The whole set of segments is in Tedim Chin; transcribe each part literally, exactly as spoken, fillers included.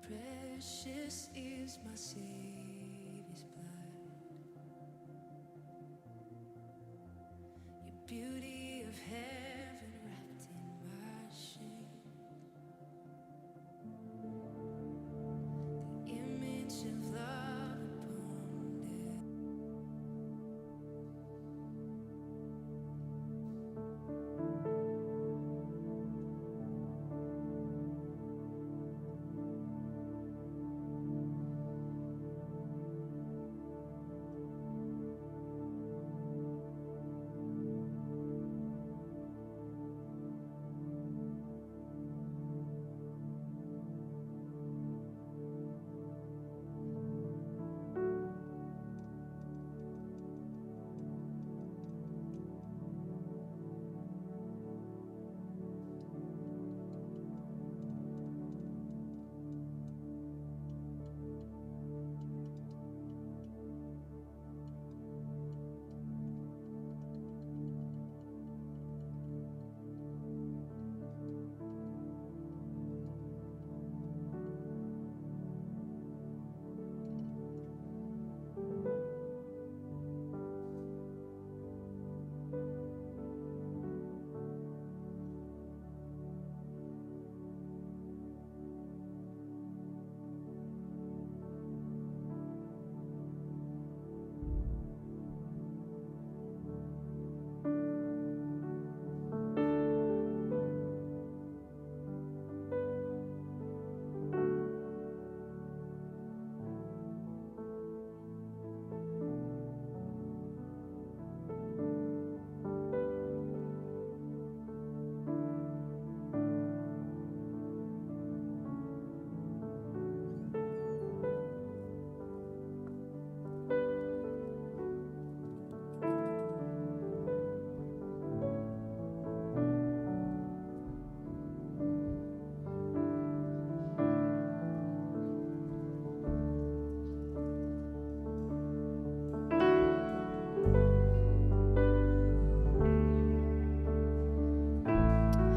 Precious is my Savior's blood. Your beauty of heaven wrapped in my shame. The image of love upon death.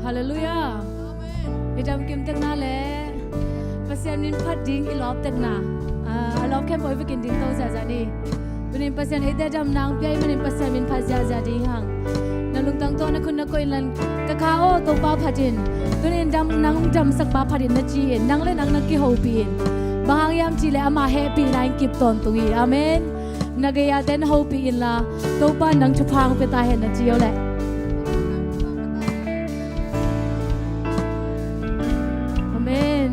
Halleluiah. Amen. I dam kim tekna le Pasian min phat ding i lawp tekna, ah, a lawp khempeuh i vekin ding to ziahziah ni. Tunin Pasian eite dam nang pia i manin Pasian min phat ziahziah ding hang. Na lungtang tawh na khut na koih inlan, ka kha aw, Topa phat in. Tunin dam, nang damsakpa phat in na ci in, nang le nang na kihopih in. Bang hang hiam cih leh ama hehpihna in kip tawntung hi. Amen. Na gei-a ten hopih inla, Topa nang thupha hong pia ta hen na ci aw leh. Amen.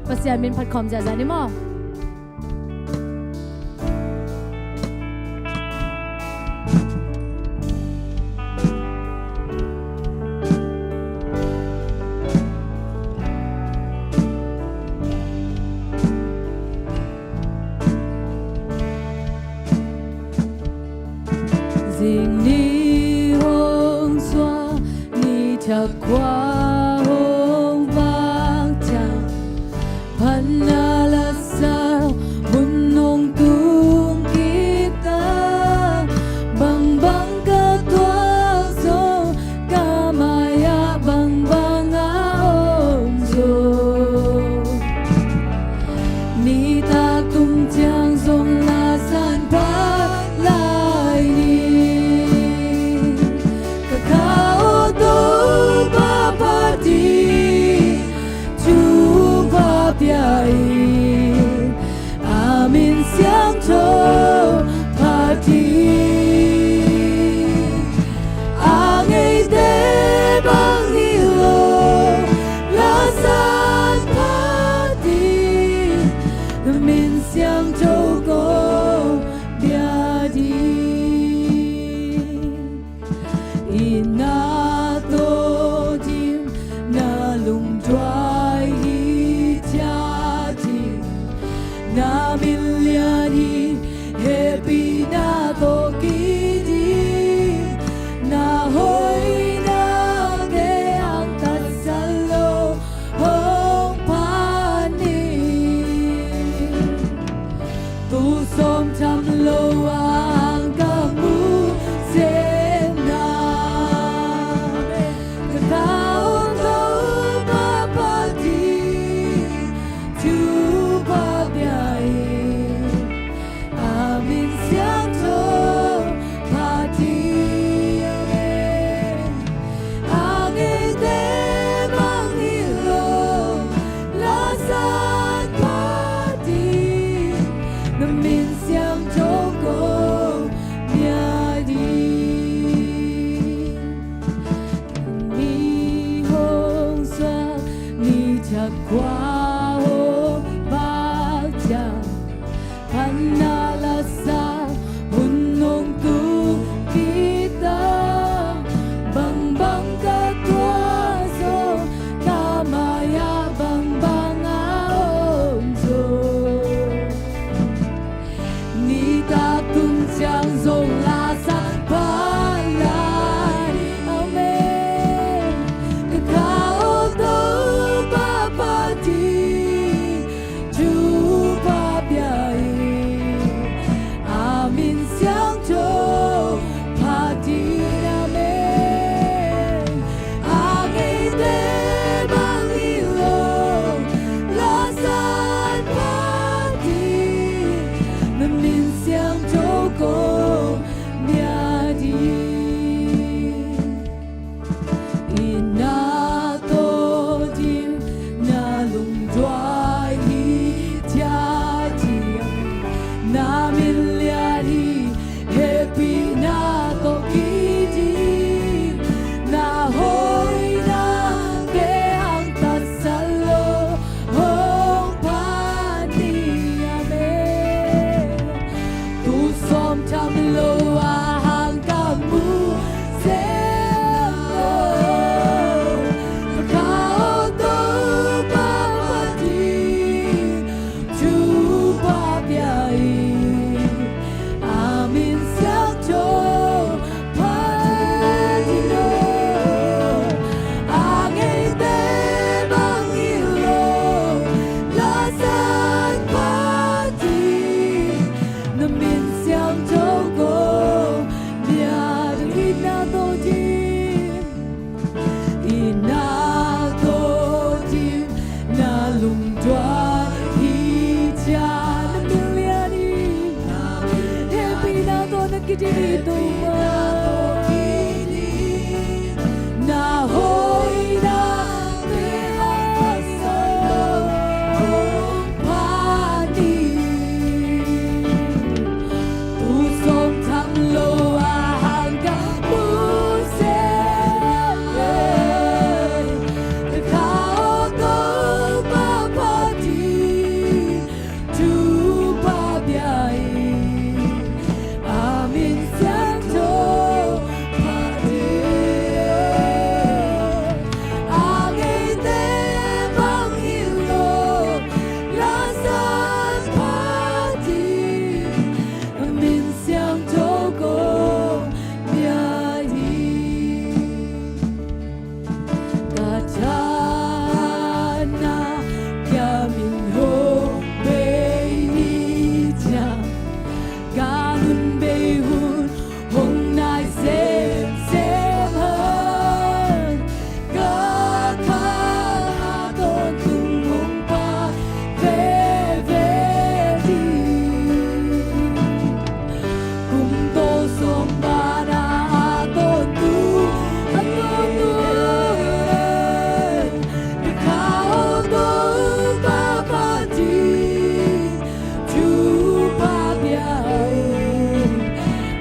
Pasian min phat khawm ziahziah ni maw. Zing ni hong suak, ni thak khua hong vak ciang, phatna la sa hun hong tung kik ta. Bangbang ka tuak zong, ka mai-ah bangbang a om zaw. Nitak tung ciang zong la san phat lai ni. Ka kha aw, Topa phat Topa, na hoihna te a sa lo hong phat ni. Tu sawm thang lo a hang ka mu se le, ka kha aw Topa phat ni. Thupha pia in, a min siangtho phat in. A ngeite bang hi lo, la san phat in, a min siangtho kong pia in. Ka thanna kia min hong bei ni ciang, ka nun bei hun hong nai semsem hang, ka kha a tawntung hong pha veve ding. Kum tawlsawm bana a tawntung, a tawntung in, ka kha aw Topa phat in, thupha pia in,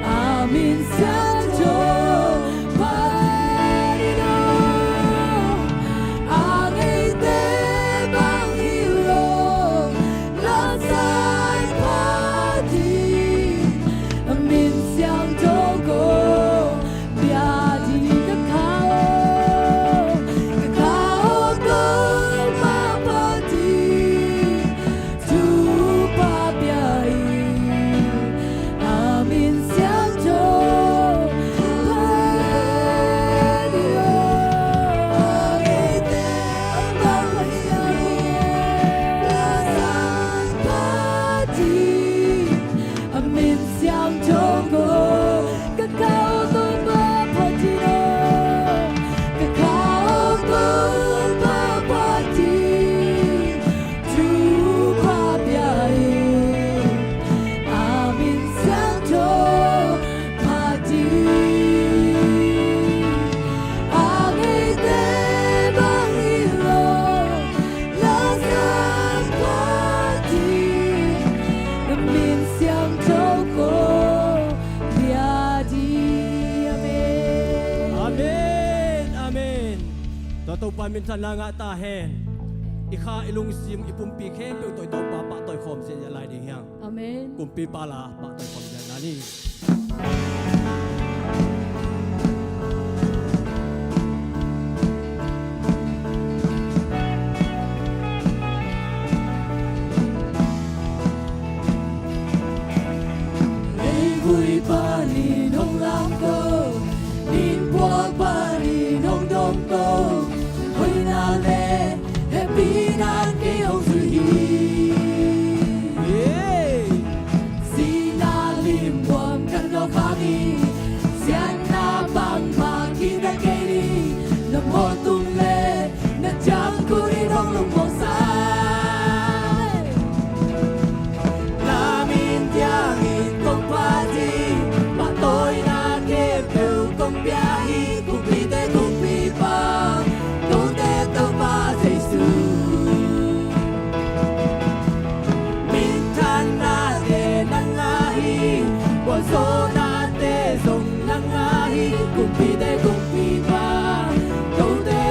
a min siangtho phat in aw. A ngeite bang hi lo, la san phat in, a min siangtho kong pia in. Ka kha aw, ka kha aw Topa phat in, thupha pia in, a min siangtho phat in aw. A ngeite bang hi lo, la san phat in, a min siangtho kong, ka kha aw Topa phat in aw, ka kha aw Topa phat in, thupha pia in, a min siangtho phat in. A ngeite bang hi lo, la san phat in, a min siangtho kong pia in. Amen. Amen, amen. Tua Topa minthanna ngah ta hen. I kha, i lungsim, i pumpi khempeuh tawh i Topa pahtawi khawm ziahziah lai ding hi hang. Amen. Kumpipa la pahtawi khawm ziahna ni. Leivui panin hong lamto, innkuan panin hong dawngto, hoihna le hehpihna in kei hong zui hi. Sihna limbuam ka nawk hang hi, siatna bangmah kihta kei ni, na mawhtum le na ciangkhut in hong lungmuang sa. Na min ciangin kong phat hi, pahtawina khempeuh kong pia hi, kumpite kumpipa, kote Topa Jesu. Minthannate nang ngah hi, gualzawhnate zong nang ngah hi, kumpite kumpipa, kote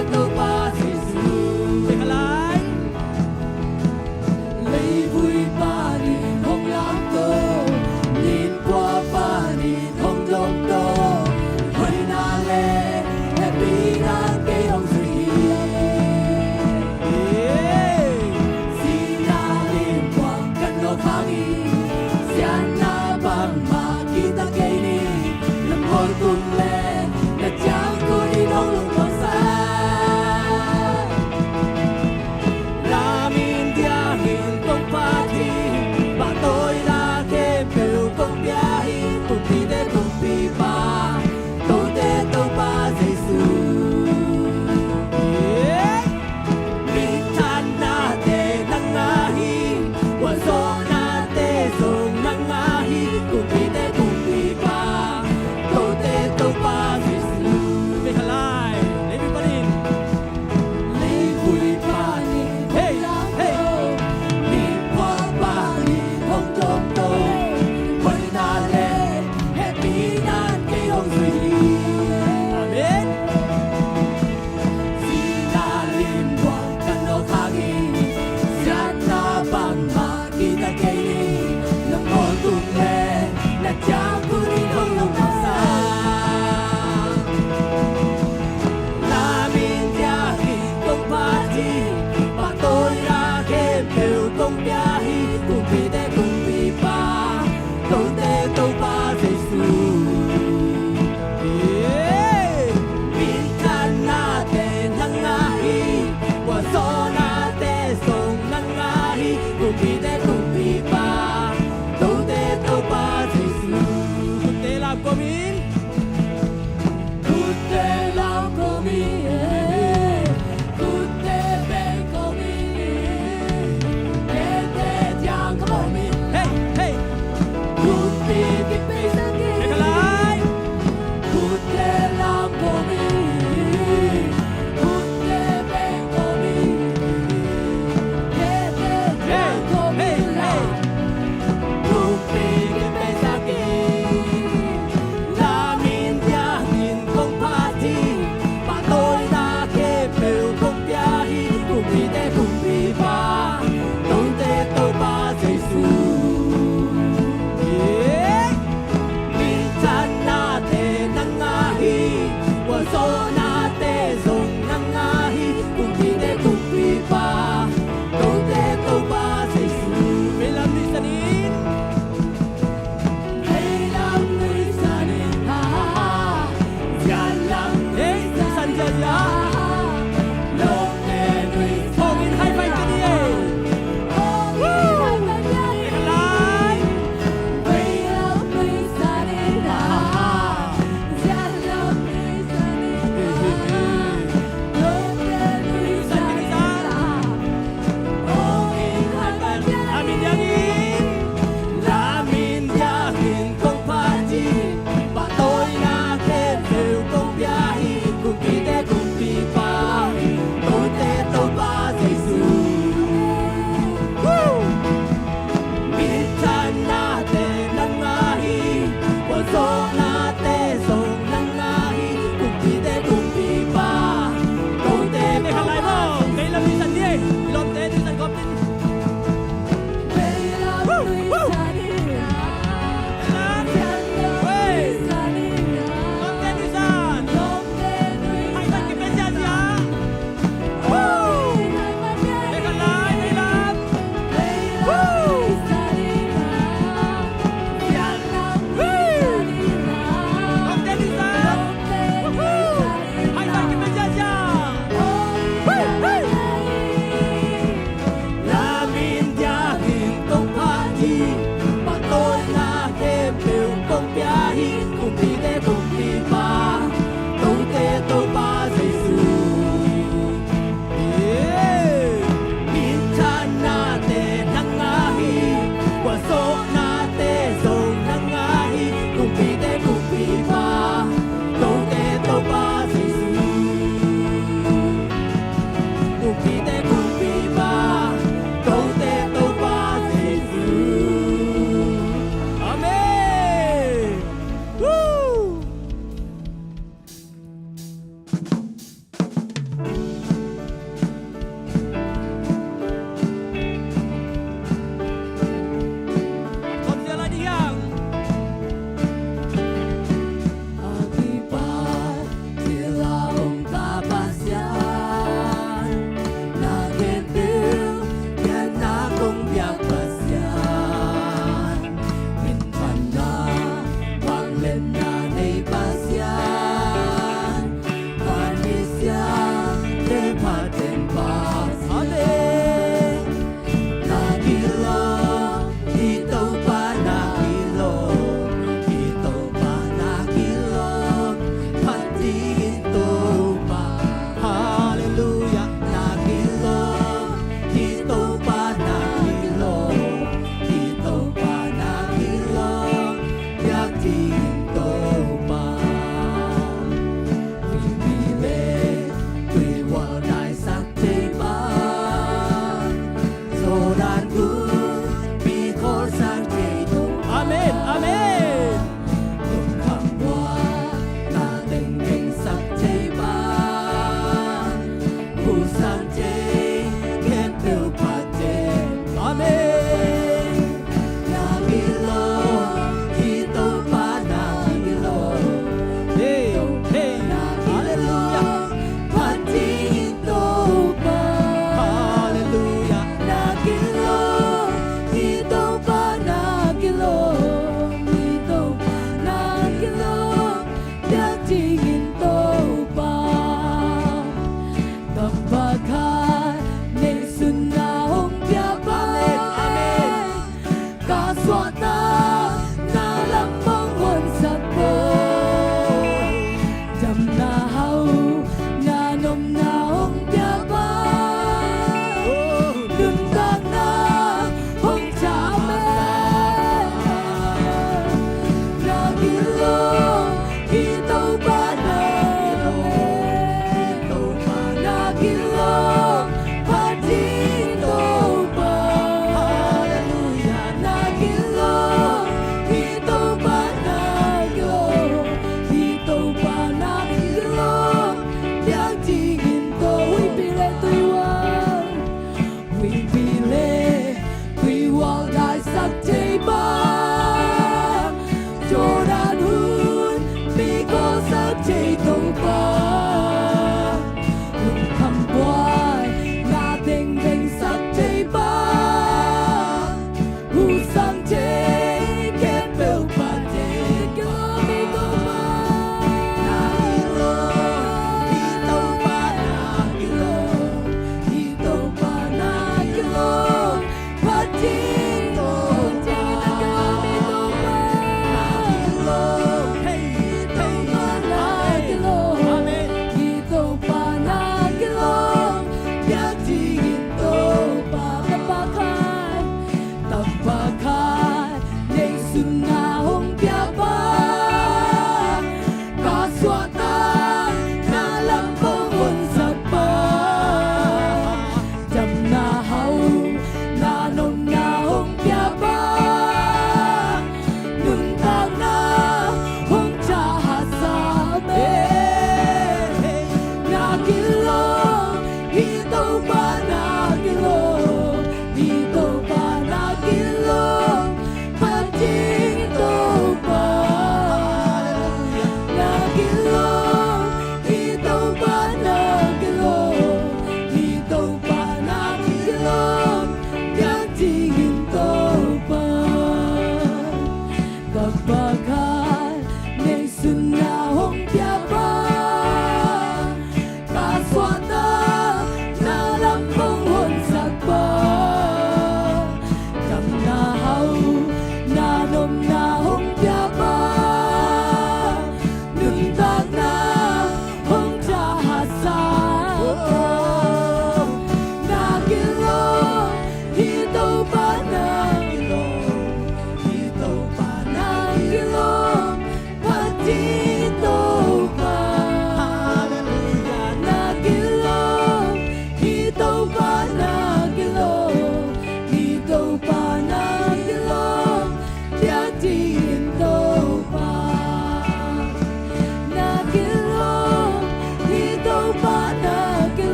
Sona te zong nang ahi, kumpi te kumpipa, kote Topa Jesu. Veilam nuihsan in. Veilam nuihsan in, ha, ha, ha. Zianlam nuihsan ziazia. Lawmte nuihsan. Hong in high five ka ni ei. Hong in high five ka ni ei. Veilam nuihsan in, ha, ha, ha.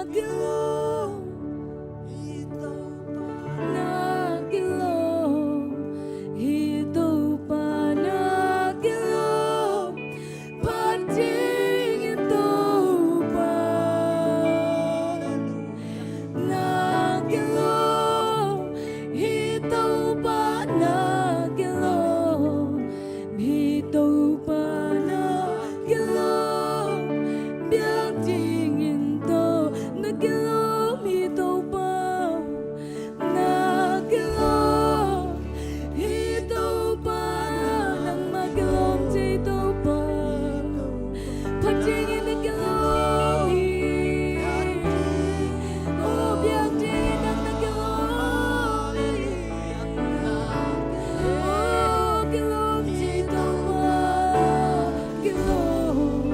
Kilawm, na kilawm, hi Topa na kilawm, phat dingin Topa na kilawm, hi Topa na kilawm, hi Topa na kilawm, biak dingin Topa na kilawm, hi Topa na kilawm, hi Topa nangmah kilawm thei Topa. Phat dingin na kilawm hi. Oh, biak dingin nang na kilawm hi. Oh, kilawm hi Topa, kilawm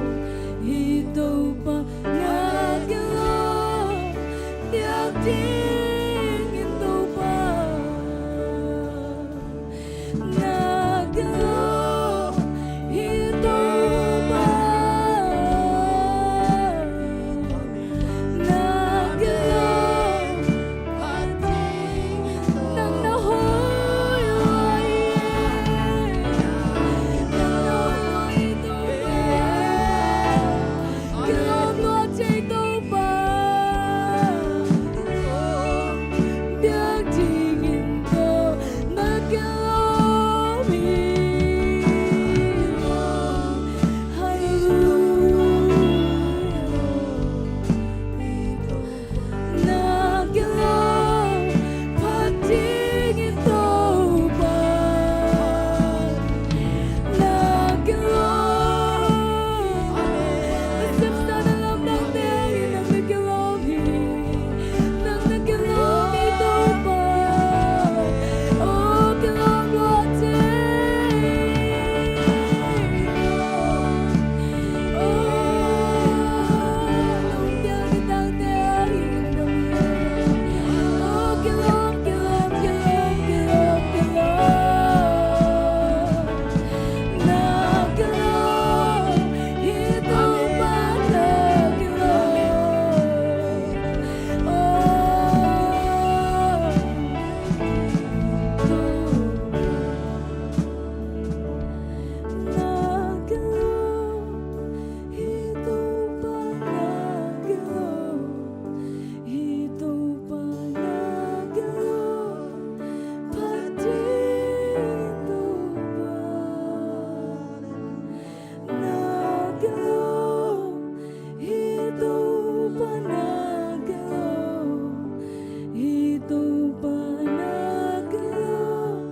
hi Topa, na kilawm, biak dingin Topa. Na kilawm hi Topa. Na kilawm, nang na hoih lua hi. Nang na hoih lua hi Topa. Kilawm lua thei Topa. Biak dingin Topa na kilawm hi. Halleluia. Na kilawm, phat dingin Topa na kilawm. Na sepsa na lamdangte in nang na kilawm hi. Nang na kilawm hi Topa. Oh, kilawm lua thei. Oh, lungkia kitangte ahi. Oh, kilawm, kilawm, kilawm, kilawm, kilawm. Na kilawm hi Topa, na kilawm. Oh, Topa. Na kilawm hi Topa, na kilawm hi Topa, na kilawm, phat dingin Topa na kilawm hi Topa, na kilawm hi Topa, na kilawm,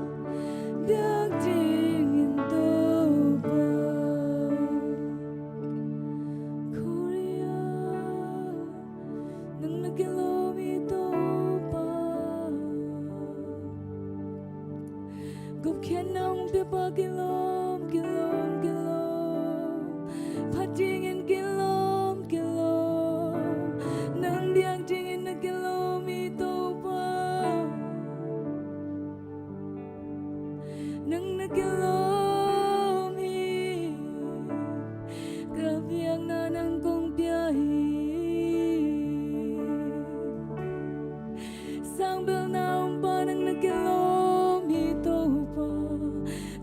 biak dingin Topa. Korea, nang na kilawm hi Topa. Gupkhiatna hong piapa kilawm, kilawm, kilawm. Phat dingin kilawm, kilawm. Nang biak dingin na kilawm hi Topa. Nang na kilawm hi. Ka biakna nang kong pia hi. Sangbelhna ompa nang na kilawm hi Topa.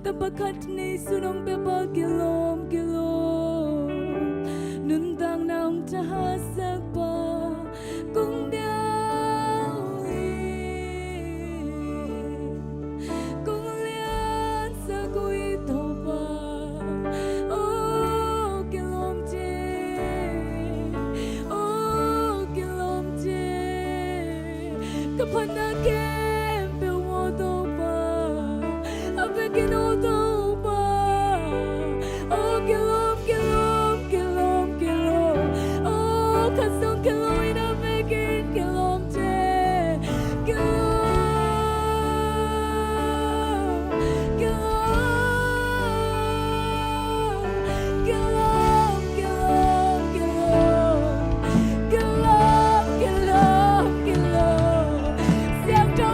Tapa khat nei sun hong piapa kilawm, kilawm. Nuntakna hong thahatsak pa kong biak hi. Kong liansak uh hi Topa. Oh, kilawm thei. Oh, kilawm thei. Ka phatna khempeuh aw Topa, a vekin aw Topa. Oh, kilawm, kilawm, kilawm, kilawm. Oh, khat zong kilawm in a vekin kilawm thei. Kilawm, kilawm, kilawm, kilawm, kilawm. Kilawm, kilawm, kilawm. Siangtho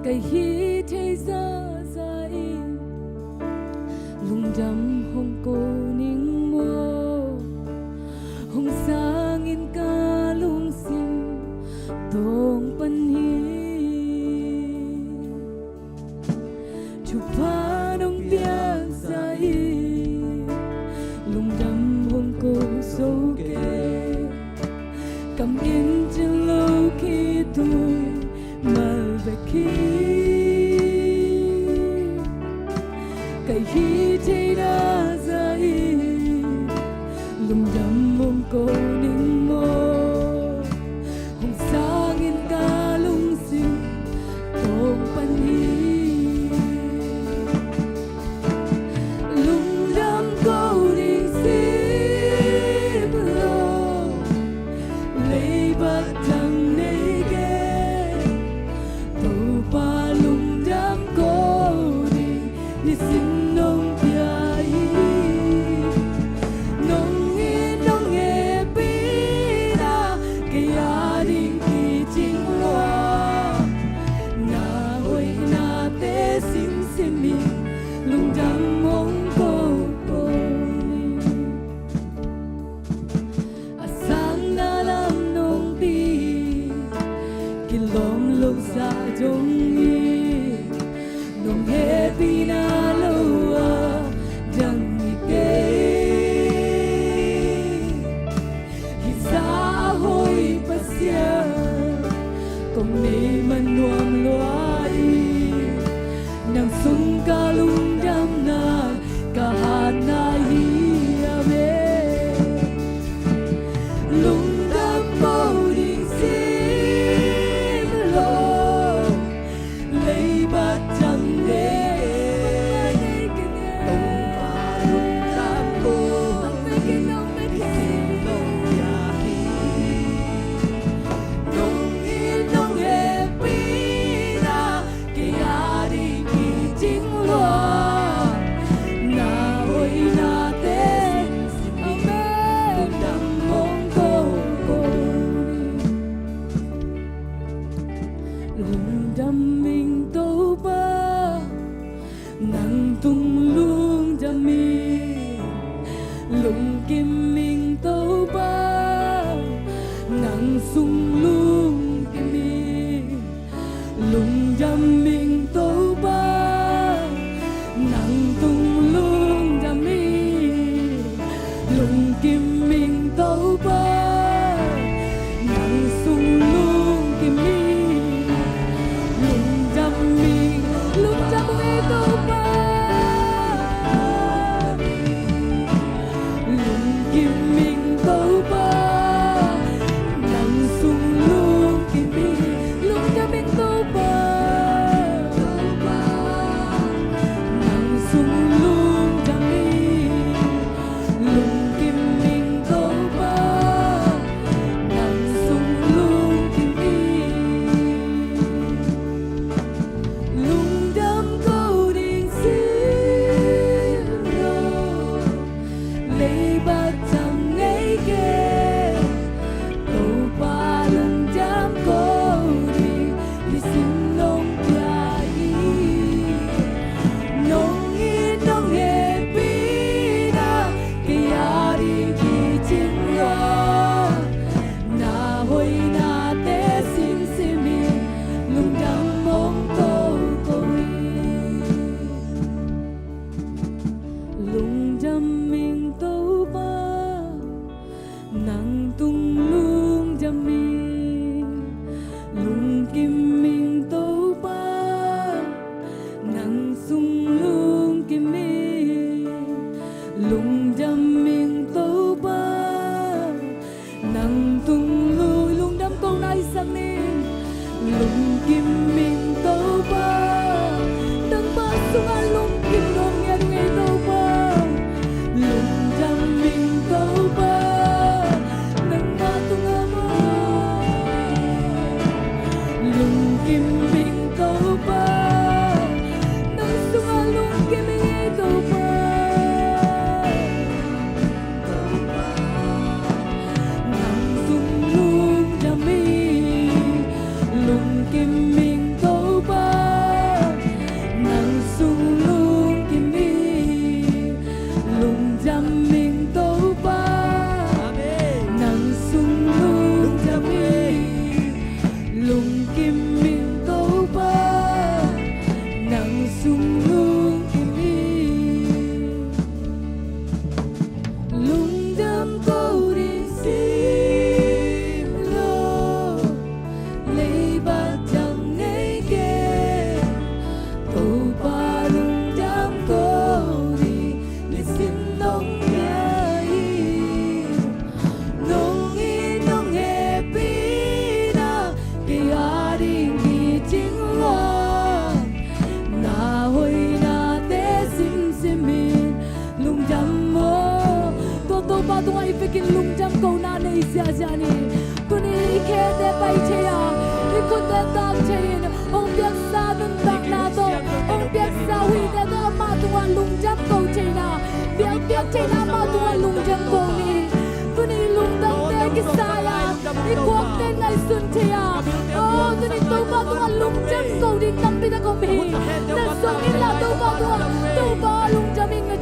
Ka hih thei zahzah in lungdam hong ko ning maw? Hong sangin ka lungsim tawng pan hi. Thupha nong piak zah in lungdam hong ko zo kei. Kam in cin lo khitui mal bek hi. Ka hih theihna zah in lungdam hong ko ning maw? Hong sangin ka lungsim tawng pan hi. Lungdam ko ding sim lo, leibat dang nei kei. Topa lungdam ko ding nisim nong pia hi. Nong it nong hehpihna kei a ding kicing lua. Na hoihnate simsim in lungdam hong ko ko ni. A sangna lam nong pi, kilawm lo sa dong hi. Nong hehpihna lo a dang hi kei. Hih sa a hoih Pasian kong nei man nuam lua hi. Nang sung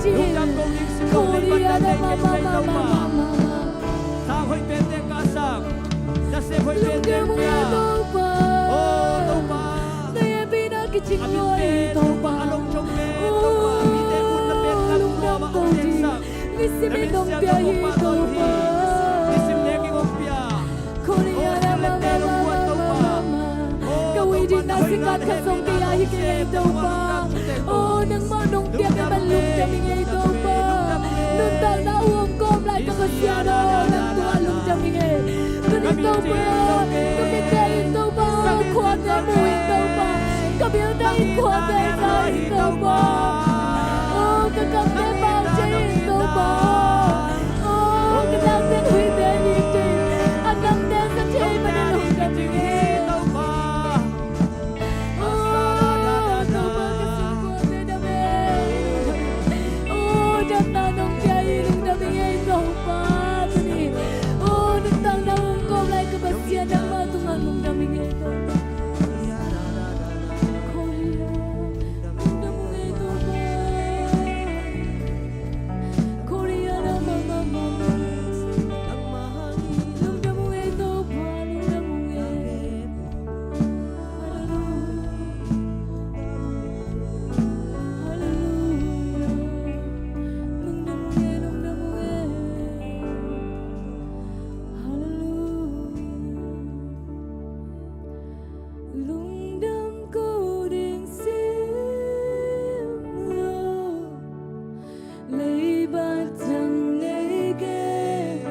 Lungdam ko ding sim lo, leiba tang nei kei, Topa. Sang hoih tete ka sang, nasep hoih tete pia. O Topa, a mite Topa a lungdam, Topa a mite ut na pen lam tua ma ong teng sak. Nisim i nong pia hi Topa. Nisim nek i ong pia. Korea na mama mama mama. Ka ui ding na sikat ka song kei a hi kei Topa. O nangmah nong piak i man lungdam i ngei Topa. Nuntakna uh hong kawm lai ka Pasian aw, nang tua lungdam i ngei. Tuni Topa, ka mite in Topa, khuate mu in Topa. Ka bilte in khuate za in Topa. O ka kamte pau te in Topa. O ka nakten huite ni te, a namte sa thei manin hong dam hi Topa. O Topa ka singkuante dam e. O damna nong pia hi lungdam i ngei Topa. Tuni o nuntakna hong kawm lai ka Pasian nangmah tungah lungdam i ngei Topa. Korea lungdam i ngei Topa. Korea na mama mama. Lungdam ung e Topa, lungdam ung e. Hallelujah. Hallelujah. Lungdam ung e, lungdam ung e. Hallelujah. Lungdam ko ding sim lo. Leiba tang nei kei,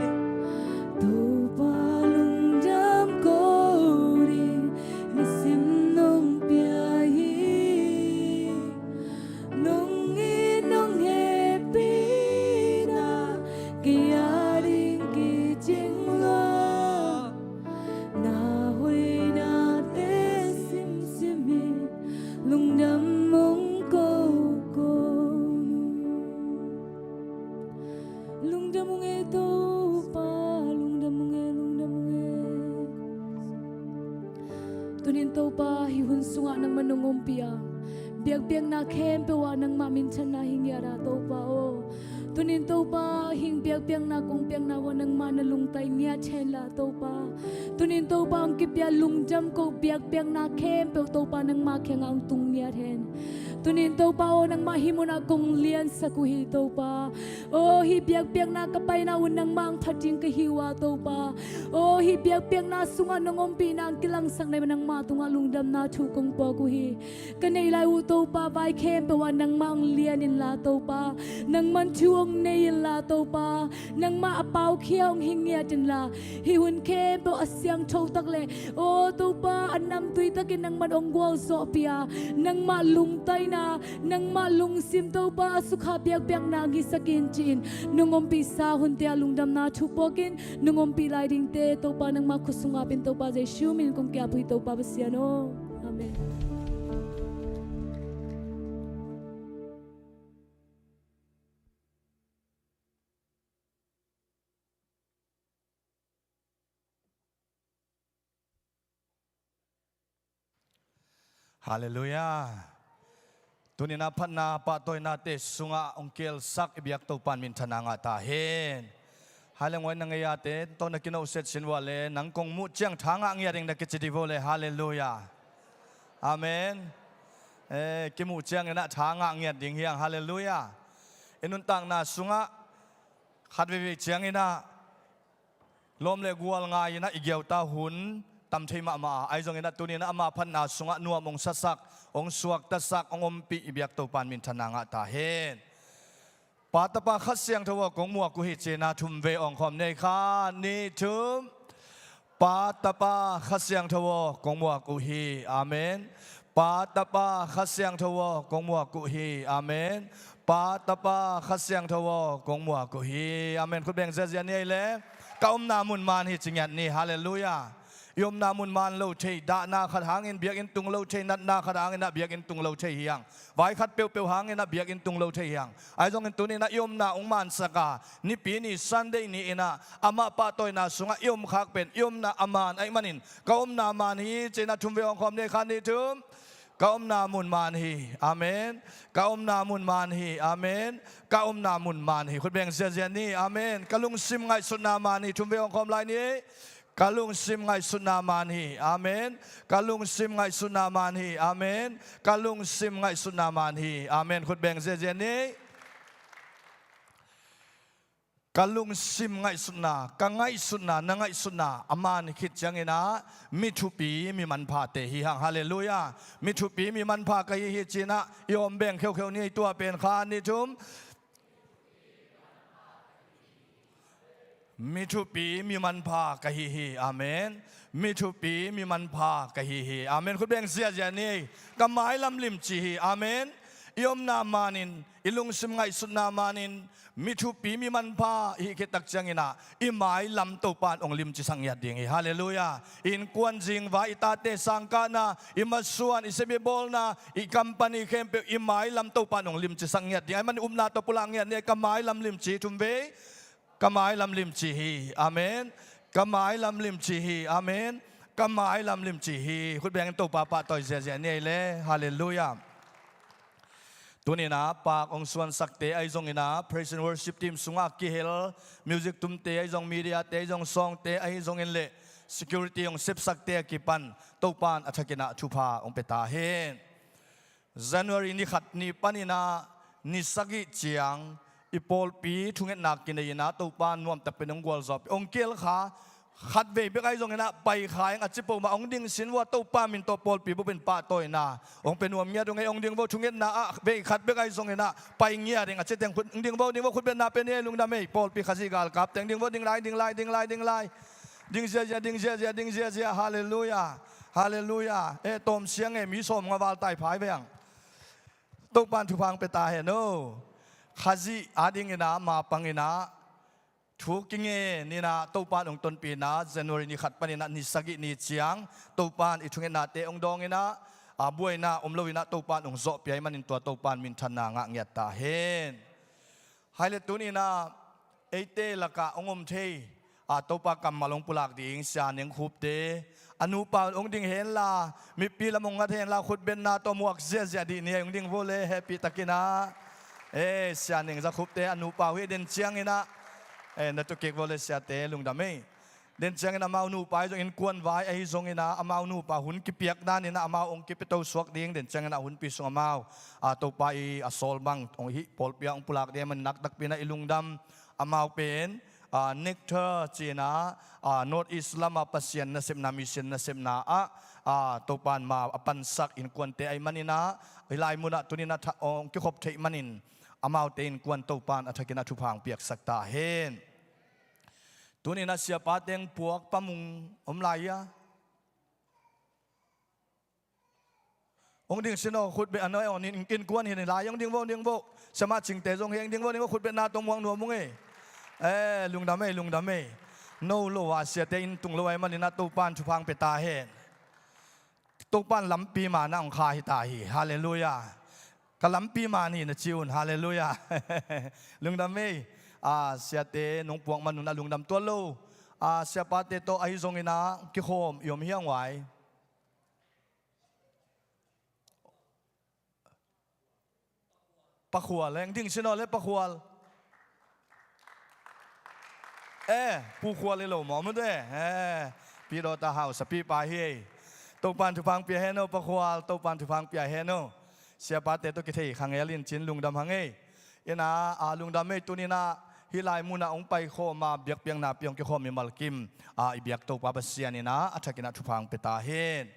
Topa lungdam ko ding, nisim nong pia hi. Nong it nong hehpihna, kei a ding kicing lo. Na hoihnate simsim in lungdam ung ko ko. Lungdam ung e Topa, lungdam ung e, lungdam ung e. Tunin Topa, hih hun sungah nangmah nong ompih a, biakpiakna khempeuh ah nangmah minthanna hi ngiat a Topa aw. Tunin Topa, hih biakpiakna kong piakna uah nangmah na lungtai ngiat hen la Topa. Tunin Topa, hong kipia lungdam ko biakpiakna khempeuh Topa nangmah kiangah hong tung ngiat hen. Tunin Topa aw, nangmah hih munah kong liansak uh hi Topa. Aw, hih biakpiakna ka paina un nangmah hong phat ding ka hi uh a Topa. Aw, hih biakpiakna sungah nong ompihna hong kilangsak na i nangmah tungah lungdamna thu kong puak uh hi. Ka neih lai uh Topa, vai khempeuh ah nangmah hong lian inla Topa, nangman thu hong nei inla Topa, nangmah a paukhia hong hi ngiat inla, hih hun khempeuh a siangtho tak le aw Topa, a namtui takin nangman hong gualzawhpih a, nangmah lungtaina, nangmah lungsim Topa a sukha biakpiakna hong hisak in ci-in nong ompihsa hunte ah lungdamna thu puakin nong ompih lai dingte Topa nangmah khuasung apin Topa Jesu min kong ki-ap uh hi Topa Pasian aw. Amen. Halleluiah. Tunin a phatna pahtawinate sungah hong kielsak i biak Topa in minthanna ngah ta hen. Halleluiah, na ngei a te tawh na kinohset sin vua le nang kong muh ciang tha ngah ngiat ding na kici dih vo le. Halleluiah. Amen. Eh, kimuh ciangin ah tha ngah ngiat ding hiang. Halleluiah. I nuntakna sungah khat veivei ciangin ah lawm le gual ngai-in ah i giauta hun tam thei mahmah a, ahi zongin ah tunin ah ama phatna sungah nuam hong sasak, hong suaktasak, hong ompih i biak Topa in minthanna ngah ta hen. Pa Tapa Kha Siangtho aw kong muak uh hi ci-in ah thum vei awngkhawm ni, khat nih thum. Pa Tapa Kha Siangtho aw kong muak uh hi. Amen. Pa Tapa Kha Siangtho aw kong muak uh hi. Amen. Pa Tapa Kha Siangtho aw kong muak uh hi. Amen. Khut beng ziazia ni ei le. Ka omna mun man hi ci ngiat ni. Halleluiah. I omna mun man lo thei, dahna khat hangin biakinn tung lo thei, natna khat hangin ah biakinn tung lo thei hiang. Vai khat peuhpeuh hangin ah biakinn tung lo thei hiang. Ahi zongin tunin ah i omna hong mansak a, Nipi ni Sunday ni-in ah amah pahtawina sungah i om khak pen i omna a man ahih manin ka omna man hi ci-in ah thum vei awngkhawm ni, khat nih thum. Ka omna mun man hi. Amen. Ka omna mun man hi. Amen. Ka omna mun man hi. Khut beng ziazia ni. Amen. Ka lungsim ngaihsutna man hi. Thum vei hong khawm lai ni. Ka lungsim ngaihsutna man hi. Amen. Ka lungsim ngaihsutna man hi. Amen. Ka lungsim ngaihsutna man hi. Amen. Khut beng ziazia ni. Ka lungsim ngaihsutna, ka ngaihsutna, na ngaihsutna a man khit ciangin ah mi thupi, mi manphate hi hang. Halleluiah. Mi thupi, mi manpha ka hi hi ci-in ah i hawm beng kheukheu ni. Tua pen kha, ni thum. Mi thupi, mi manpha ka hi hi. Amen. Mi thupi, mi manpha ka hi hi. Amen. Khut beng ziazia ni. Ka mailam limci hi. Amen. I omna manin, i lungsim ngaihsutna manin mi thupi, mi manpha i hih khit tak ciangin ah i mailam Topa'n hong limci sak ngiat ding hi. Halleluiah. I innkuan zingvai, i tate sangkahna, i masuan, i sep i bawlna, i company khempeuh i mailam Topa'n hong limci sak ngiat ding. Ahih manin upna tawh pulak ngiat ni. Ka mailam limci. Thum vei. Ka mailam limci hi. Amen. Ka mailam limci hi. Amen. Ka mailam limci hi. Khut bengin Topa pahtawi ziazia ni ei le. Halleluiah. Tuni-in ah paak hong suansakte ahi zongin ah, praise and worship team sungah kihel, music tumte ahi zong, mediate ahi zong, sawngte ahi zongin leh, security hong sepsakte a kipan Topa'n a thakin ah thupha hong pia ta hen. January ni khat ni panin ah ni sagih ciang i pawlpi thungetna kinei-in ah Topa'n nuamtak pen hong gualzawhpih, hong kihel kha. Khatvei bek ahi zongin ah pai kha ing a ci peuhmah, hong ding sin vo, Topa min tawh pawlpi bupin pahtawina hong pia nuam ngiat ung ei. Hong ding vo, thungetna ah vei khat bek ahi zongin ah pai ngiat ing a ci teng khut, hong ding vo, hong ding vo, khut betna pia ni ei, lungdam ei. Pawlpi Khazih galkapte hong ding vo, ding lai, ding lai, ding lai, ding lai. Ding ziazia, ding ziazia, ding ziazia. Halleluiah. Halleluiah. Eh, tawm siang e, mi sawmnga val tai phai veng. Topa'n thupha hong pia ta hen aw. Khazih adingin ah, ma pangin ah thu kingen in ah, Topa'n hong tonpih in ah, January ni khat panin ah ni sagih ni ciang Topa'n i thungetnate hong dawngin ah, a buaina om loin ah Topa'n hong zawhpih ahih manin tua Topa'n minthanna ngah ngiat ta hen. Hai le, tuni-in ah eite lakah hong om thei, a, Topa kammal hong pulak ding Sia Neng Khupte, a nupa hong ding hen la, mipi lam hong ngat hen la, khut betna tawh muak ziazia dih ni ei. Hong ding vo le, hehpih takin ah. Eh, Sia Neng Za Khupte a nupa uh hi. Den ciangin ah, eh, na tu kik vo le siate, lungdam ei. Den ciangin amau nupa ahi zong, innkuan vai ahi zongin ah, amau nupa hun kipiak danin ah amau hong kipia to suak ding. Den ciangin ah hunpi sung amau, a, Topa i a sawl bang hong hih pawlpi ah hong pulak ding ahih manin nakpi takin ah i lungdam. Amau pen, a, Nectar ci-in ah, a, North East lam ah Pasian nasepna, mission nasepna ah, a, Topa'n amau a pansak innkuante ahih manin ah, hih lai mun ah tuni-in ah tha-, hong kikhop theih manin amaute innkuan Topa'n a thakin ah thupha hong piaksak ta hen. Tuni-in ah siapa teng puak pamung om lai a. Hong ding sin aw, khut beng, a, no, eh, aw, ni, innkuan hi ni lai. Hong ding vo, hong ding vo. Siamah Cingte zong hi, hong ding vo, hong ding vo, khut betna tawh muak nuam ung ei. Eh, lungdam ei, lungdam ei. No lo a siate inn tung lo ahih manin ah Topa'n thupha hong pia ta hen. Topa'n lampi man ah hong kha hi ta hi. Halleluiah. Ka lampi man hi na ci un. Halleluiah. Lungdam ei. A, siate nong puak man un ah lungdam tuan lo. A, siapate tawh ahi zongin ah kikhawm i om hi hang uai. Pakhual, hong ding sin aw le, Pakhual. Eh, Pu Khual hi lo maw, mu de. Eh, Pi Dawta hausapipa hi ei. Topa'n thupha hong pia hen aw, Pakhual, Topa'n thupha hong pia hen aw. Siapate tawh kithei kha ngel in cin, lungdam hang ei. In ah, a, lungdam ei. Tuni-in ah hih lai mun ah hong paikhawm a, biakpiakna pia hong kikhawm mimal kim, a, i biak Topa Pasian in ah a thakin ah thupha hong pia ta hen.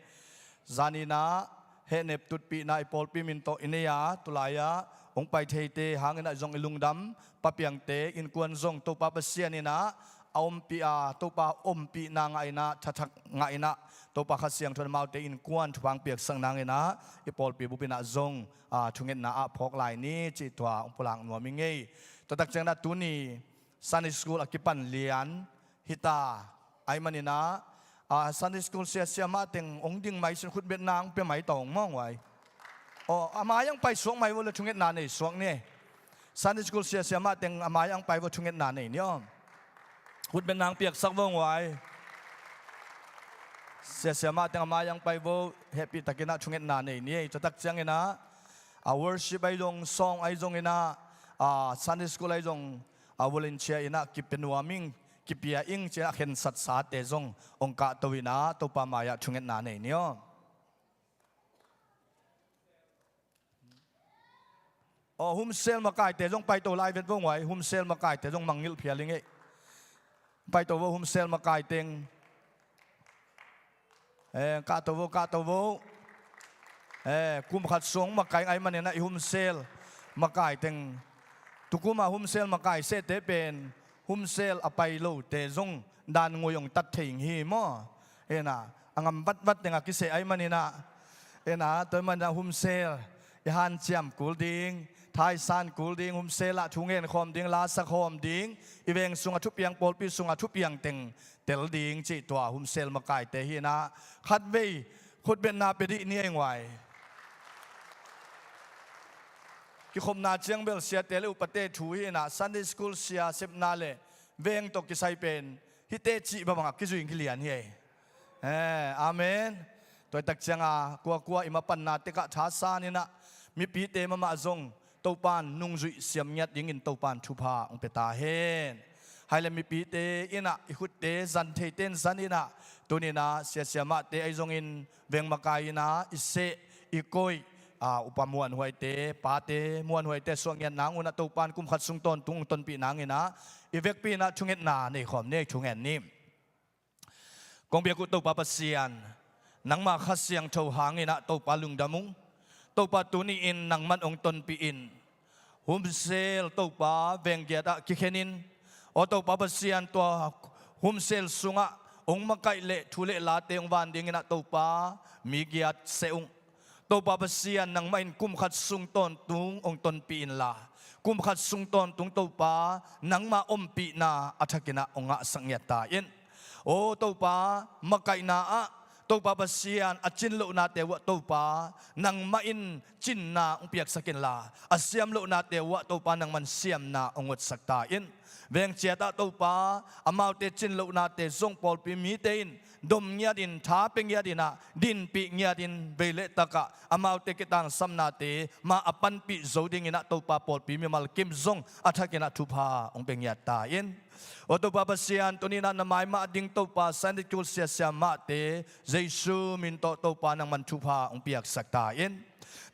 Zanin ah hehnep tutpihna i pawlpi min tawh i nei a, tulai-ah hong pai theite hangin ah zong i lungdam. Pa piangte innkuan zong Topa Pasian in ah a ompih a, Topa ompihna ngah in ah, thathak ngah in ah, Topa Kha Siangtho in amaute innkuan thupha hong piaksak nangin ah i pawlpi bup in ah zong, a, thungetna ah phawk lai ni cih tua hong pulak nuam ing ei. Tua tak ciangin ah tuni Sunday School a kipan lian hi ta ahih manin ah, a, Sunday School sia, siamah teng hong ding mai sin, khut betna hong pia mai ta ung maw uai. Aw, a mai ah hong pai suak mai vo le, thungetna nei suak ni. Sunday School sia, siamah teng a mai ah hong pai vo, thungetna nei ni aw. Khut betna hong piaksak vo uai. Siasia mah teng a mai-ah hong pai vo, hehpihtakin ah thungetna nei ni ei. Tua tak ciangin ah, a worship ahi zong, song ahi zongin ah, a Sunday school ahi zong, a volunteer in ah kipia nuam ing, kipia ing ci-in ah khensatsate zong hong kahto in ah Topa mai-ah thungetna nei ni aw. Aw, home cell makaite zong paito lai vet vo, nguai, home cell makaite zong mangngilh phial ing ei. Paito vo, home cell makai teng. Eh, kahto vo, kahto vo. Eh, kum khat sung makai ahih manin ah i home cell makai teng. Tukum a home cell makai sehte pen home cell a pai lote zong dan ngui hong tat thei ing hi maw. Ena, a ngam vatvat teng a kiseh ahih manin ah, ena, tua ahih manin ah home cell i hanciam kul ding, thaisan kul ding, home cell ah thu ngen khawm ding, la sa khawm ding, i veng sungah thupiang, pawlpi sungah thupiang teng tel ding cih tua home cell makaite hi in ah, khatvei khutbetna pia dih ni ei, nguai. Kikhopna ciang bel siate le upate thu hi in ah, Sunday school sia sepna le veng tawh kisai pen hihte cih bangbang a kizui kilian hi ei. Eh, amen. Tua tak ciang a kuakua i mapanna tek ah thasan in ah, mipite mahmah zong Topan nungzuih siam ngiat dingin Topan thupha hong pia ta hen. Hai le mipite in ah i khutte zan theite in zan in ah, tuni in ah siasia mahte ahi zongin veng makai in ah i seh, i koih, a, upa muanhuaite, pate muanhuaite suah ngiat nang un ah Topan kum khat sung tawntung hong tonpih nangin ah i vekpi in ah thungetna nei khawm ni ei. Thungen ni. Kong biak uh Topa Pasian, nangma Kha Siangtho hangin ah Topa lungdam ung. Topa tuni-in nangman hong tonpih in, home cell Topa veng giat ah kikhen in, aw Topa Pasian, tua home cell sungah hong makaih le thu le late hong van dingin ah Topa mi giat seh ung. Topa Pasian, nangmah in kum khat sung tawntung hong tonpih inla, kum khat sung tawntung Topa nangma ompihna a thakin ah hong ngahsak ngiat ta in. Aw Topa, makaihna ah Topa Pasian, a cin lohnate uh ah Topa nangmah in cinna hong piaksak inla, a siam lohnate uh ah Topa nangman siamna hong ngotsak ta in. Veng ciat ah Topa, amaute cin lohnate zong pawlpi mite in dom ngiat in, tha pia ngiat in ah, dinpih ngiat in, vei le tak ah amaute kitangsamnate mah a panpih zo dingin ah Topa pawlpi mimal kim zong a thakin ah thupha hong pia ngiat ta in. Aw Topa Pasian, tuni in ah na mai mah ding Topa Sunday school siasia mahte Jesu min tawh Topa nangman thupha hong piaksak ta in.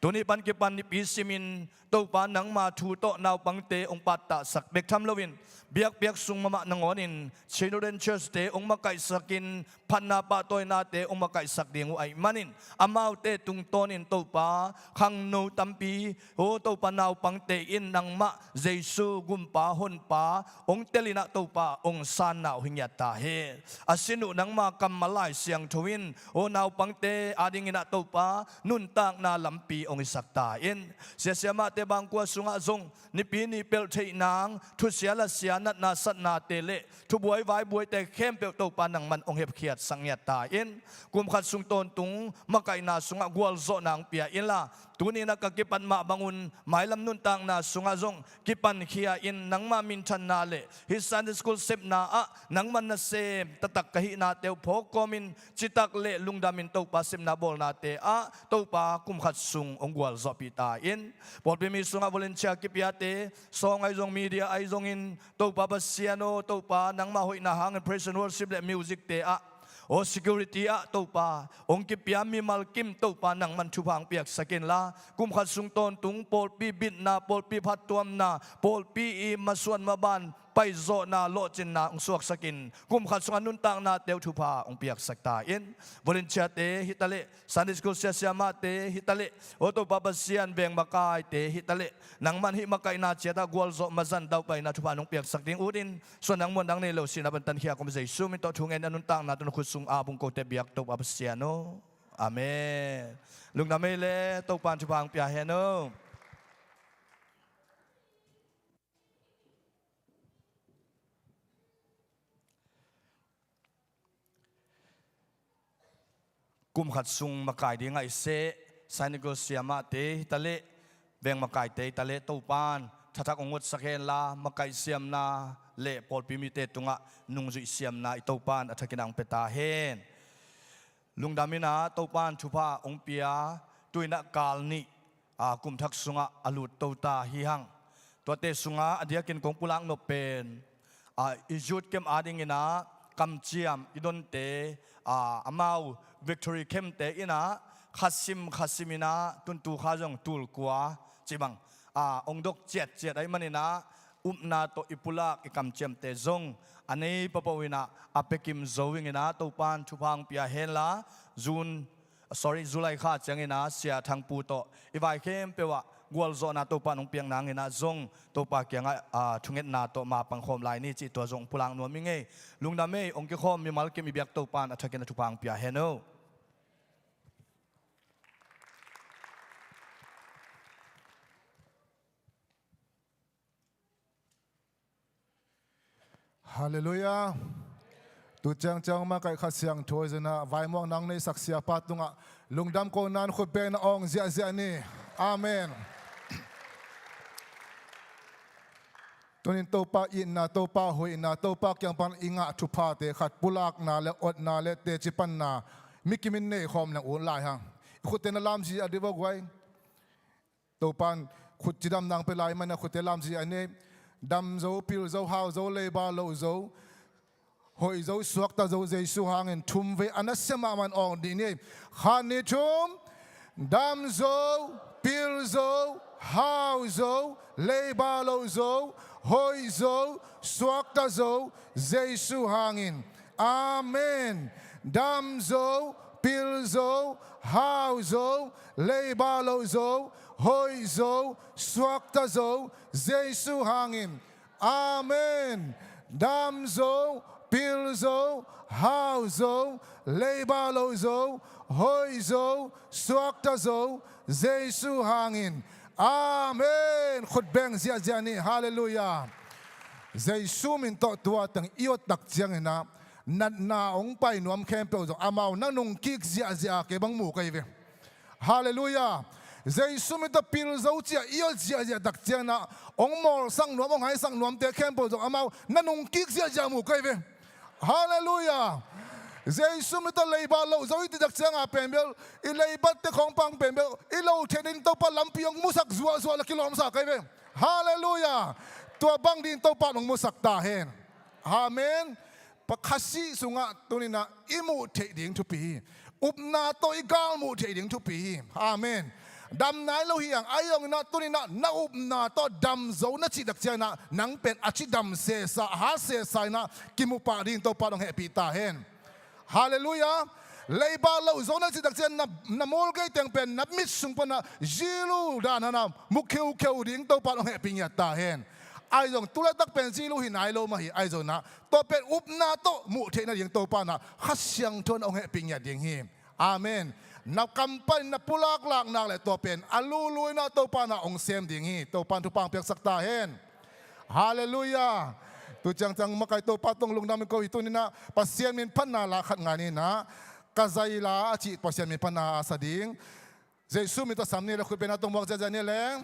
Tuni pan kipan nipi simin Topa nangma thu tawh naupangte hong pattahsak bek tham loin, biakpiak sung mahmah nangawnin Children Church-te hong makaihsakin, phatna pahtawinate hong makaihsak ding uh ahih manin, amaute tungtawnin Topa khangno tampi, aw Topa, naupangte in nangmah Jesu Gumpa Honpa hong telin ah Topa hong sanna uh hi ngiat ta hen. A sin uh nangma kammal Lai Siangtho in aw naupangte adingin ah Topa nuntakna lampi hong hisak ta in. Siasia mahte bangkua sungah zong nipi ni pelh theih nang thusia lasia, natna satnate le thubuai vaibuaite khempeuh Topa nangman hong hepkhiatsak ngiat ta in. Kum khat sung tawntung makaihna sungah gualzawhna hong pia inla, tuni in ah ka kipat mah bangun mailam nuntakna sungah zong kipankhia in nangma minthanna le hih Sunday school sepna ah nangman nasem taktak ka hihnate uh phawk kawmin citak le lungdamin Topa sepna bawlnate ah Topa kum khat sung hong gualzawhpih ta in. Pawlpi mi sungah volunteer kipiate, song ahi zong, media ahi zongin Topa Pasian aw, Topa nangma hoihna hangin praise and worship le music-te ah, aw security ah Topa hong kipia mimal kim Topa nangman thupha hong piaksak inla, kum khat sung tawntung pawlpi bitna, pawlpi phattuamna, pawlpi i masuan maban paizawhna, lawhcinna hong suaksakin, kum khat sungah nuntaknate uh thupha hong piaksak ta in. Volunteer-te hi taleh, Sunday school siasia mahte hi taleh, aw Topa Pasian, veng makaite hi taleh, nangman hih makaihna ciatah gualzawh mazan daupaina thupha nong piaksak ding utin, suan dang muan dang nei lo sihna pan tankhia kawm Jesu min tawh thu ngen a nuntakna tawh na khut sung a bungkote biak Topa Pasian aw. Amen. Lungdam ei le, Topa in thupha hong pia hen aw. Kum khat sung makai dingah i seh, Sunday school siamahte hi taleh, veng makaite hi taleh, Topan thathak hong ngotsak henla, makaih siamna le pawlpi mite tungah nungzuih siamna i Topan a thakin hong pia ta hen. lungdam in ah Topa'n thupha hong pia, tu in ah kal nih, aa, kum thak sungah a lut to ta hi hang. Tuate sungah a diakin kong pulak nop pen, aa, i youth camp adingin ah kamciam i donte, aa, amau Victory Camp-te in ah khasim khasim in ah tuntu kha zong tul kua cih bang, aa, hong dok ciatciat ahih manin ah upna tawh i pulak i kamciamte zong a nei papo in ah a pia kim zo ing in ah Topa'n thupha hong pia henla, June, sorry, July kha ciangin ah Sia Thangpu tawh i vai khempeuh ah gualzawhna Topa'n hong piak nangin ah zong Topa kiangah, aa, thungetna tawh mapang khawm lai ni cih tua zong pulak nuam ing ei. Lungdam ei, hong kikhawm mimal kim i biak Topa'n a thakin a thupha hong pia hen o. Halleluiah. Tu ciangciang makaih Kha Siangtho i zin ah vaimuang nang neihsak siapa tungah lungdam ko nan khutbeng na awng ziahziah ni. Amen. Tunin Topa itna, Topa hoihna, Topa kiang pan i ngah thuphate khat pulakna le otna le teci panna mi kimin nei khawm leng ut lai hang. I khutte na lam ziahziah dih vua guai. Topa'n khut cidam nang pia lai man a khutte lam ziahziah ni. Dam zo, pil zo, hau zo, leiba loh zo, hoih zo, suakta zo, Jesu hangin thum vei a nasia mahmah in awng dih ni. Khat, nih, thum. Dam zo, pil zo, hau zo, leiba loh zo, hoih zo, suakta zo, Jesu hangin. Amen. Dam zo, pil zo, hau zo, leiba loh zo, hoih zo, suakta zo, Jesu hangin. Amen. Dam zo, pil zo, hau zo, leiba loh zo, hoih zo, suakta zo, Jesu hangin. Amen. Khutbeng ziahziah ni. Halleluiah. Jesu min tawh tua teng i ot tak ciangin ah natna hong pai nuam khempeuh zong amau na nungkik ziahziah a kei bang mu ka hi ve. Halleluiah. Jesu min tawh pil zo ci-a i ot ziahziah tak ciangin ah hong mawlsak nuam, hong haisak nuamte khempeuh zong amau na nungkik ziahziah mu ka hi ve. Halleluiah. Jesu min tawh leiba loh zo i cih tak ciangin ah pen bel i leibatte khawng pan pen bel i loh theih ding Topa lampi hong musak zuahzuah le kilawmsa ka hi ve. Halleluiah. Tua bang ding Topa hong musak ta hen. Amen. Pa Khazih sungah tuninah i muh theih ding thupi hi. Upna tawh i gal muh theih ding thupi hi. Amen. Damna hi lo hi hang, ahi zonginah tuninah na upna tawh dam zo na cih tak cianginah nang pen a cidam sesa, a hat sesa inah kimu pah ding Topa hong hehpih ta hen. Halleluiah. Leiba loh zo na cih tak ciang na, na mawlgei teng pen na mit sung panah zilu dan hanah mu kheukheu ding Topa hong hehpih ngiat ta hen. Ahi zong tu laitak pen zilu hi nai lo mah hi, ahi zonginah tua pen upna tawh muh theih nading Topa inah Kha Siangtho inah hong hehpih ngiat ding hi. Amen. Na kam panin na pulak lak nak le tua pen a lulu inah Topa inah hong sem ding hi. Topa in thupha hong piaksak ta hen. Halleluiah. Tu ciangciang makai Topa tungah lungdam in ko hi tuninah Pasian min phatna la khat ngai ninah ka zai la a cih Pasian min phatna a sa ding. Jesu min tawh sam ni le khutbetna tungah muak ziahziah ni le.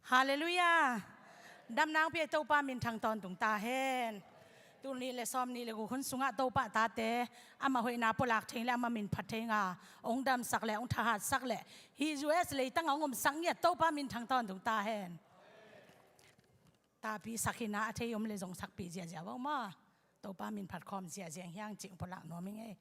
Halleluiah. Damna hong pia Topa min thang tawntung ta hen. Tul nih le sawm nih le guk hun sungah Topa tate amah hoihna pulak thei le amah min phat thei nga hong damsak le hong thahatsak le hih U S leitangah hong omsak ngiat Topa min thang tawntung ta hen. Tapisak hinah a thei om le zong sakpih ziahziah vo maw. Topa min phat khawm ziahziah hiang cih pulak nuam ing ei.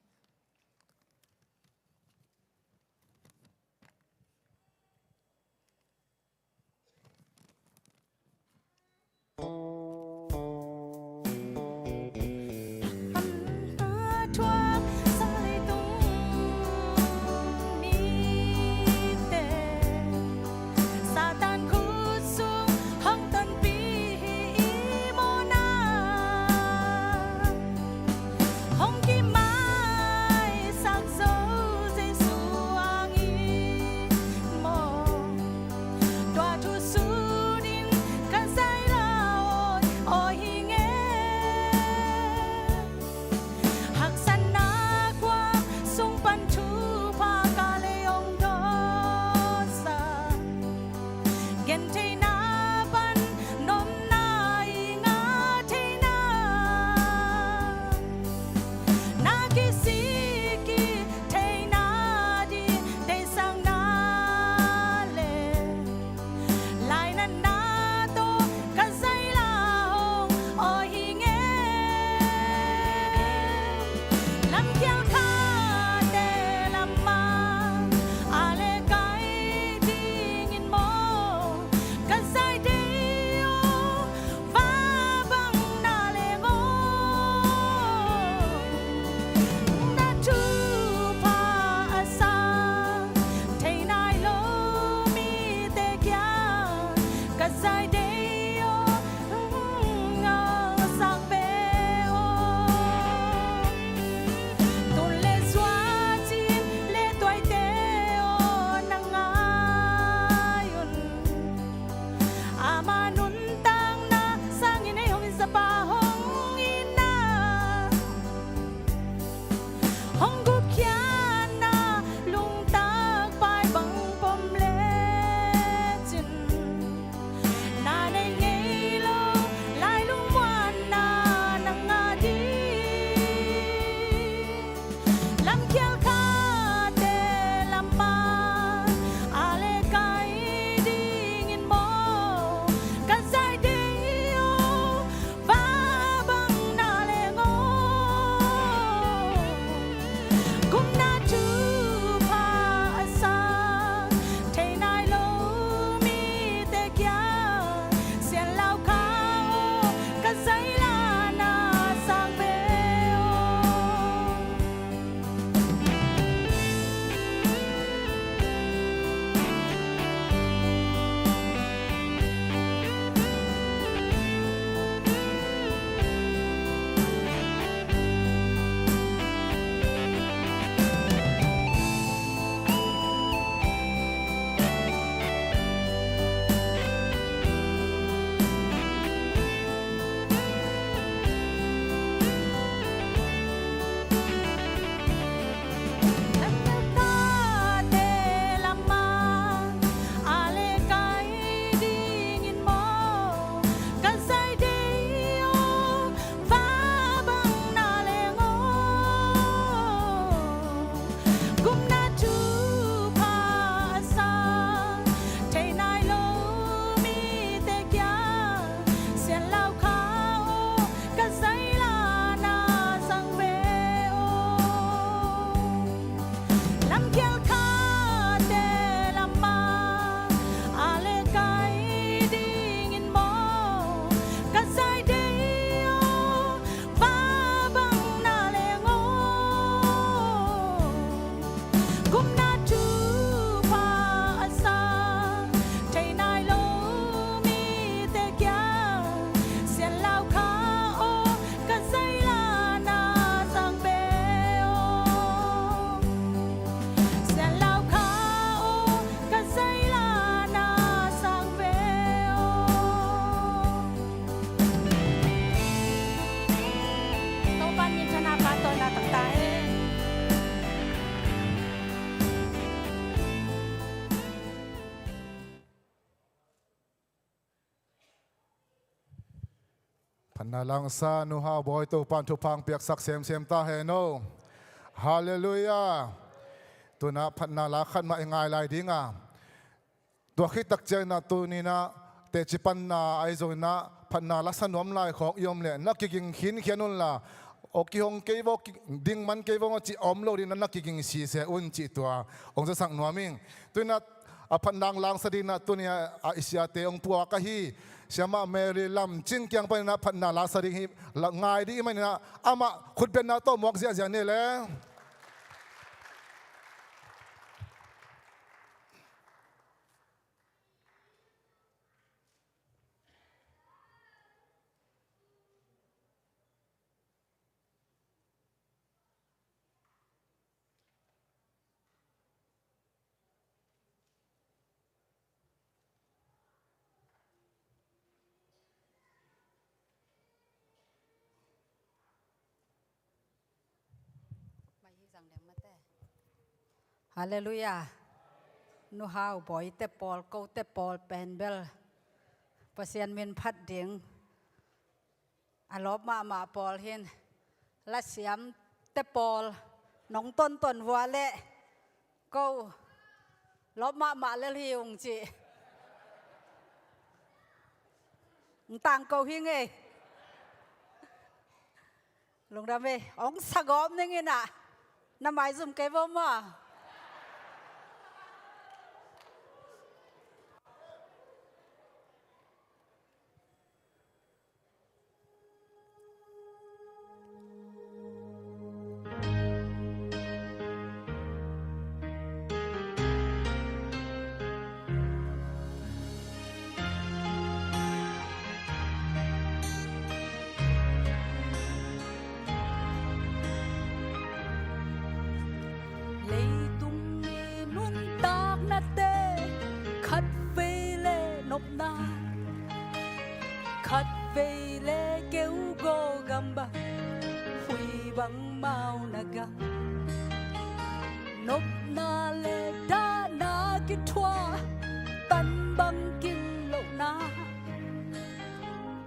Phatna la hong sa Nu Hau Bawi Topa'n thupha hong piaksak semsem ta hen aw. Halleluiah. Tu-in ah phatna la khat mah i ngai lai ding a, tua khit tak ciangin ah tuni-in ah teci panna ahi zongin ah phatna la sa nuam lai khawng i om leh na kiging khinkhian unla, aw kihong kei vo, ding man kei vo cih om lo dingin ah na kiging sise un cih tua hong zasak nuam ing. Tu-in ah a phatna hong la sa dingin ah tuni-a i siate hong puak ahi Siamah Mary Lam Cing kiang panin ah phatna la sa ding hi. Ngai ding ahih manin ah amah khutbetna tawh muak ziahziah ni leh. Halleluiah. Nu Hau Bawi te pawl, ko te pawl pen bel Pasian min phat ding a lawp mahmah pawl hi in, lasiam te pawl nong tonton vua leh ko lawp mahmah lel hi ung ci. Ng tangko hi ing ei. Lungdam ei, hong sagawp ning in ah na maizum kei vo maw. Leitung i nuntaknate khatvei le nopna, khatvei le keugaw gam bang, hui bang mauna gam, nopna le dahna kithuah, tan bang kim lohna,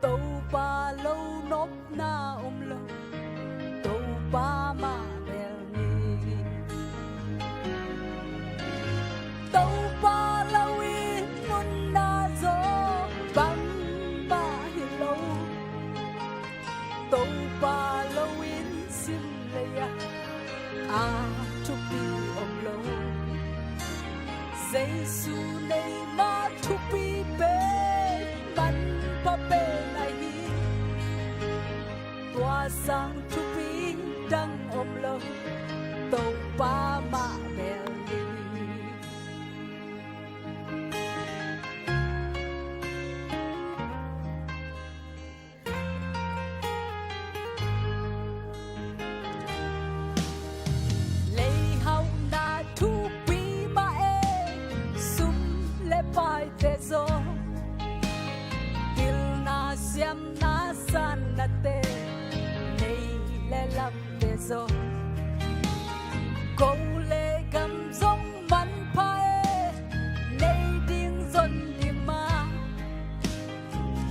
Topa lo nopna om lo, Topa mah bel ni. Topa lo in nunna zaw bangmah hi lo, Topa lo in sim lei-ah a thupi om lo. Jesu neih mah thupi pen manpha pen ahi, tua sang thupi dang om lo, Topa mah bel ni. Leihauhna thupi mah e, sum le paite zaw, pilna siamna sannate, nei le lamte zaw, ko le gam zong manpha e, nei ding zon ding mah,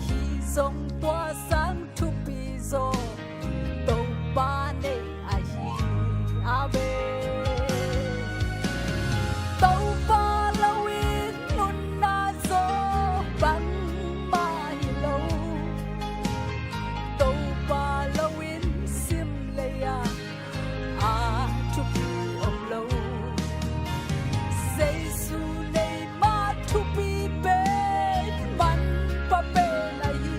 hih zong tua sang thupi zaw, Topa neih ahi. Amen. Topa lo in nunna zaw bangmah hi lo, Topa lo in sim lei-ah a thupi om lo. Jesu neih mah thupi pen manpha pen ahi,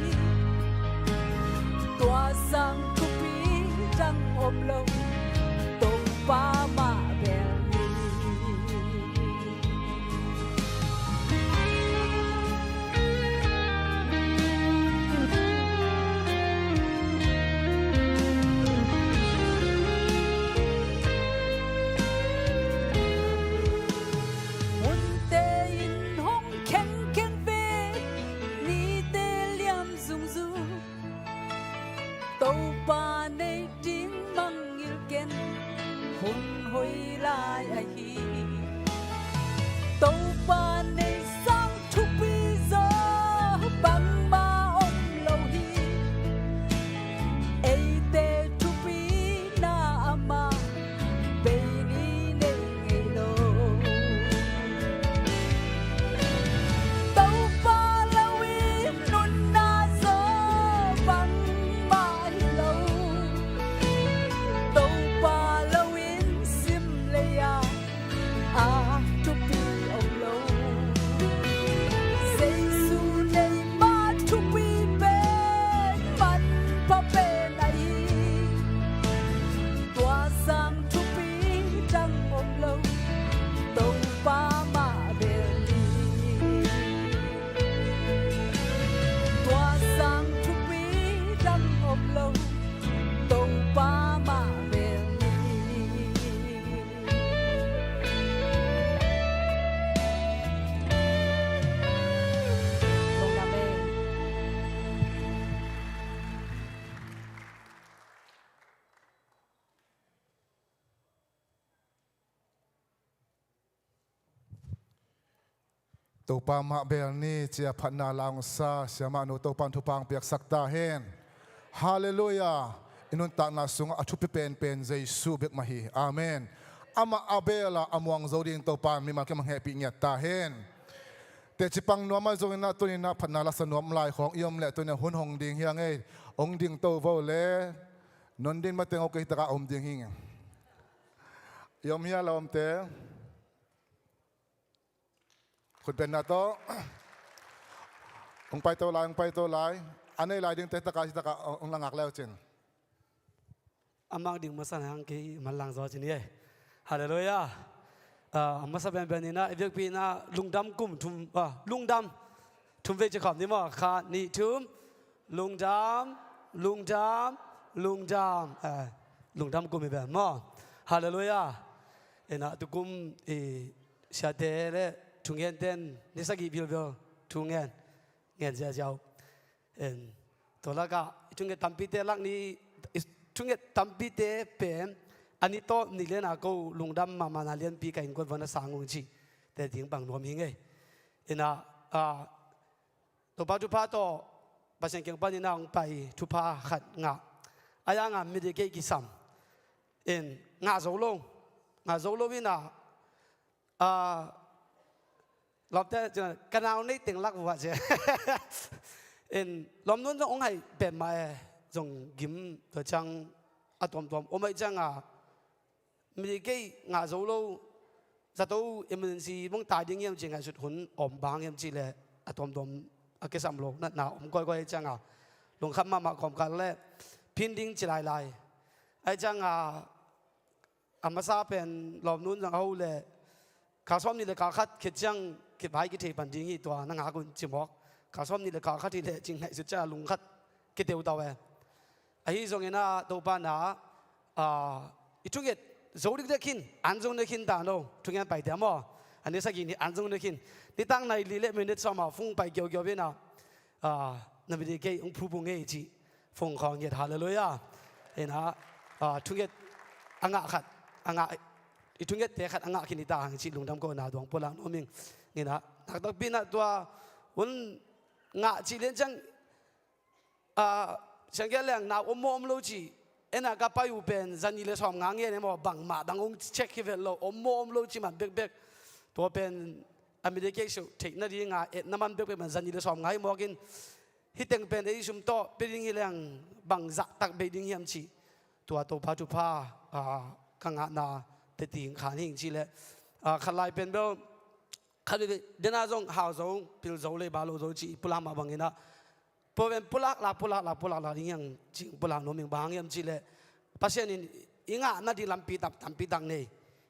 tua sang thupi dang om lo, Topa mah bel ni. Munte in hong khengkheng ve, nite liam zungzung, Topa neih ding mangngilh ken, hun hoih lai ahi. Topa neih sang thupi zaw bangmah om lo hi. Topa mah bel ni, ci-a phatna la hong sa siamahnu Topa in thupha hong piaksak ta hen. Halleluiah. I nuntakna sungah a thupi penpen Jesu bek mah hi. Amen. Amah a bel a, a muang zo ding Topa in mimal kim hong hehpih ngiat ta hen. Teci pang nuam ahi zongin ah, tuni-in ah phatna la sa nuam lai khawng i om leh, tuni-in ah hun hong ding hi ing ei. Hong ding to vo leh, non ding mateng ok, kei hi takah om ding hi ing. I om hia, la omte? Khut benna tawh. Hong paito lai, hong paito lai. A nei lai dingte hi takah, hi takah hong la ngak le uh cin. A mang ding masa nang kei manlang zaw cin hi ei. Halleluiah. Ah, a masa penpen in ah, i biakpi in ah lungdam kum thum, ah, lungdam. Thum vei ci khawm ni maw. Khat, nih, thum. Lungdam, lungdam, lungdam. Ah, lungdam kum hi ven maw. Halleluiah. In ah tukum i siate le thungente in ni sagih vilvel thu ngen, ngen ziahziah uh. En, tua lakah i thunget tampite lak ni, i thunget tampite pen a ni tawp ni le na ko lungdam mahmahna lianpi ka innkuan vuah na sang ung cihte ding pang nuam hi ing ei. In ah, ah, Topa thupha tawh Pasian kiang panin ah hong pai thupha khat ngah. A yang a medical kisam. In, ngah zo lo. Ngah zo lo in ah, ah, lawmte, ka nau nei teng lak vua cia. In, lawmnu'n zong hong haih pen mah e, zong gim tua ciang a tuamtuam om ahih ciang a, mi kei ngah zo lo, zato emergency mong tai ding hiam ci ngaihsut hun om, bang hiam cih leh a tuamtuam a kisam lo, natna om kawikawi ahih ciang a, lungkham mahmah kawmkal leh phin ding ci lailai. Ahih ciang a, a masa pen lawmnu'n zong a ho leh, kal sawmnih le kal khat khit ciang kivai kithei pan ding hi, tua na ngak un ci mawk. Kal sawmnih le kal khat hi leh cih ngaihsut ciang a lung khat kiteutau e. Ahi zongin ah Topa in ah, ah, i thunget zo dikdek khin, an zo dikdek khin ta no, thungen paite maw. A ni sagih ni an zo dikdek khin. Nitak nai li le minute sawm a phone pai kiaukiau in ah, ah, na mi dikdek kei hong phu phu ngei cih phone khawng ngiat, halleluiah. In ah, ah, thunget a ngah khat, a ngah, i thungette khat a ngah khin hi ta hang cih lungdam kohna dong pulak nuam ing. In ah, naktakpi in ah tua hun ngah cih lian ciang, ah, siangkel leng nau om maw om lo cih, en ah ka pai uh pen zanih le sawmnga ngen e maw, bangmah dang hong check hi vet lo, om maw om lo cih man bekbek. Tua pen a mi dikdek kei seuh theih nading a etna man bekbek pen zanih le sawmnga hi mawk in, hih teng pen ei sum tawh pia ding hi leng bang zahtak bei ding hiam cih, tua Topa thupha, ah, ka ngahna teci khan hi ing cih leh, ah, khat lai pen bel, khat veve dena zong hau zo, pil zo, leiba lo zo cih i pulak mah bangin ah, tua pen pulak la, pulak la, pulak la ding hiam cih pulak nuam ing. Bang hiam cih leh Pasian in i ngah nading lampi tam, tampi tak nei.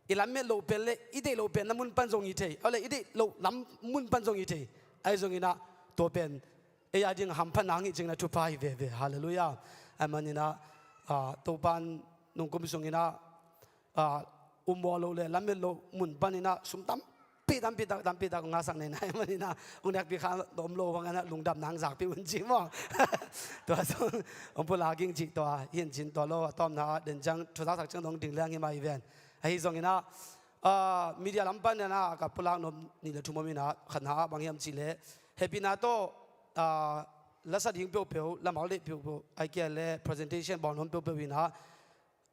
I lamet loh pen le i deih loh pen na mun pan zong hi thei. Aw le i deih loh lam mun pan zong hi thei. Ahi zongin ah tua pen ei a ding a hamphatna hong hi cing na thupha hi veve. Halleluiah. Ahih manin ah, ah, Topa in nungkum sungin ah, ah, um maw lo le lamet loh mun panin ah sum tampi, tampi tak, tampi tak ngahsak nei na ahih manin ah, hong nekpi kha om lo bangin ah lungdamna hong zakpih un ci maw. Tua zong hong pulak ing cih tua hi in cin, tua lo a tawpna ah den ciang thu zaksak ciang dong ding leng hi mah hi ven. Ahi zongin ah, ah, media lam panin ah ka pulak nuam nih le thum om in ah, khatna ah bang hiam cih leh hehpihna tawh, ah, la sa ding peuhpeuh, la mal deih peuhpeuh, ahih kei leh presentation bawl nuam peuhpeuh in ah,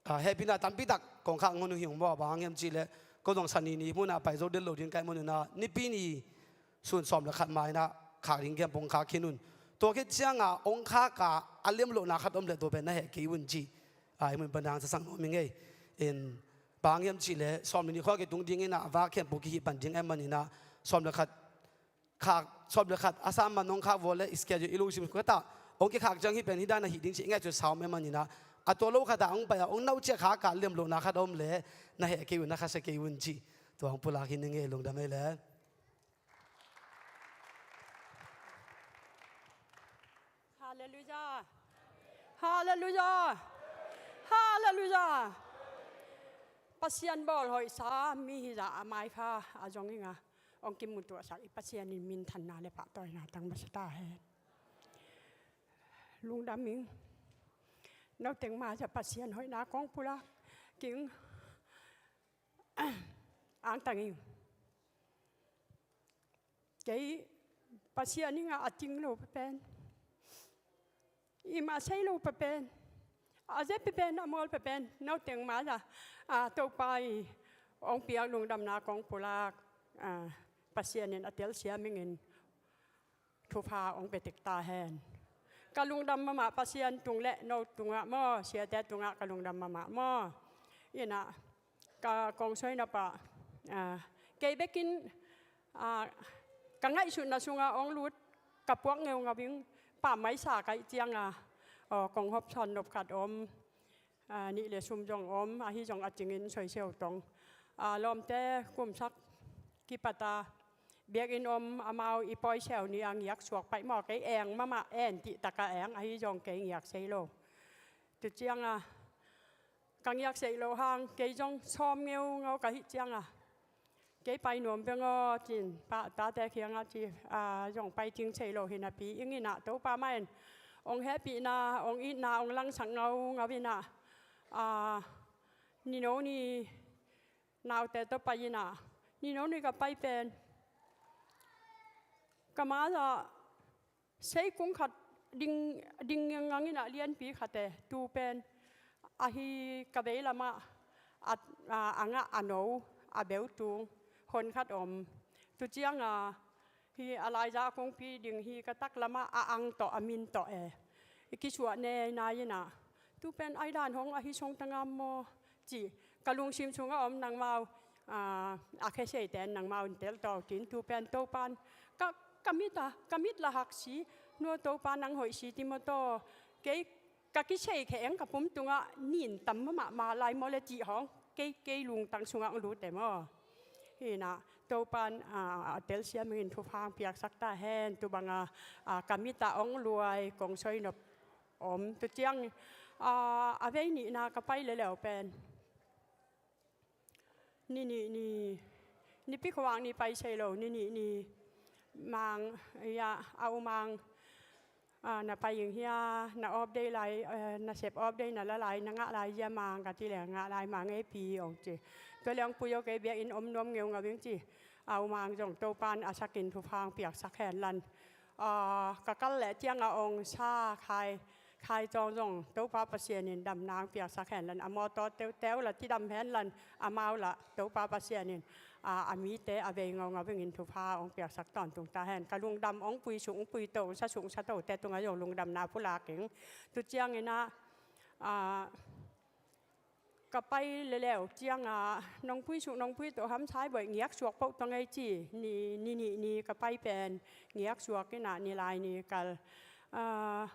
ah, hehpihna tampi tak kong khak ngei uh hi ung maw. Bang hiam cih leh ko zong Sani ni hmun ah pai zo den lo ding ka hih manun ah, Nipi ni sun sawm le khat ma in ah khak ding khempeuh hong khak khin un. Tua khit ciang a hong khak a a liam lohna khat om leh tua pen na heh kei un cih, ah, hih mun pan hong sa sak nuam ing ei. In, bang hiam cih leh sawm le nih khua kitung ding in ah, a vak khempeuh kihih pan ding ahih manin ah, sawm le khat khak, sawm le khat a sam man hong khak vua leh schedule i lungsim khat ah hong kikhak ciang hih pen hih dan a hih ding cih i ngaihsut sa om ahih manin ah, a tua lo khat ah hong pai a hong nauciah khak a liam lohna khat a om leh na heh kei un, na khasia kei un cih tua hong pulak hi ning ei. Lungdam ei le. Halleluiah. Halleluiah. Halleluiah. Pasian bawl hoihsa mi hi zah a, maipha a zong hi ing a, hong kimutuahsak i Pasian in minthanna le pahtawina tang masa ta hen. Lungdam ing. Noteng mai-ah Pasian hoihna kong pulak ing. Angtang ing. Kei Pasian i ngah a ting lo pen, i mah sei lo pen, a ze pen, a mawl pen, no teng mah a, a, Topa i ong piak lungdamna kong pulak, a, Pasian in a telsiam ingin thupha ong pia tek ta hen. Ka lungdam mahmah Pasian tung le no tungah maw, siate tungah ka lungdam mahmah maw. Inah ka kong soi nop ah, a, kei bekin, a, ka ngaihsutna sungah ong lut ka puak ngeungau ing, pammaih sa ka hih ciangah, aw, kong hopsawn nop khat om, a, nih le sum zong om, ahi zong a cingin soiseu tong. A, lawmte kumsak kipat a biakinn om amau i pawiseu ni a ngiaksuak paih maw, kei eng mahmah en cih takah eng, ahi zong kei ngiak sei lo. Tu ciangah ka ngiak sei lo hang, kei zong sawm ngeungau ka hih ciangah, kei pai nuam veng aw cin, pa tate kiangah ci, a, zong pai cing sei lo hi napi, ing inah Topa mah in ong hehpihna, ong itna, ong langsak ngaungau inah, a, nino ni naute tawh pai inah, nino ni ka pai pen, ka mah ah sei kung khat ding, ding ngang inah lianpi khat e, tu pen ahi ka veilamah a, a, a ngah a no, a beutung hon khat om. Tu ciangah hi a laiza kungpi ding hi ka taklamah a ang tawh, a min tawh e, i kisuah ne nai inah, tu pen aidan hong ahi song tangam maw cih ka lungsim sungah om, nangmau, a, a kheseite nangmau in teltaw cin, tu pen Topan ka, ka mit a, ka mit la hak si, nua Topa nang hoih si ti maw taw, kei ka kisei khe eng ka pum tungah nin tam mahmah lai maw le cih hong kei, kei lungtang sungah ong lut e maw. Hi inah Topan, a, a telsiam ingin thupha ong piaksak ta hen, tu bangah, a, ka mit ah ong luai kong soi nop om. Tu ciang, a, a vei nihna ka pai leleu pen, ni nih ni, Nipi khuavak ni pai sei lo, ni nih ni Mang, ia, a u Mang, a, na pai ing hia, na off day lai, eh, na sep off day na la lai, na ngah lai zia Mang ka ci leh, ngah lai Mang ei pi ong ci. Tua leh ong pui aw, kei biakinn om nuam ngeungau ing ci. A u Mang zong Topan a sakin thupha ong piaksak hen lan. A, ka kal leh ciangah ong sa khai, khai cawng zong Topa Pasian in damna ong piaksak hen lan. A mawtaw teuteu la cidam hen lan, amau la Topa Pasian in, a, a mite a vei ngaungau ingin thupha ong piaksak tawntung ta hen. Ka lungdam ong pui suk, ong pui to, ong sa suk, ong sa tote tungah zong lungdamna pulak ing. Tu ciang inah, a, ka pai leleu ciangah nong pui suk, nong pui to ham, Saiboih ngiaksuak poh tong ei ci, ni, ni nih ni ka pai pen ngiaksuak inah ni lai ni kal. A,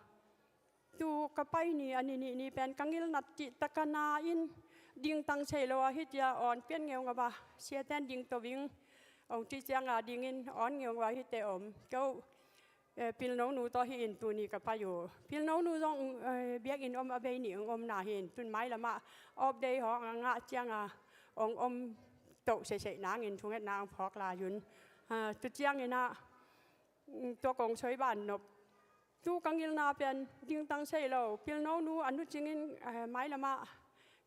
tu ka pai ni a ni nih ni pen ka ngilnat cih takah na in, dingtang sei lo a hi cia, awn pian ngeungau a, siaten ding to ving ong ci ciangah dingin awn ngeungau a hite om. Ko, eh, pilno nu tawh hi in tuni ka pai uh. Pilno nu zong, eh, biakinn om a vei nih ong omna hi in, tun mailamah off day hong a ngah ciangah ong om toh seisei nangin thungetna ong phawk lai un. A, tu ciang inah, mm, tua kong soi ban nop. Tu ka ngilna pen dingtang sei lo, pilno nu a nu cingin, eh, mailamah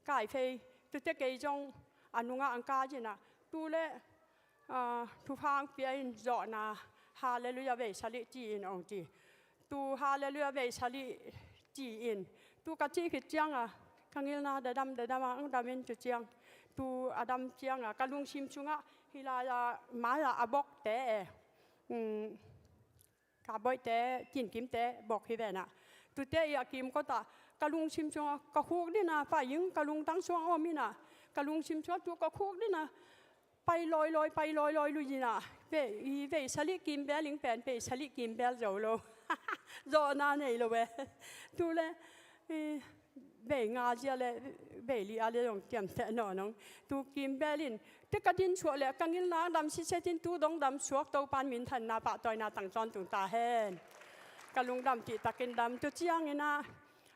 kaifei, tute kei zong a nungah ang ka cinah, tu le, a, thupha ang pia in zawhna, Halleluiah vei salih ci in ong ci. Tu Halleluiah vei salih ci in, tu ka cih khit ciangah ka ngilna dadam dadam ang dam in, tu ciang, tu a dam ciangah ka lungsim sungah hi lai-a mai-ah a bokte e, um, ka boihte, kinkimte bok hi venah, tute i a kimkotah ka lungsim sungah ka khuk dinah pai ing, ka lungtang sungah om inah, ka lungsim sungah tu ka khuk dinah pai lawilawi, pai lawilawi lui inah, vei, i vei salih kimbel ing pen vei salih kimbel zo lo. Zawhna nei lo ve. Tu le, i, vei nga zia le vei li a le zong kiamteh nawn ong. Tu kimbel in, te ka din suah le ka ngilna dam sisetin tu dong dam suak, Topan minthanna pahtawina tang tawntung ta hen. Ka lungdam cihtakin dam. Tu ciang inah,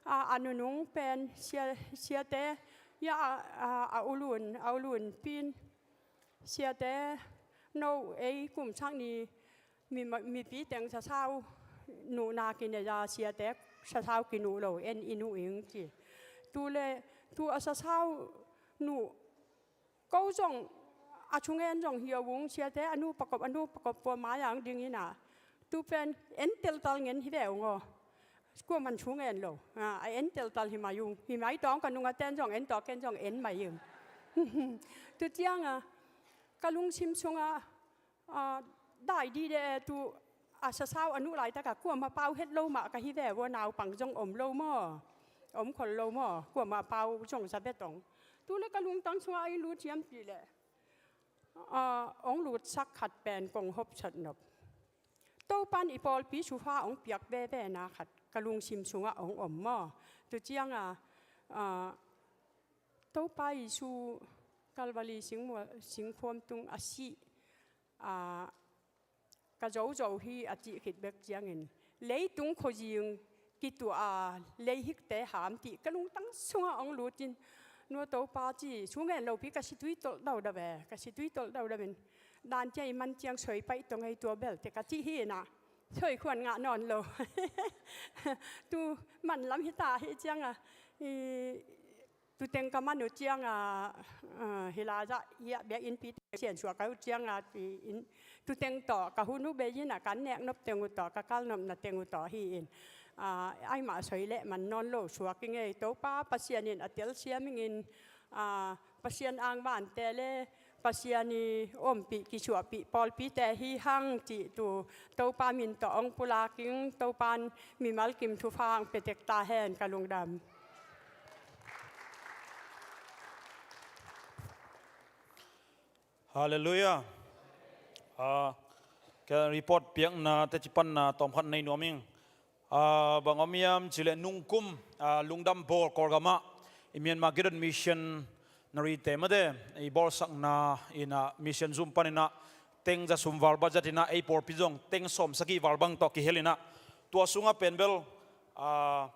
a, a nunung pen sia, siate, ia, a, a, a ulun, a ulun pin, siate, no ei kumsak ni, mi, mipi teng sasau nuhna kinei a, siate sasau kinuh lo, en i nuh ing ci. Tu le, tu a sasau nuh, ko zong a thungen zong hi a ung, siate a nu pakop, a nu pakop pua mai ang ding ina. Tu pen en teltal ngen hi ve ung aw. Kuaman thungen lo. A, a en teltal hi mai ung. Hi mai tawng ka nunga ten zong en tawh ken zong en mai ung. Tu cianga ka lungsim sunga, a, dai di de tu a sasau a nuh laitaka kuama pau het lo mah ka hi ve ua, naupang zong om lo maw. Om khol lo maw. Kuama pau zong za betong. Tu le ka lungtang sunga a i lu ciampi le, a, ong lutsak khat pen kong hopsat nop. Topan i pawlpi sufa ong piak vevena khat ka lungsim sunga ong om maw. Tu cianga, a, Topa Jesu Kalvari singmual, singkhuam tung a sih, a, ka zozo hi a cih khit bek ciangin leitung khuazing kituah a leihikte ham cih ka lungtang sunga ong lutin, nua Topa ci, sungen lopi ka situi tolh dau dau ve, ka situi tolh dau dau in dan cia i man ciang soi paih tong ei tua belte ka cih hi ina. Soi khuan ngah nawn lo. Tu man lam hita hi cianga, i, tuteng ka man uh cianga, a, hi la zah hiah biak innpi teng siansuah ka uh cianga, i, in, tuteng tawh ka hun uh bei ina kan nek nop teng uh tawh ka kal nopna teng uh tawh hi in, a, ai mah soi leh man nawn lo suak i ngei. Topa Pasian in a telsiam ingin, a, Pasian angvante le Pasian i ompih kisuahpih pawlpite hi hang cih tu Topa min tawh ong pulak ing. Topan mimal kim thupha ang petek ta hen ka lungdam. Halleluiah. A, ka report piakna teci panna tawmkhat nei nuam ing. A, bang om hiam cileh nungkum, a, lungdam bawl Kawlgamah i Myanmar Gideon Missionary te mate i bawlsakna ina mission zum paninah teng za sum val budget inah ei pawlpi zong teng sawm sagih val bang tawh kihel inah tua sungah pen bel, a,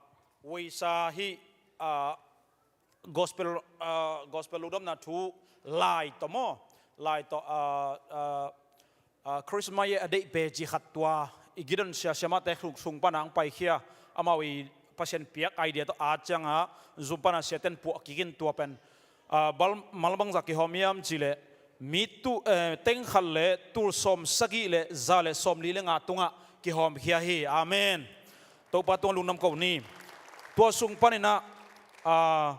weisa hi, a, gospel, a, gospel lungdamna thu lai tawh maw, lai tawh, a, a, a, Christmas a deih pe ci khat tua i Gideon sia siamahte sung pana ang paikhia, amau i Pasian piak idea tawh a cianga zum pana siaten puah kikin tua pen, a, bal mal bangza kihawm hiam cileh mi tu, eh, teng khat le tul sawm sagih le za le sawm li le nga tungah kihawmkhia hi. Amen. Topa tungah lungdam ko ni. Tua sung paninah, a,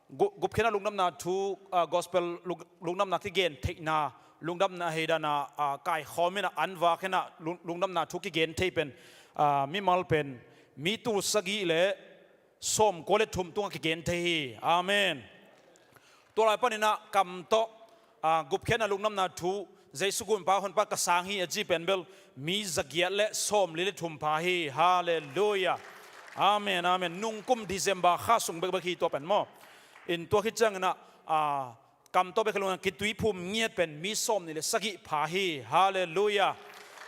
gu-, gupkhiatna lungdamna thu, a, gospel lung-, lungdamna kigen theihna, lungdamna heidana, a, kaikhawm inah an vak inah lung-, lungdamna thu kigen thei pen, a, mimal pen mi tul sagih le sawm kua le thum tungah kigen thei hi. Amen. Tua lai paninah kam tawh, a, gupkhiatna lungdamna thu Jesu gumpa honpa ka sang hi a ci pen bel mi zagiat le sawm li le thum pha hi. Halleluiah. Amen, amen. Nungkum December kha sung bekbek hi tua pen maw. In tua khit cianginah, a, kam tawh bek hi lo kitui phum ngiat pen mi sawm nih le sagih pha hi. Halleluiah.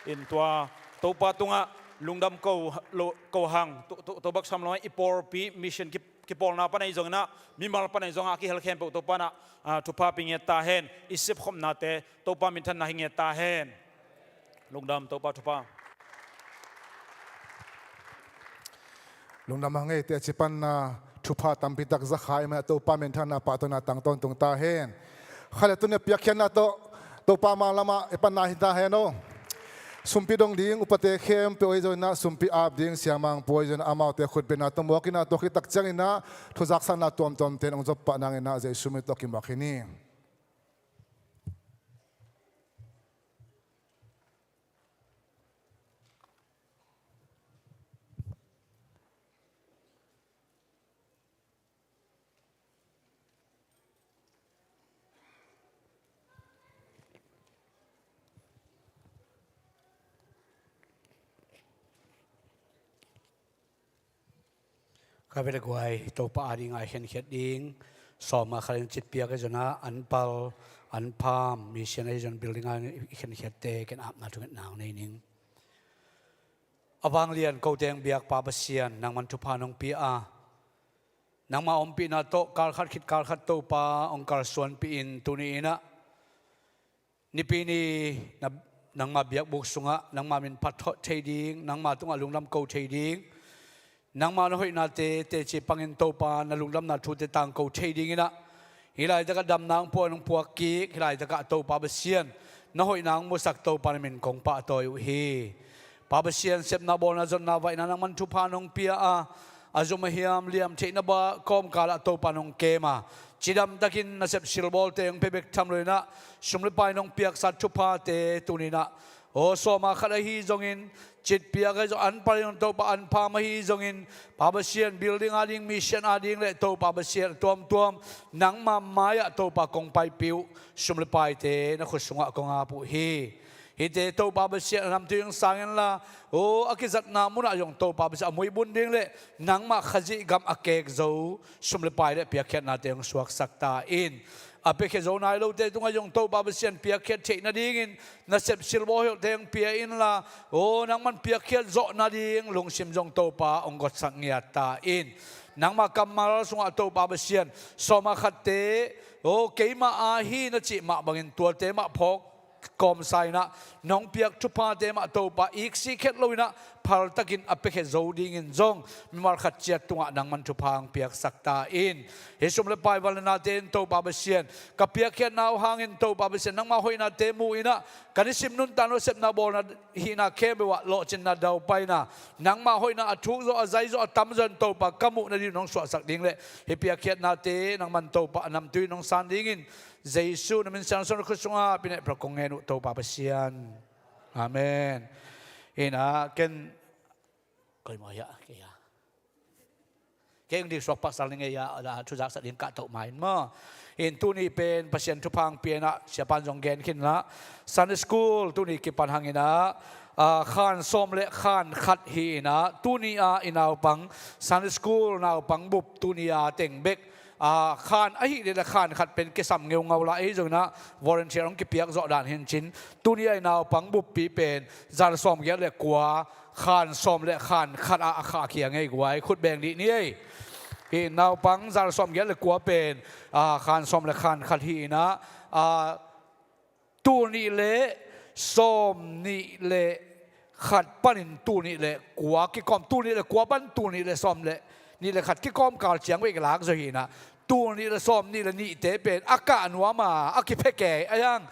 In tua Topa tungah lungdam ko lo, ko hang, to, to, to bak sam lo i pawlpi mission ki, kipawlna panai zonginah mimal panai zongah a kihel khempeuh Topa nah, a, thupha pi ngiat ta hen. I sepkhopnate Topa minthanna hi ngiat ta hen. Lungdam, Topa thupha. Lungdam hang ei, teci panna thupha tampi tak za kha i mah Topa minthanna pahtawina tang tawntung ta hen. Kha le tuni a piakkhiatna tawh Topa manglamah i panna hi ta hen aw. Sumpi dong ding upate khempeuh ei zonginah sumpi ap ding siamang puai zonginah amaute khutbetna tawh muak inah tua khit tak cianginah thuzaksakna tuamtuamte in ong zop pah nanginah Jesu min tawh kimuak hi ni. Ka vele guai, Topa a dingah i khenkhiat ding sawm a khalin citpiak i zonah an pal, an pham, mission a i zon building a i khenkhiatte ken apna thungetna hong nei ning. A vanglian ko teng biakpa Pasian, nangman thupha nong pia a, nangma ompihna tawh kalkhat khit kalkhat Topa hong kalsuanpih in tuni inah Nipi ni na, nangma biakbuk sungah nangma min phat thawh thei ding, nangma tungah lungdam ko thei ding, nangma na hoihnate teci pangin Topa na lungdamna thute tangko thei dinginah Hih laitakah damna hong pua, hong puak kik, hih laitakah Topa Pasian, na hoihna hong musak Topa na min kong pahtawi uh hi. Pa Pasian, sepna bawlna zotna vaihna nangman thupha nong pia a, a zum a hiam liam theihna bah kawmkalah Topa nong kem a, cidamtakin na sepsilbawlte hong pia bek tham loinah, sum le pai nong piaksa thuphate tuninah, aw, sawma khat ahi zongin, citpiak ahi zong, an pal in Topa an pham ahi zongin, Pa Pasian, building a ding, mission a ding le Topa Pasian, tuamtuam nangma mai-ah Topa kong paipih uh, sum le paite na khut sungah kong ap uh hi. Hihte Topa Pasian a namtui hong sang inla, aw, a kizatna munah zong Topa Pasian a muibun ding le nangmah Khazih gam a kek zo sum le pai le piakkhiatnate hong suaksak ta in. A piakhia zo nai lote tungah zong Topa Pasian piakkhiat theih nadingin na sepsilbaw heuhte hong pia inla, aw, nangman piakkhiat zawh nading lungsim zong Topa hong gotsak ngiat ta in. Nangmah kammal sungah Topa Pasian, sawma khatte, aw, keima a hi na cih mah bangin tuate mah phawk kawmsa inah, nong piak thuphate mah Topa iksi khet loinah, phaltakin a piakhia zo dingin zong mimal khat ciat tungah nangman thupha hong piaksak ta in. Hih sum le pai van le nate in Topa Pasian, ka piakkhiatna uh hangin Topa Pasian, nangma hoihnate mu inah, ka nisim nuntakna sepna bawlna hihna khempeuh ah lawhcinna daupaina, nangma hoihna a thuk zawh, a zai zawh, a tam zawh in Topa ka muh nading nong suahsak ding le hih piakkhiatnate nangman Topa a namtui nong san dingin, Jesu na min siangsawn khut sungah pi neh prak kong ngen uh Topa Pasian. Amen. Inah ken, koi maw hiah, kei a, kei ung ding suak pasal ning ei a, a thuzaksak ding kahtoh mai in maw. In tuni pen Pasian thupha hong pia inah, siapan zong gen khin lah. Sunday school tuni kipan hang inah, a, khan sawm le khan khat hi inah, tuni a i naupang Sunday school naupang bup tuni a teng bek, a, khan ahih leh le khan khat pen kisam ngeungau lai ahi zong inah, volunteer hong kipiak zawh dan hi in cin, tuni a i naupang buppi pen za le sawm giat le kua, khan sawm le khan khat ah a khahkhia ngei guai, khut beng dih ni ei. Hih naupang za le sawm giat le kua pen, a, khan sawm le khan khat hi inah, a, tul nih le sawm nih le khat panin tul nih le kua kikawm, tul nih le kua pan tul nih le sawm le nih le khat kikawm kal ciang vei kilak zaw hi inah, tul nih le sawm nih le nihte pen a kah nuam a, a kiphekei a hiang.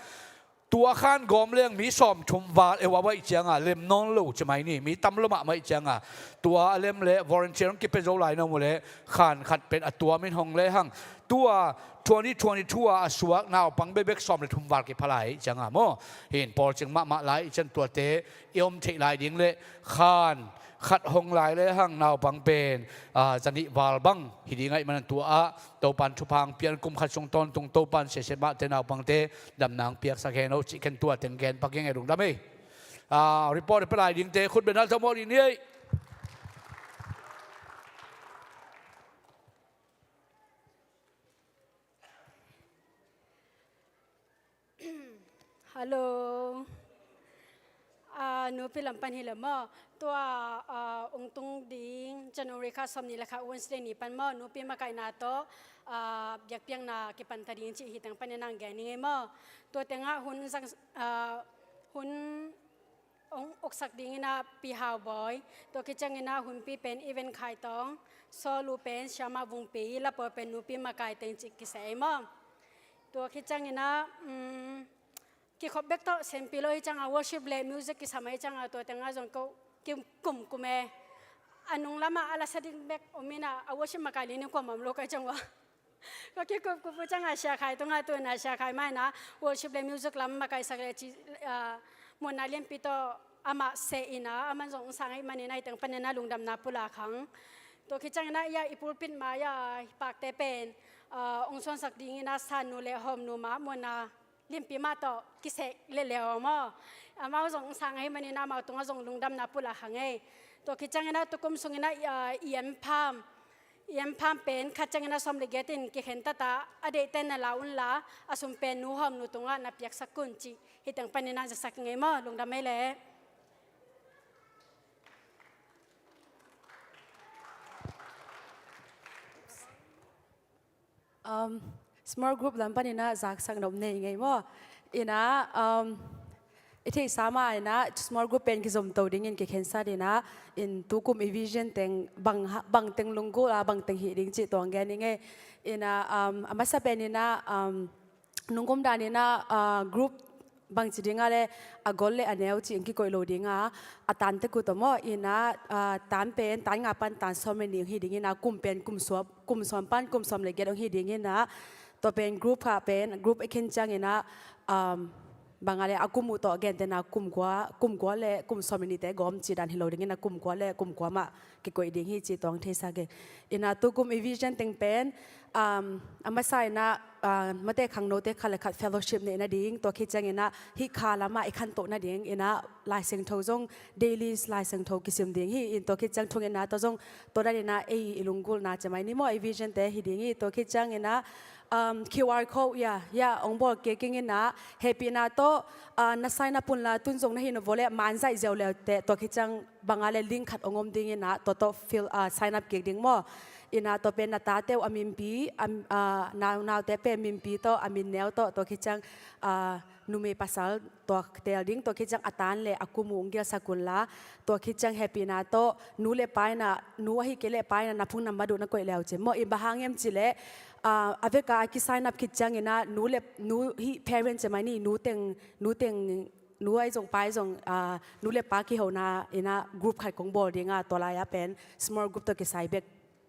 Tua khan gawm leng mi sawm thum val e, ua vaih cianga lem nawn lo ci mai ni, mi tam lo mahmah ih cianga, tua a lem le volunteer hong kipia zo lai na mu le khan khat pen a tuamin hong le hang. Tua twenty twenty-two a a suak naupang bekbek sawm le thum val kipha lai cianga maw, hin pawlcing mahmah lai cian tuate i om theih lai ding le khan khat hong lai le hang naupang pen, a, zanih val bang hi ding ahih manin tua ah Topan thupha hong pian kum khat sung tawntung Topan siasia mahte naupangte damna hong piaksak hen o cih ken tua teng gen pak ing ei, lungdam ei. A, report i pia lai dingte khut beng na tawh mawh dih ni ei. Hallo. A, nupi lam pan hi lo maw. Tua, a, ung tung ding January kha sawm nih le kha Wednesday ni pan maw, nupi makaihna tawh, a, biakpiakna kipan ta ding cih hi teng panin ang gen ning ei maw. Tua tengah hun zang, a, hun ong uksak dingin ah Pi Hau Bawi, tua khit ciangin ah hunpi pen Even Khai Tawng, sawlu pen Siama Vung Pi, lapawl pen nupi makai teng cih kiseh ei maw. Tua khit ciangin ah, um, kikhop bek tawh sempi lo hi ciangah worship le music kisam ahi ciangah tua tengah zong ko kikumkum e. A nung lamah a lasa ding bek om inah a worship makai lining kuamah om lo kai ciang ua. Ka kikup kup uh ciangah Sia Khai tungah tu inah Sia Khai mah inah worship le music lam makaisak le ci, ah, muanna lianpi tawh amah seh inah, aman zong sang ahih manin ah hi teng panin ah lungdamna pulak hang. Tua khit ciangin ah i pulpit mai-ah pakte pen, ah, ong suansak dingin ah sannu le hawmnu mah muanna lianpi mah tawh kiseh leleu maw. Amau zong sang ahih manin ah amau tungah zong lungdamna pulak hang ei. Tua khit ciangin ah tukum sungin ah, ah, i an pham I an pham pen khat ciangin a sawm le giat in kikhen tata a deihte na la unla, a sum pen nu hawmnu tungah na piaksak un cih hi teng panin a zasak ngei maw, lungdam ei leh. Um, small group lam panin a zaksak nop nei ngei maw. Ina, um, i theihsa mah inah small group pen kizomto dingin kikhensa dinah, in tukum i vision teng bang, bang teng lunggulh a bang teng hih ding cih tuang gen i ngei. Inah, um, a masa pen inah, um, nungkum dan inah, uh, group bangci dinga le a gol le a neu cih in kikoih lo dinga, a tan tek uh tawh maw inah, uh, tan pen tan nga pan tan sawm le nih hong hi ding inah, kum pen kum sawm, kum sawm pan kum sawm le giat hong hi ding inah, tua pen group kha pen group a khen ciang inah, um, banga le a kum uh tawh gentehna kum kua, kum kua le kum sawm le nihte gawm cih dan hi lo ding inah, kum kua le kum kua mah kikoih ding hi cih tuang theisak e. Inah tukum i vision teng pen, um, a masa inah, uh, mate khangnote khat le khat fellowship neih nading, tua khit ciang inah hih kha lamah i khantoh nading inah Lai Siangtho zong daily Lai Siangtho kisim ding hi. In tua khit ciang thungetna tawh zong tua dan inah ei i lunggulhna cemai ni maw, i vision te hi ding hi. Tua khit ciang inah, um, Q R code ya ya ong bawl kik ing inah, hehpihna tawh, uh, na sign up un la, tun zong na hi na vua le man zaih ziau le teh tua khit ciang banga le link khat ong om ding inah, tua tawh fill, uh, sign up kik ding maw. Inah tua pen na tate uh a minpi, a, uh, nau, naute pen minpi tawh, a min neu tawh, tua khit ciang, uh, numei pasal tua teel ding, tua khit ciang a tan le a kum uh ong gelsak un la, tua khit ciang hehpihna tawh nu le pa inah, nu ahi kei le pa inah na phone number uh na koih le uh cin maw. In bang hang hiam cih leh, ah, a veka a ki sign up khit ciang inah nu le, nu hih parent cemai ni, nu teng, nu teng, nu ahi zong pa ahi zong, ah, nu le pa kihona inah group khat kong bawl dinga, tua lai-a pen small group tawh kisai bek,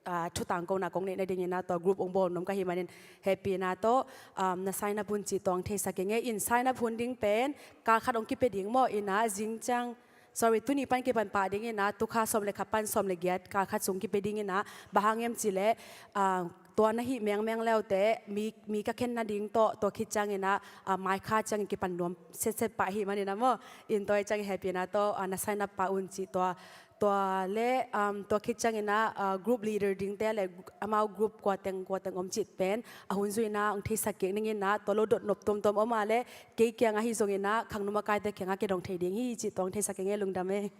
ah, thutang kona kong neih nading inah tua group ong bawl nuam ka hih manin, hehpihna tawh, um, na sign up un cih tuang theisak i ngei. In sign up hun ding pen kal khat ong kipia ding maw inah, zing ciang, sorry, tuni pan kipan pah ding inah, tukha sawm le khat pan sawm le giat kal khat sung kipia ding inah, bang hang hiam cih leh, ah, tua na hih mengmeng le uh teh mi, mi ka khen nading tawh, tua khit ciang inah, ah, mai kha ciang in kipan nuam setset pah hih man inah maw. In tua hi ciang hehpihna tawh, ah, na sign up pah un cih tua, tua le, um, tua khit ciang inah, uh, group leader dingte le amau group kua teng kua teng om cih pen a hun zui inah ong theisak kik ning inah, tua lo dot nop tuamtuam om a le kei kiangah hi zong inah khangno makaite kiangah kidong thei ding hi cih tuang theisak i ngei. Lungdam e.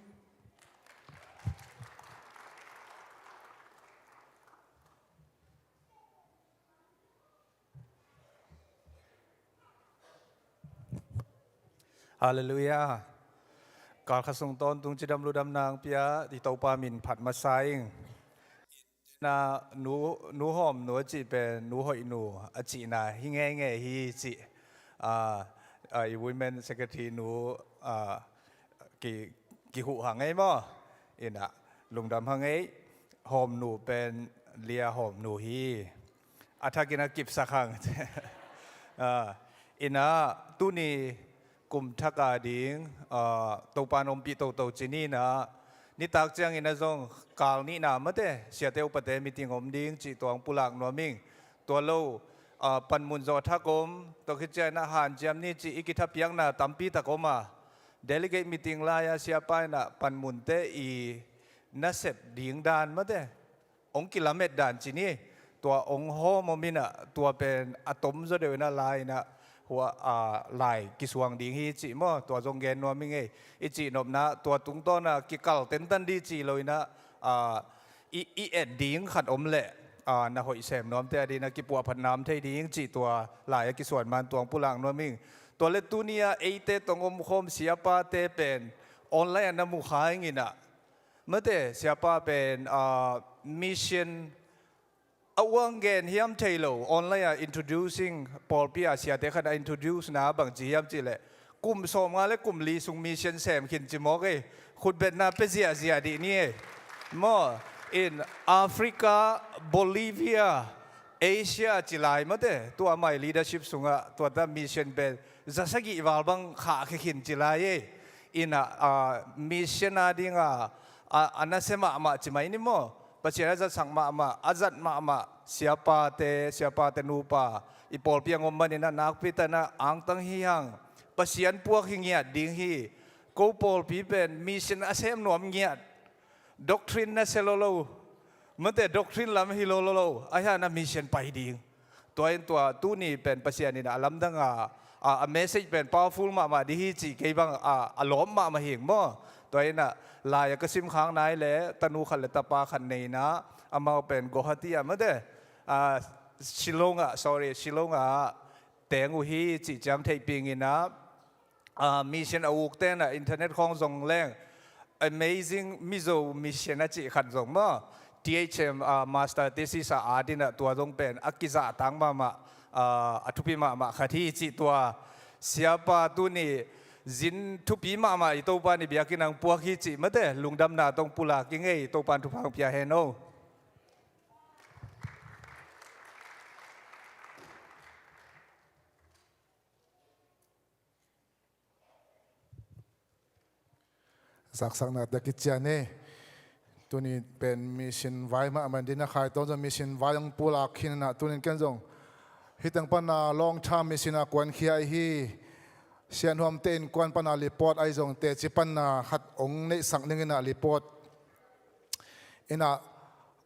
Halleluiah. Kal khat sung tawntung cidam ludamna ong pia i Topa min phat masa ing. Na nu, nu Hawm nu a cih pen Nu Hoih nu a cihna hi ngeingei hi cih, ah, ah, i women secretary nu, ah, ki, kihuh hang ei maw. Inah lungdam hang ei. Hawm nu pen Lia Hawm nu hi. A thakin a kipsak hang. Ah, inah tuni kum thak a ding, ah, Topa in ompih toto ci ni inah, nitak ciang inah zong kal nihna mate siate upate meeting om ding cih tuang pulak nuam ing. Tua lo, ah, panmun zawh thak om, tua khit ciang inah hanciam ni cih i kithapiakna tampi tak om a, delegate meeting lai-a siapa inah panmunte i nasep ding dan mate ong kilamet dan ci ni. Tua ong hawm om inah, tua pen a tom zaw deuh inah lai inah hua, ah, lai kisuang ding hi cih maw. Tua zong gen nuam i ngei. I cihnopna tua tungtawna kikal tentan dih ci lo inah, ah, i, i et ding khat om leh, ah, na hoih sem nuamte a dih inah kipuahphat nam thei ding cih tua lai a kisuan man tuang pulak nuam ing. Tua le tuni-a eite tong omkhawm siapate pen online ah na mukha ing inah, mate siapa pen, ah, mission a uang gen hiam thei lo, online ah introducing, pawlpi ah siate khat a introduce na bangci hiam cih leh kum sawmnga le kum li sung mission sem khin ci mawk ei. Khutbetna pia ziahziah dih ni ei. Maw, in Africa, Bolivia, Asia ci lai mate, tua mai leadership sungah tuata mission pen zasagih val bang khahkhia khin ci lai ei. Inah, ah, mission a dinga, ah, a nasia mahmah ci mai ni maw. Pasian a zatsak mahmah, a zat mahmah siapate, siapate nupa i pawlpi a ngom manin a nakpi tanah angtang hi hang. Pasian puak hi ngiat ding hi. Ko pawlpi pen mission a sem nuam ngiat. Doctrine nasia lolo. Mate doctrine lam hi lolo. Ahi hang a mission pai ding. Tua in tua tuni pen Pasian in a lamdang a, a, a message pen powerful mahmah dih hi cih kei bang a, a lawm mahmah hing maw. Tua in a lai a ka simkhak nai le tanu khat le tapa khat nei in a, amau pen Guwahati ah mate, a, Shillong ah, sorry, Shillong ah teng uh hi cih ciang theihpih in a, ah, mission a uk tenah internet khawng zong leng Amazing Mizo Mission a cih khat zong maw, T H M, ah, master thesis a at inah tua zong pen a kizahtak mahmah, ah, a thupi mahmah khat hi cih tua. Siapa tuni zin thupi mahmah i Topa nih biakinn ah hong puak hi cih mate lungdamna tawh hong pulak i ngei, Topa in thupha hong pia hen o. Zaksakna te kician hi. Tuni pen mission vai mah man dina khai tawng zong mission vai hong pulak khin inah tunin ken zong hih teng pana long term mission a kuankhia ahi hi. Sianhuam te innkuan pana report ahi zong teci panna khat hong neihsak ning inah report inah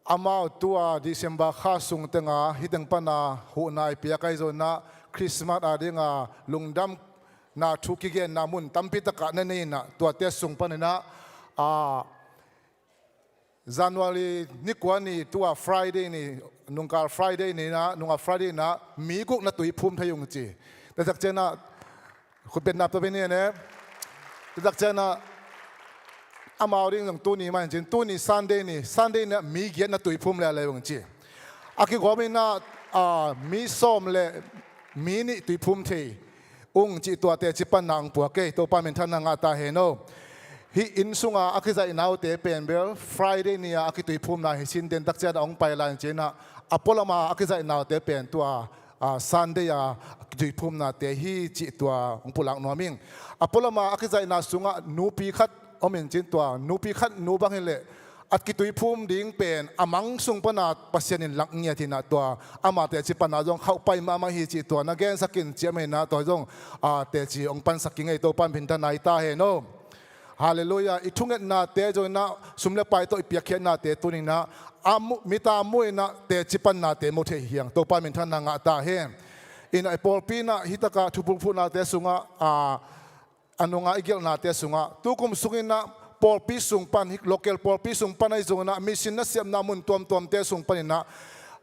amau tua December kha sung tenga hih teng pana huhna i piak ahi zong inah Christmas a dinga lungdamna thu kigenna mun tampi takah na nei inah tuate sung pan inah, ah, January ni kua ni tua Friday ni, nungkal Friday ni inah, nungah Friday inah mi guk na tuiphum thei ung ci. Tua tak cianah khutbetna tua pen hi ne. Tua tak cianah amau ding zong tuni mah in cin, tuni Sunday ni, Sunday inah mi giat na tuiphum le a lei ung ci. A kigawm inah, ah, mi sawm le mi nih tuiphum thei ung cih tua teci panna hong puak kei, Topa minthanna ngah ta hen o. Hih inn sunga a kizaihnaute pen bel Friday ni-a a kituiphumna hi sin den tak cianah hong pai lai in cinah a pualama a kizaihnaute pen tua, ah, Sunday a kituiphumnate hi cih tua hong pulak nuam ing. A pualama a kizaihna sungah nupi khat om in cin tua nupi khat nu bang hileh a kituiphum ding pen a mang sung pana Pasian in lak ngiat inah tua amah teci panna zong khauhpai mahmah hi cih tua na gensak in ciam inah tua zong, ah, teci hong pansak i ngei, Topa minthanna hi ta hen o. Halleluiah. I thungetnate zong inah sum le pai tawh i piakkhiatnate tuni inah a mu, mita mu inah teci pannate mu thei hiang, Topa minthanna ngah ta hen. Inah i pawlpi inah hih takah thupukphuhnate sungah, ah, a nunga i gelhnate sungah tukum sung inah pawlpi sung pan, hih local pawlpi sung pan ahi zong inah mission na siamna mun tuamtuamte sung pan inah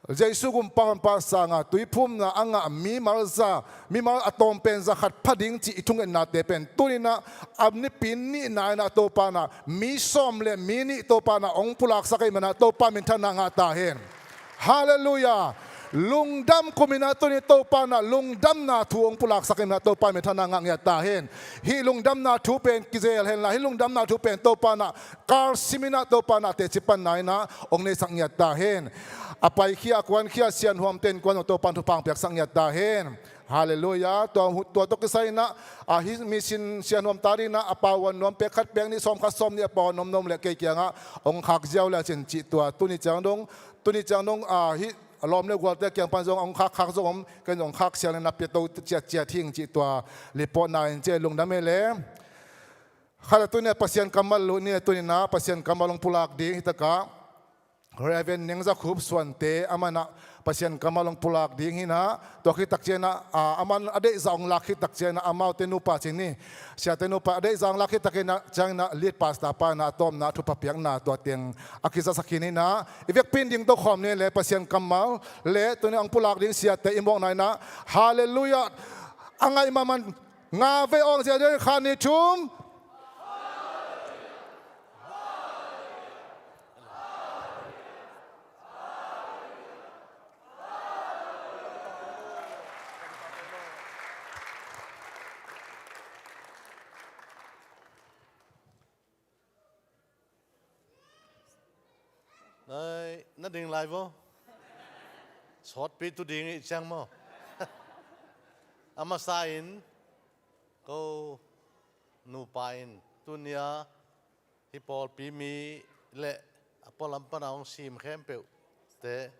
Jesu gumpa honpa sanga tuiphumna a ngah mimal za, mimal a tawmpen za khat pha ding cih i thungetnate pen tuni inah a nipi nihna inah Topa inah mi sawm le mi nih Topa inah hong pulaksak ahih manah Topa minthanna ngah ta hen. Halleluiah. Lungdam kum inah tuni Topa inah lungdamna thu hong pulaksak in ah Topa minthanna ngah ngiat ta hen. Hih lungdamna thu pen kizel hen la, hih lungdamna thu pen Topa inah kalsim in ah Topa inah teci panna inah hong neisak ngiat ta hen. A paikhia a kuankhia Sianhuam te innkuan zong Topa in thupha hong piaksak ngiat ta hen. Halleluiah. Tua, tua tawh kisai inah, a, hih mission Sianhuam ta ding inah a pauan nuam pek khat pek nih sawm khat sawm nih a pauan nuam nuam le kei kiangah hong khak ziau le cin cih tua tuni ciang dong, tuni ciang dong, a, hih a lawm le gualte kiang pan zong hong khak khak zong om, ken zong khak siang le na pia to ciatciat hing cih tua report na in ci lungdam hi le. Khat a tuni a Pasian kammal lut ni a tuni inah Pasian kammal hong pulak ding hi takah Reverend Neng Za Khup Suante amah inah Pasian kammal hong pulak ding hi inah, tua khit tak ciang inah, a, amah a deihzah hong lak khit tak ciang inah amaute nupa cin ni, siate nupa a deihzah hong lak khit tak inah ciang inah lead pastor pa inah a tawpna thupha piakna tua teng a kizasak hi inah, i vekpi in ding to khawm ni le Pasian kammal le tuni hong pulak ding siate i mawkna inah, halleluiah, a ngaih mahmah in nga vei awng zia ding kha ni thum. Nai, na ding lai vo. Sawtpi tu ding i ciang maw. A masa in ko nupa in tunia hih pawlpi mi le a pualam pana hong sim khempeuh te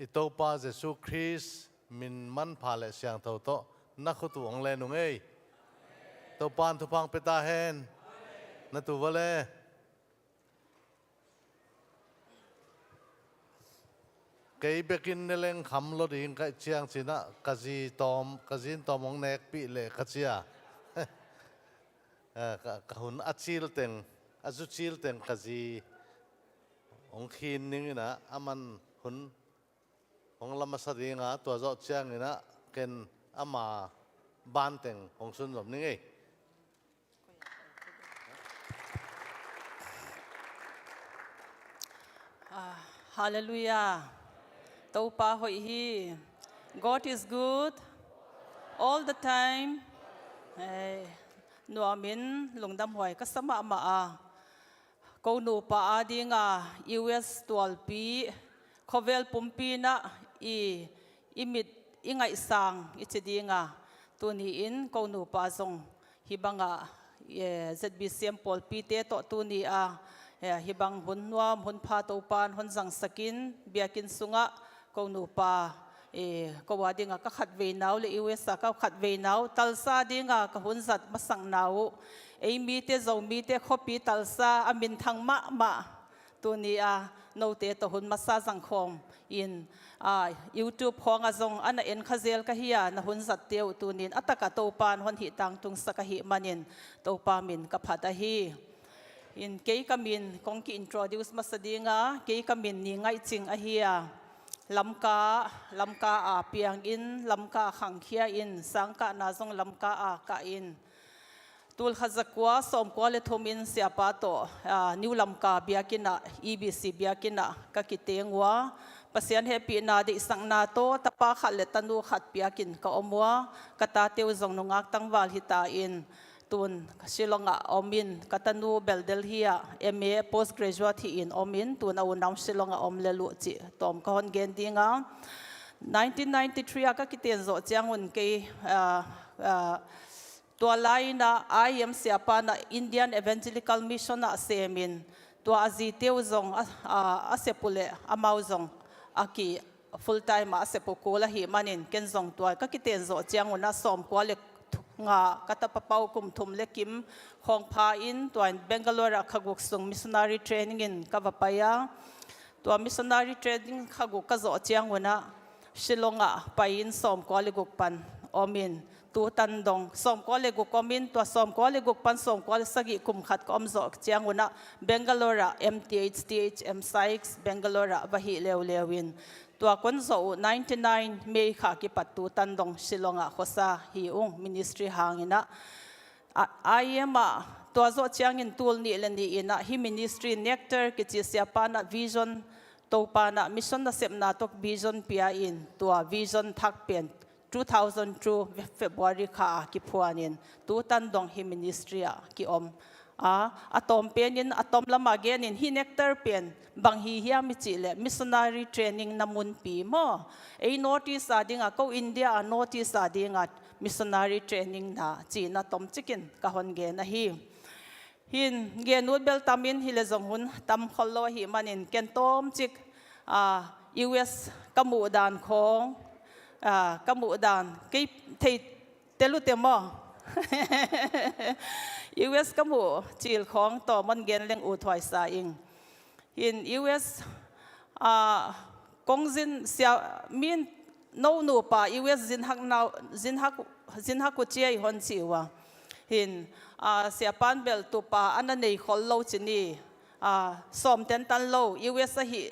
i Topa Jesu Khrist min manpha le siangtho tawh na khut uh hong len ung ei. Topa in thupha hong pia ta hen. Na tu va le. Kei bekin ne leng kham lo ding ka ciang cinah ka zi tawm, ka zin tawm hong nekpih le ka cia. Eh, ka, ka hun a cil teng, a zu cil teng ka zi hong khin ning inah aman hun hong la masa dinga tua zawh ciang inah ken ama banteng hong sunzom ning ei. Ah, halleluiah. Topa hoih hi. God is good all the time. Eh, nuamin lungdamhuai ka sa mahmah a, ko nupa adinga U S tualpi, khovel pumpi na i, i mit i ngaihsang i ci dinga, tuni-in ko nupa zong hih bangah, eh, Z B C M pawlpite tawh tuni a, eh, hih bang hun nuam hun pha Topan hon zangsakin biakinn sungah ko nupa, eh, ko a dinga ka khatvei nau le U S a ka khatvei nau, Tulsa dinga ka hun zat masak nau, ei mite, Zomite khuapi Tulsa a minthang mahmah, tuni a note tawh hun masa zangkhawm in, a, YouTube khawngah zong a na en kha zel ka hi a, na hun zatte uh tuni-in a takah Topan hon hih tangtungsak ahih manin Topa min ka phat ahi. In kei ka min kong ki-introduce masa dinga, kei ka min Ni Ngaih Cing ahi a, Lamka, Lamka a piangin, Lamka a khangkhia in, sangkahna zong Lamka a kah in, tul khat za kua sawmkua le thumin siapa tawh, ah, New Lamka biakinn ah, E B C biakinn ah ka kiteng uh a, Pasian hehpihna deihsakna tawh tapa khat le tanu khat piakin ka om uh a, ka tate uh zong nungak tangval hita in, tun Shillong ah om in, ka tanu bel Delhi ah M A postgraduate hi in om in, tun a unau Shillong ah om lel uh cih tawm ka hon gen ding a. Nineteen ninety-three ah ka kiten zawh ciangun kei, ah, ah, tua lai-in ah I M siapa in ah Indian Evangelical Mission ah semin, tua a zite uh zong a, a, a sep uh leh amau zong a ki full time ah a sep uh kul ahih manin, ken zong tua ka kiten zawh ciangun ah sawmkua le nga ka tapa pau kum thum le kim khawng pha in, tua in Bangalore ah kha guk sung missionary training in ka va pai a. Tua missionary training kha guk ka zawh ciangun ah Shillong ah pai in sawmkua le guk pan om in, tu tan dong sawmkua le guk om in, tua sawmkua le guk pan sawmkua le sagih kum khat ka om zawh ciangun ah Bangalore ah M T H, T H M psychs Bangalore ah va hih leuleu in, tua kon zawh uh ninety-nine May kha kipat tu tan dong Shillong ah khuasa hi ung, ministry hangin ah. A, I M ah tua zawh ciangin tul nih le nih in ah hih ministry Nectar kici siapa in ah vision, Topa in ah mission nasepna tawh vision pia in, tua vision thak pen two thousand two February kha a kiphuan in, tu tan dong hih ministry ah kiom a, a tawm pen in, a tawm lamah gen in, hih Nectar pen bang hi hiam i cih leh missionary training na munpi maw? Ei North East a dinga, ko India a North East a dinga missionary training na, ci-in a tomcik in ka hon gen ahi. Hin gen ut bel tam in, hi leh zong hun tam khol lo ahih manin ken tomcik, ah, U S ka muh dan khawng, ah, ka muh dan kei thei tel uh teh maw? U S ka muh cil khawng tawm hon gen leng ut huai sa ing. Hin U S, ah, kong zin sia, min no nupa U S zin hak nau, zin hak, zin hak uh ci ei hon ci uh a. Hin, ah, siapan bel tupa a na nei khol lo ci ni, ah, sawm tentan lo, U S ahi,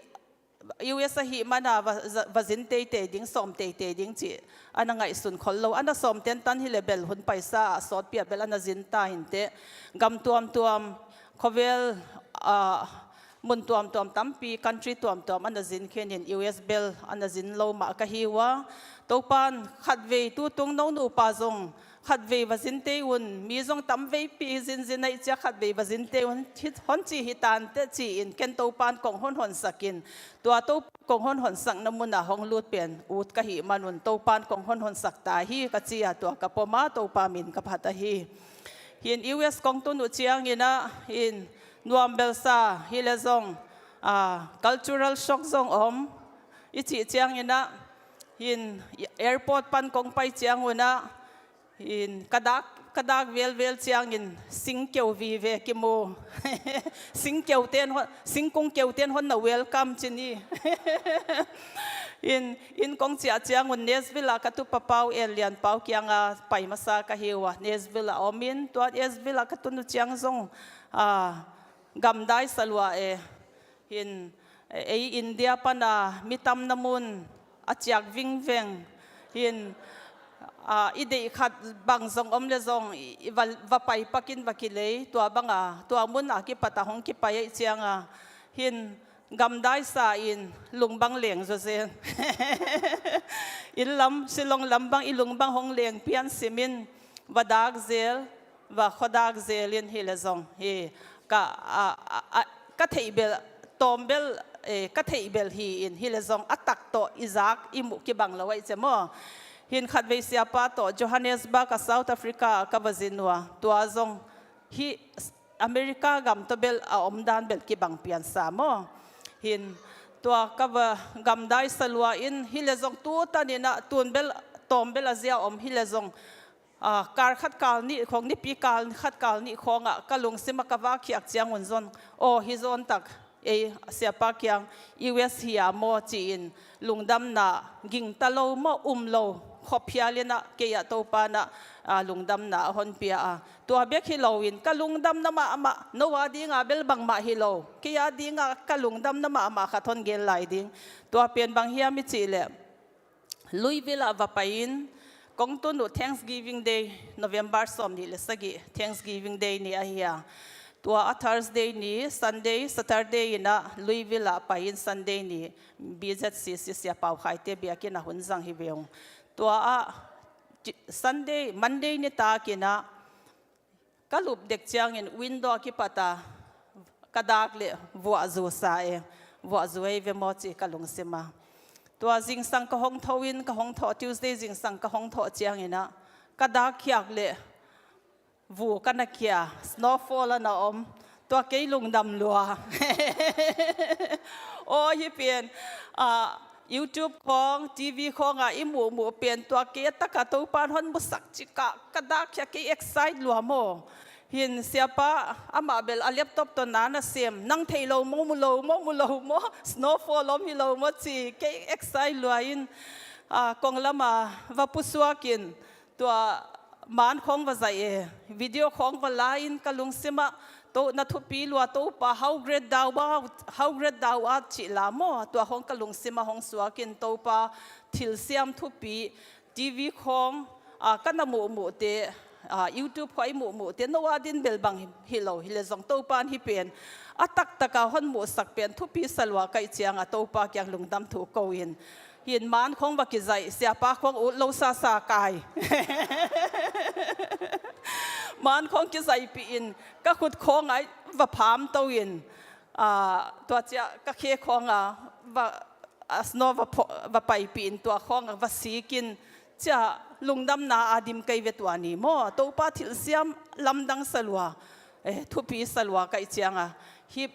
U S ahih mana va, va zin teitei ding, sawm teitei ding cih a na ngaihsun khol lo. A na sawm tentan hi leh bel hun paisa a sawtpi ah bel a na zin ta hi inteh. Gam tuamtuam, khovel, ah, mun tuamtuam tampi, country tuamtuam a na zin khin in, U S bel a na zin lo mah ka hi uh a. Topan khatvei tutung no nupa zong khatvei va zin tei un, mi zong tamveipi zinzin ahih ciang khatvei va zin tei un, hih hon ci hi tanteh ci-in ken Topan kong honhonsak in, tua Topa kong honhonsakna munah hong lut pen ut ka hih manun Topan kong honhonsak ta hi ka ci a, tua ka pom a, Topa min ka phat ahi. Hin U S kong tun uh ciangin ah, hin nuam belsa hi leh zong, ah, cultural shock zong om. I cih ciangin ah, hin airport pan kong pai ciangun ah, hin ka dak, ka dak velvel ciangin singkeu vive kimu. Singkeu ten hon, singkung keu ten hon na welcome ci ni. Hin, inn kong ciah ciangun Nashville ah ka tupa Pau En Lian Pau kiangah pai masa ka hi uh a, Nashville ah om in, tua Nashville ah ka tun uh ciang zong, ah, gamdai sa lua e. Hin, ei India pana mi tamna mun a ciak vingveng. Hin, ah, i deih khat bang zong om le zong i, i va, va pai pakin va kilei, tua banga, tua mun a kipat a hong kipai ahih cianga, hin gamdaisa in lung bang leng zawzen. Inn lam, Shillong lam bang i lung bang hong leng pian simin, va dak zel, va khuadak zel in hi le zong hi, ka, a, a, a, ka theih bel, tawm bel, eh, ka theih bel hi in hi le zong a tak tawh i zak i muh kibang lo ahih ciang maw. Hin khatvei siapa tawh Johannesburg a South Africa ka va zin uh a, tua zong hi America gam tawh bel a omdan bel kibang piansa maw. Hin tua ka va gamdaisa lua in hi le zong tu tanin ah tun bel tawm bel a zia om hi le zong, ah, kal khat kal nih khawng, nipi kal khat kal nih khawngah ka lungsim ah ka vak khiak ciangun zon, aw, hi zawn tak ei siapa kiang U S hi a maw ci-in lungdamna gingta lo maw, um lo, khuaphial in ah kei ah Topa in ah, ah, lungdamna a hon pia a. Tua bek hi loin ka lungdamna mahmah, no a dinga bel bangmah hi lo, kei a dinga ka lungdamna mahmah khat hon gen lai ding. Tua pen bang hiam i cih leh, Louisville ah va pai-in kong tun uh Thanksgiving Day, November sawm nih le sagih Thanksgiving Day ni ahi a. Tua a Thursday ni, Sunday, Saturday in ah Louisville ah pai-in Sunday ni B Z C C Sia Pau Khaite biakinn ah hun zang hi ve ung. Tua ah Sunday, Monday ni takin ah ka lup dek ciangin window a kipat a ka dak leh vuah zu sa e, vuah zu ei ve maw ci ka lungsim a. Tua zingsang ka hong tho in, ka hong thawh, Tuesday zingsang ka hong thawh ciangin ah ka dak khiak leh vu ka na kia, snowfall a na om. Tua kei lungdam lua. Aw, hi pian, ah, YouTube khawng, T V khawngah i muhmuh pen tua kei a takah Topan hon musak cikah ka dak khia, kei excite lua maw. Hin siapa amah bel a laptop tawh na na sem, nang thei lo maw, mu lo maw, mu lo maw, snowfall om hi lo maw ci, kei excite lua in, ah, kong lama va pusuakin, tua man khawng va zaih e, video khawng va la-in ka lungsimah, to na thupi lua Topa, how great thou art, how great thou art cih la maw, tua khawng ka lungsimah hong suakin Topa thilsiam thupi, T V khawng, ah, ka na muhmuhte, ah, YouTube khawng i muhmuhte, no a din bel bang hi lo, hi le zong Topa in hi pen a taktaka hon muhsak pen thupi sa lua ka hih cianga Topa kiang lungdam thu ko in. Hin man khawng va kizaih, siapa khawng ut lo sasa kai. Man khawng kizaihpih in, ka khut khawngah va phamto in, ah, tua ciah ka khe khawngah va, ah, snow va pho-, va paipih in, tua khawngah va sikin, ciah lungdamna a dim kei ve tua ni maw. Topa thilsiam lamdang sa lua, eh, thupi sa lua ka hih cianga, hih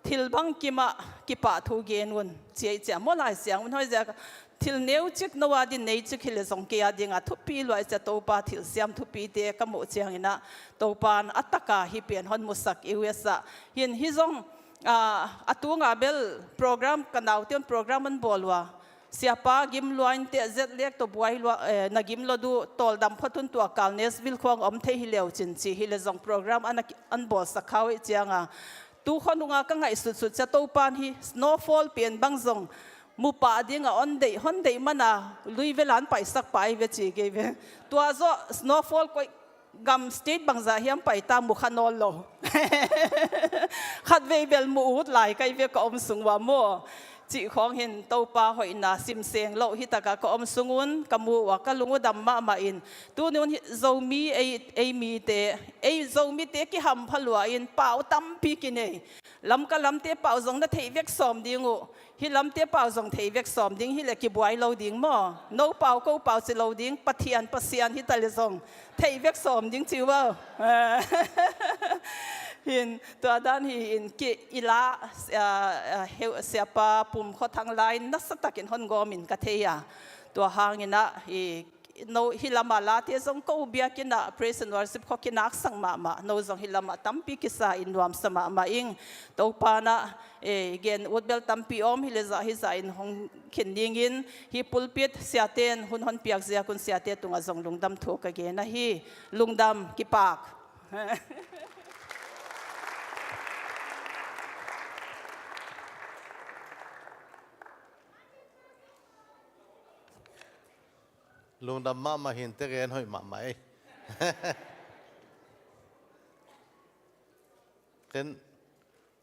thil bangkimah kipahthu gen un, ci ei ciah maw, Lai Siangtho in hoi ziak, thil neucik no a din neicik hi le zong kei a dinga thupi lua ei ciah Topa thilsiam thupite ka muh cianginah Topa in a taka hih pen hon musak U S ah. Hin hi zong, ah, a tunga bel program, ka naute un program an bawl ua, siapa gim lua in teh zet lek tawh buai lua, eh, na gim lo duh, tawldam phot un, tua kal Nashville khawng om thei hi leu cin ci hi le zong program an, an bawlsak khau ei cianga, tu khua nunga ka ngaihsutsut ciah Topa in hih snowfall pen bang zong mu pah dinga hon deih, hon deih mana Louisville ah an paisak pah ei ve ci kei ve. Tua zawh snowfall koih gam state bangzah hiam paita mu kha nawn lo. Khatvei bel mu ut lai ka hi ve ka om sung ua maw. Cih khawng hin Topa hoihna simseng loh hi takah ka om sungun ka mu ua ka lung uh dam mahmah in. Tuni un hih Zomi ei, ei mite, ei Zomite kihampha lua in pau tampi kinei. Lamka lamte pau zong na theih vek sawm ding uh. Hih lamte pau zong theih vek sawm ding hi le kibuai lo ding maw. No pau ko pau ci lo ding, Pathian Pasian hi ta le zong theih vek sawm ding ci uh aw. Hin tua dan hi in ki i la, ah, ah, heu, siapa Pum Khua Thang la in nasatakin hon gawmin ka thei a. Tua hanginah i no hih lamah late zong ko biakinnah praise and worship khua kinaksak mahmah, no zong hih lamah tampi kisa in nuamsa mahmah ing. Topa nah, eh, gen ut bel tampi om hi le zah hi zah in hong khin dingin hih pulpit siate in hun hon piak ziakun siate tungah zong lungdam thu ka gen ahi. Lungdam, kipak. Lungdam mahmah hi inteh, gen hoih mahmah ei. Ken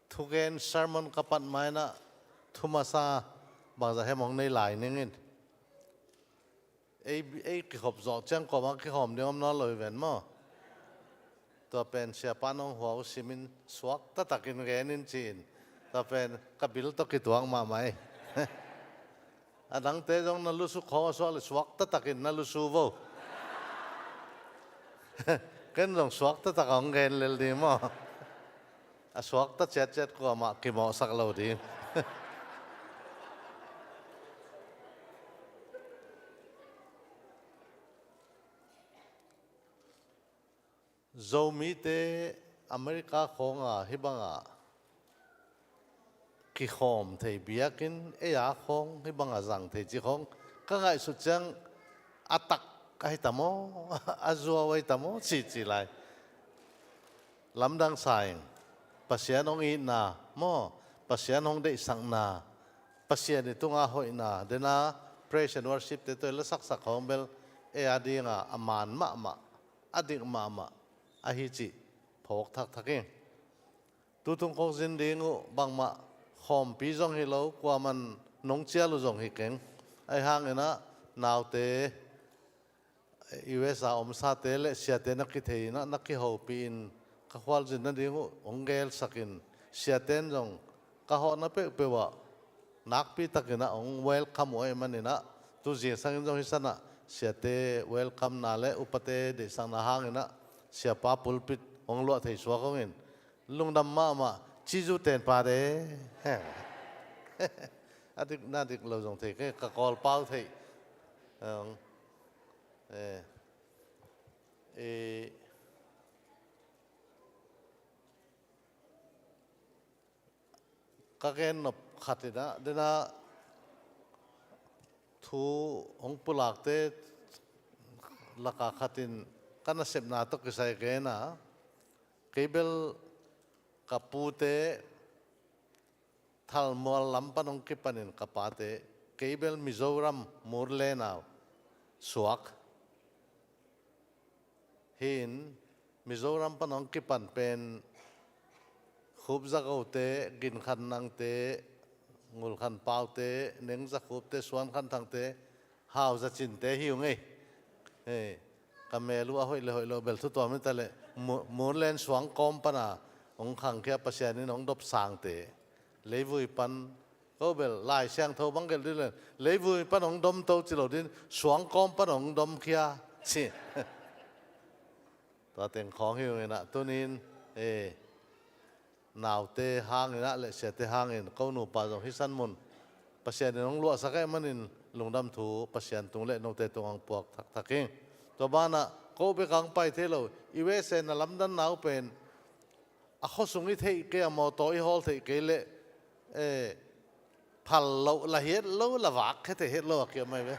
thugen sermon ka pat ma-in ah thu masa bangzah hiam hong nei lai ning in. Ei, ei kikhop zawh ciang kuamah kihawm ding om nawn lo hi ven maw? Tua pen siapa nong hua uh simin suak taktakin gen in ci-in. Tua pen ka bil tawh kituak mahmah ei. A dangte zong na lusu khawng a suak leh suak taktakin na lusu vo. Ken zong suak taktak a hong gen lel ding maw? A suakta ciatciat kuamah kimawhsak lo ding. Zomite America khawnga hih banga kikhawm thei biakinn, ei a khawng hih banga zang thei cih khawng ka ngaihsut ciang a tak ahi ta maw, a zuau ahi ta maw, cihcih lai. Lamdang sa ing. Pasian hong itna maw, Pasian hong deihsakna, Pasian i tunga hoihna, dena praise and worship te tawh i la saksak khawng bel ei a dinga a man mahmah, a dik mahmah ahi cih phawk thakthak ing. Tutung kong zin ding uh bangmah khawmpi zong hi lo, kuaman nong cial uh zong hi keng. Ahi hangin ah naute, U S a omsate le siate na kithei in ah, na kihopih in ka khualzin nading uh hong gelsak in, siate in zong ka hawhna peuhpeuh ah nakpi takin ah hong welcome uh ahih manin ah, tu zingsangin zong hih san ah siate welcome-na le upate deihsakna hangin ah siapa pulpit hong luah thei suak hong in, lungdam mahmah. Cizu ten pa de. A dik na dik lo zong thei, ka Kawlpau thei. Eh, eh, ka gen nop khat in ah, dena thu hong pulakte laka khat in ka nasepna tawh kisai gen a, kei bel ka pute Thalmual lam pan hong kipanin ka pate, kei bel Mizoram Murlen a suak hi in, Mizoram pan hong kipan pen Khupzagote, Ginkhan Nangte, Ngulkhan Paute, Neng Zakhupte, Suan Khan Thangte, Hau Za Cinte hi ung ei. Hei, ka mel uh a hoih le hoih lo bel thu tuam hi ta leh, Mu-, Murlen suang kawm pana hong khangkhia, Pasian in hong dopsangte, leivui pan, ko bel Lai Siangtho bang gelh dih leh, leivui pan hong domto ci lo ding, suang kawm pan hong domkhia ci. Tua teng khawng hi ung in ah, tuni in, eh, naute hangin ah le siate hangin ko nupa zong hih san mun Pasian in hong luahsak ahih manin lungdam thu Pasian tung le note tung hong puak thakthak ing. Tua banah ko bek hong pai thei lo, U S A na lamdanna uh pen a khuasung i theih kei a, mawtaw i hawl theih kei leh, eh, phal loh, la hiat lo, la vak khia thei het lo a kiam mai ve.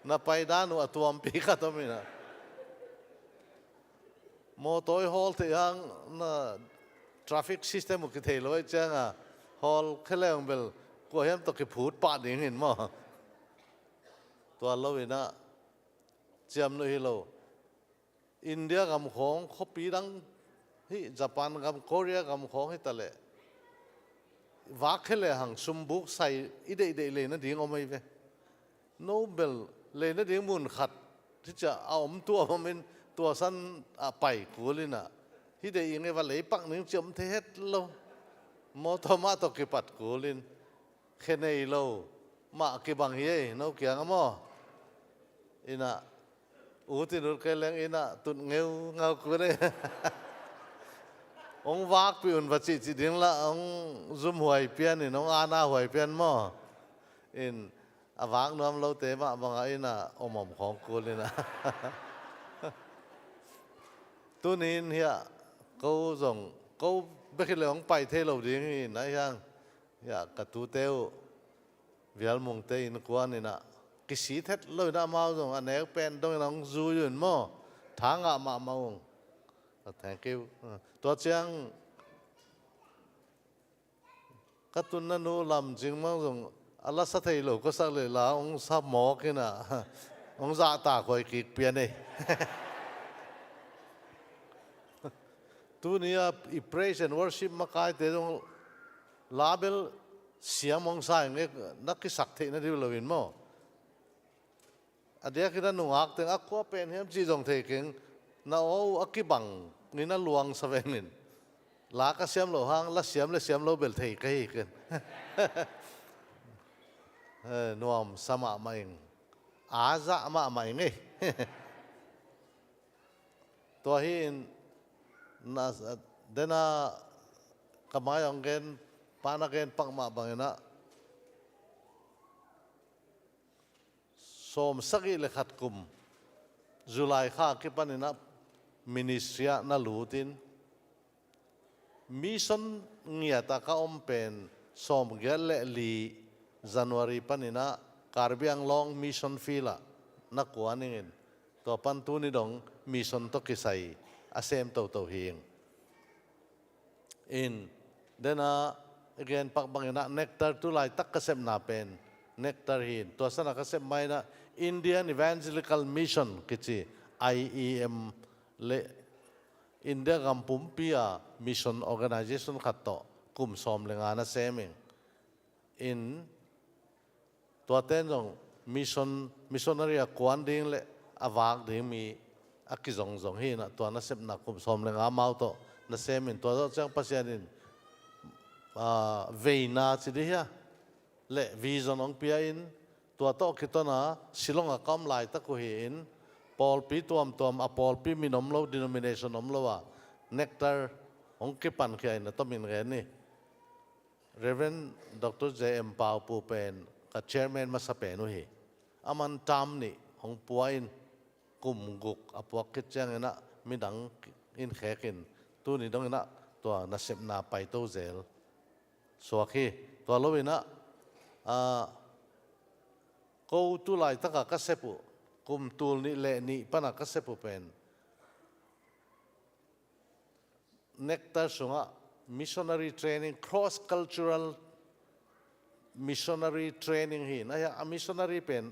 Na paidan uh a tuampi khat om in ah, mawtaw i hawl theih hang na traffic system uh kithei lo ahih cianga hawl khia leng bel kua hiam tawh kiphut pah ding hi in maw? Tua lo in ah ciam nuih hi lo. India gam khawng, khuapi dang hih Japan gam, Korea gam khawng hi ta leh, vak khia lehang sumbuk sai i deihdeih lei nading om ahi ve. No bel lei nading mun khat hi ciah a om tuam om in, tua san a pai kul in ah, hih deih ing ei va lei pak ning ci om thei het lo. Mawtaw mah tawh kipat kul in, khe nei lo mah kibang hi ei, no kiang a maw? In ah, ut in ut kei leng in ah tut ngeungau kul ei. Hong vakpih un va cihcih ding lah, hong zum huai pian in, hong ana huai pian maw? In, a vak nuam lote mah bangah in ah om om khawng kul in ah. Tuni in hiah ko zong, ko bek hi leh hong pai thei lo ding hi in ah hiang. Hiah ka tute uh, Vialmungte innkuan in ah, kisit het lo in ah amau zong a nek pen dong in ah hong zui uh in maw, tha ngah mahmah ung. Thank you. Tua ciang ka tunna nu Lam Cing Mang zong A la sa thei lo ka sak le la hong sa mawk in ah hong zahtak huai kik pian ei. Tuni a i praise and worship makaite zong la bel siam hong sa ing e, na kisak theih nading lo in maw. A diakin a nungak teng a kua pen hiam cih zong thei keng. Na aw uh a kibang in a luang sa veng in. La ka siam lo hang la siam le siam lo bel thei ka hi keng. Eh, nuam sa mahmah ing. A zah mahmah ing ei. Tua hi in na, dena ka mai hong gen, pa na gen pak mah bangin ah sawm sagih le khat kum July kha kipanin ah ministry ah na lut in, mission ngiat ah ka om pen sawm giat le li January panin ah Karbi Anglong mission field ah na kuan ing in, tua pan tuni dong mission tawh kisai a sem toto hi ing. In, dena i gen pak bangin ah Nectar tu laitak ka sepna pen Nectar hi in. Tua sana ka sep mai in ah Indian Evangelical Mission kici, I E M, le India gam pumpi a mission organization khat tawh kum sawm le nga na sem ing. In, tuate in zong mission, missionary a kuan ding le a vak ding mi a kizongzong hi in ah, tua nasepna kum sawm le nga amau tawh na sem in, tua zawh ciang Pasian in, ah, veina ci dih hia, le vision hong pia in, tua tawh kiton a Shillong ah ka om laitak uh hi in, pawlpi tuamtuam a pawlpi min om lo, denomination om lo a Nectar hong kipankhia in a tomin gen ni. Reverend Doctor J M Paupu pen ka chairman masa pen uh hi. Aman term nih hong pua in, kum guk a puak khit ciangin ah midang in khek in, tuni dongin ah tua nasepna paito zel suak hi. Tua lo in ah, ah, ko tu laitak a ka sep uh, kum tul nih le nih pan a ka sep uh pen Nectar sungah missionary training, cross cultural missionary training hi in. Ahi a missionary pen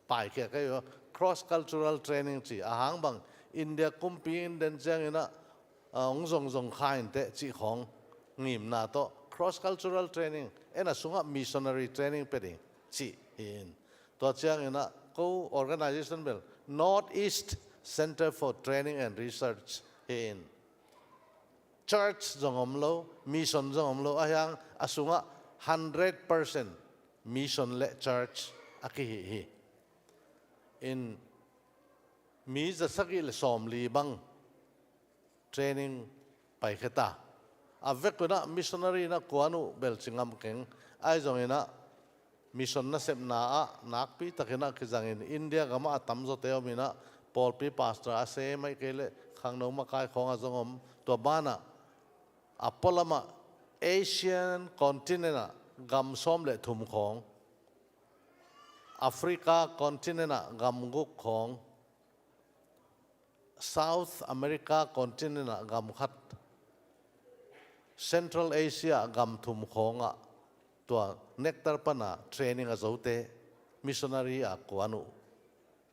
paikhia ka hi uh, cross cultural training ci. A hang bang India kumpi in den ciangin ah, ah, hong zongzong kha inteh cih khawng ngimna tawh cross cultural training, en a sungah missionary training pia ding cih hi in. Tua ciangin ah ko organization bel North East Center for Training and Research hi in. Church zong om lo, mission zong om lo, ahi hang a sungah hundred percent mission le church a kihi hi. In, mi za sagih le sawmli bang training paikhia ta. A vek un ah missionary in ah kuan uh bel ci ngam keng. Ahi zongin ah mission nasepna ah nakpi takin ah kizangin India gamah a tamzawte om in ah, pawlpi pastor a sem ahih kei leh khangno makai khawng a zong om. Tua banah a pualamah Asian continent ah gam sawm le thum khawng, Africa continent ah gam guk khawng, South America continent ah gam khat, Central Asia ah gam thum khawngah tua Nectar pana training a zote missionary a kuan uh.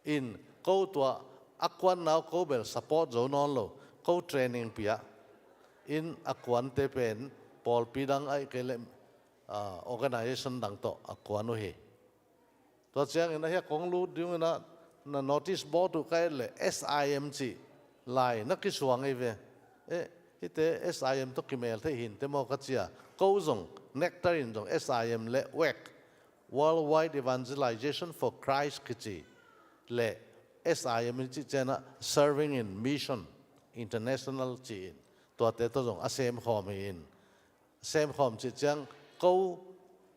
In ko tua a kuanna uh ko bel support zo nawn lo, ko training pia. In a kuante pen pawlpi dang ahih kei leh, ah, organization dang tawh a kuan uh hi. Tua ciangin ahi a kong lut ding un ah na notice board uh ka et leh S I M cih lai na kisuang ei ve. Eh, hihte S I M tawh kimel thei hi inteh maw ka ci a. Ko zong Nectar in zong S I M le WEC, Worldwide Evangelization for Christ kici, le S I M in cih ciangin ah Serving in Mission International ci in, tuate tawh zong a sem khawm hi in. Sem khawm cih ciang ko,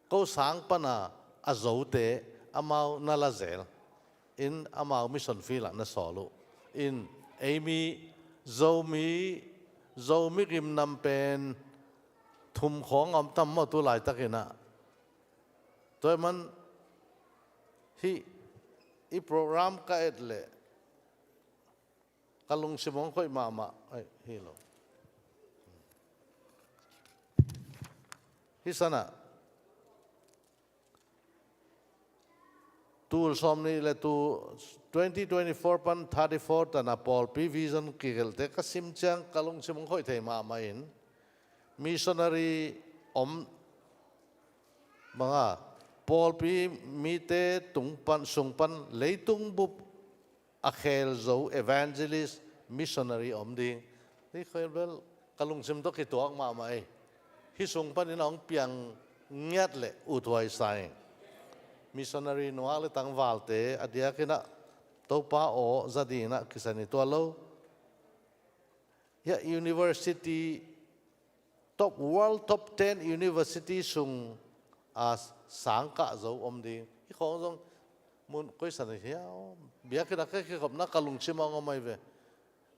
ko sang pana a zote amau na la zel in, amau mission field ah na sawl uh. In, ei mi Zomi, Zomi gimnam pen thum khawng a om tam maw tu laitakin ah. Tua ahih man hih i program ka et leh ka lungsim hong khoih mahmah. Ai, hi lo. Hih sanah Tul sawm nih le tul twenty twenty-four pan thirty-four tan a pawlpi vision kigelhte ka sim ciang ka lungsim hong khoih thei mahmah in, missionary om banga, pawlpi mite tung pan, sung pan leitung bup a khel zo evangelist, missionary om ding. Hih khel bel ka lungsim tawh kituak mahmah ei. Hih sung panin a hong piang ngiat leh uthuai sa ing. Missionary nungak le tangvalte a diakin ah Topa aw za dingin ah kisa ni tuan lo. Hiah university, top, world top ten university sung a sangkah zo om ding. Hih khawng zong mun koisan hi hiam? Biakinn ah ka kikhopna ka lungsim a hong om ahi ve.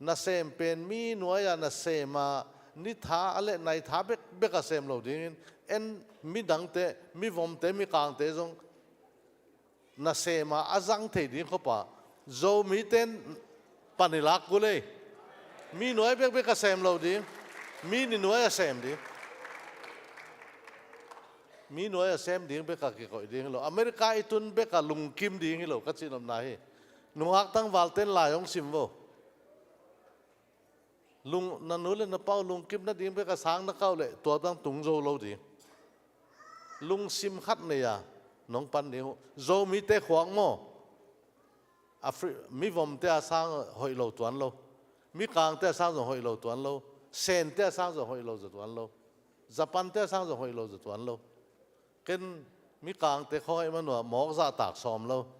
Nasem pen mi nuai-a nasem a, ni tha a le nai tha bekbek a sem lo dingin, en midangte, mivomte, mikangte zong nasem a a zang thei ding khop a, Zomite in pan i lak kul ei. Mi nuai bekbek a sem lo ding, mi ni nuai a sem ding. Mi nuai a sem ding bek a kikoih ding hi lo. America i tun bek a lungkim ding hi lo ka cihnopna hi. Nungak tangvalte in lai hong sim vo. Lung, na nu le na pa uh lungkim nading bek a sang na kah uh leh tua tang tung zo lo ding. Lungsim khat nei a nong pan ding uh. Zomite khuak maw? Afri-, mivomte a sang hoih lo tuan lo. Mikangte a sang zong hoih lo tuan lo. Sente a sang zong hoih lo zong tuan lo. Japante a sang zong hoih lo zong tuan lo. Ken mikangte khawng ahih manuah mawk zahtak sawm lo.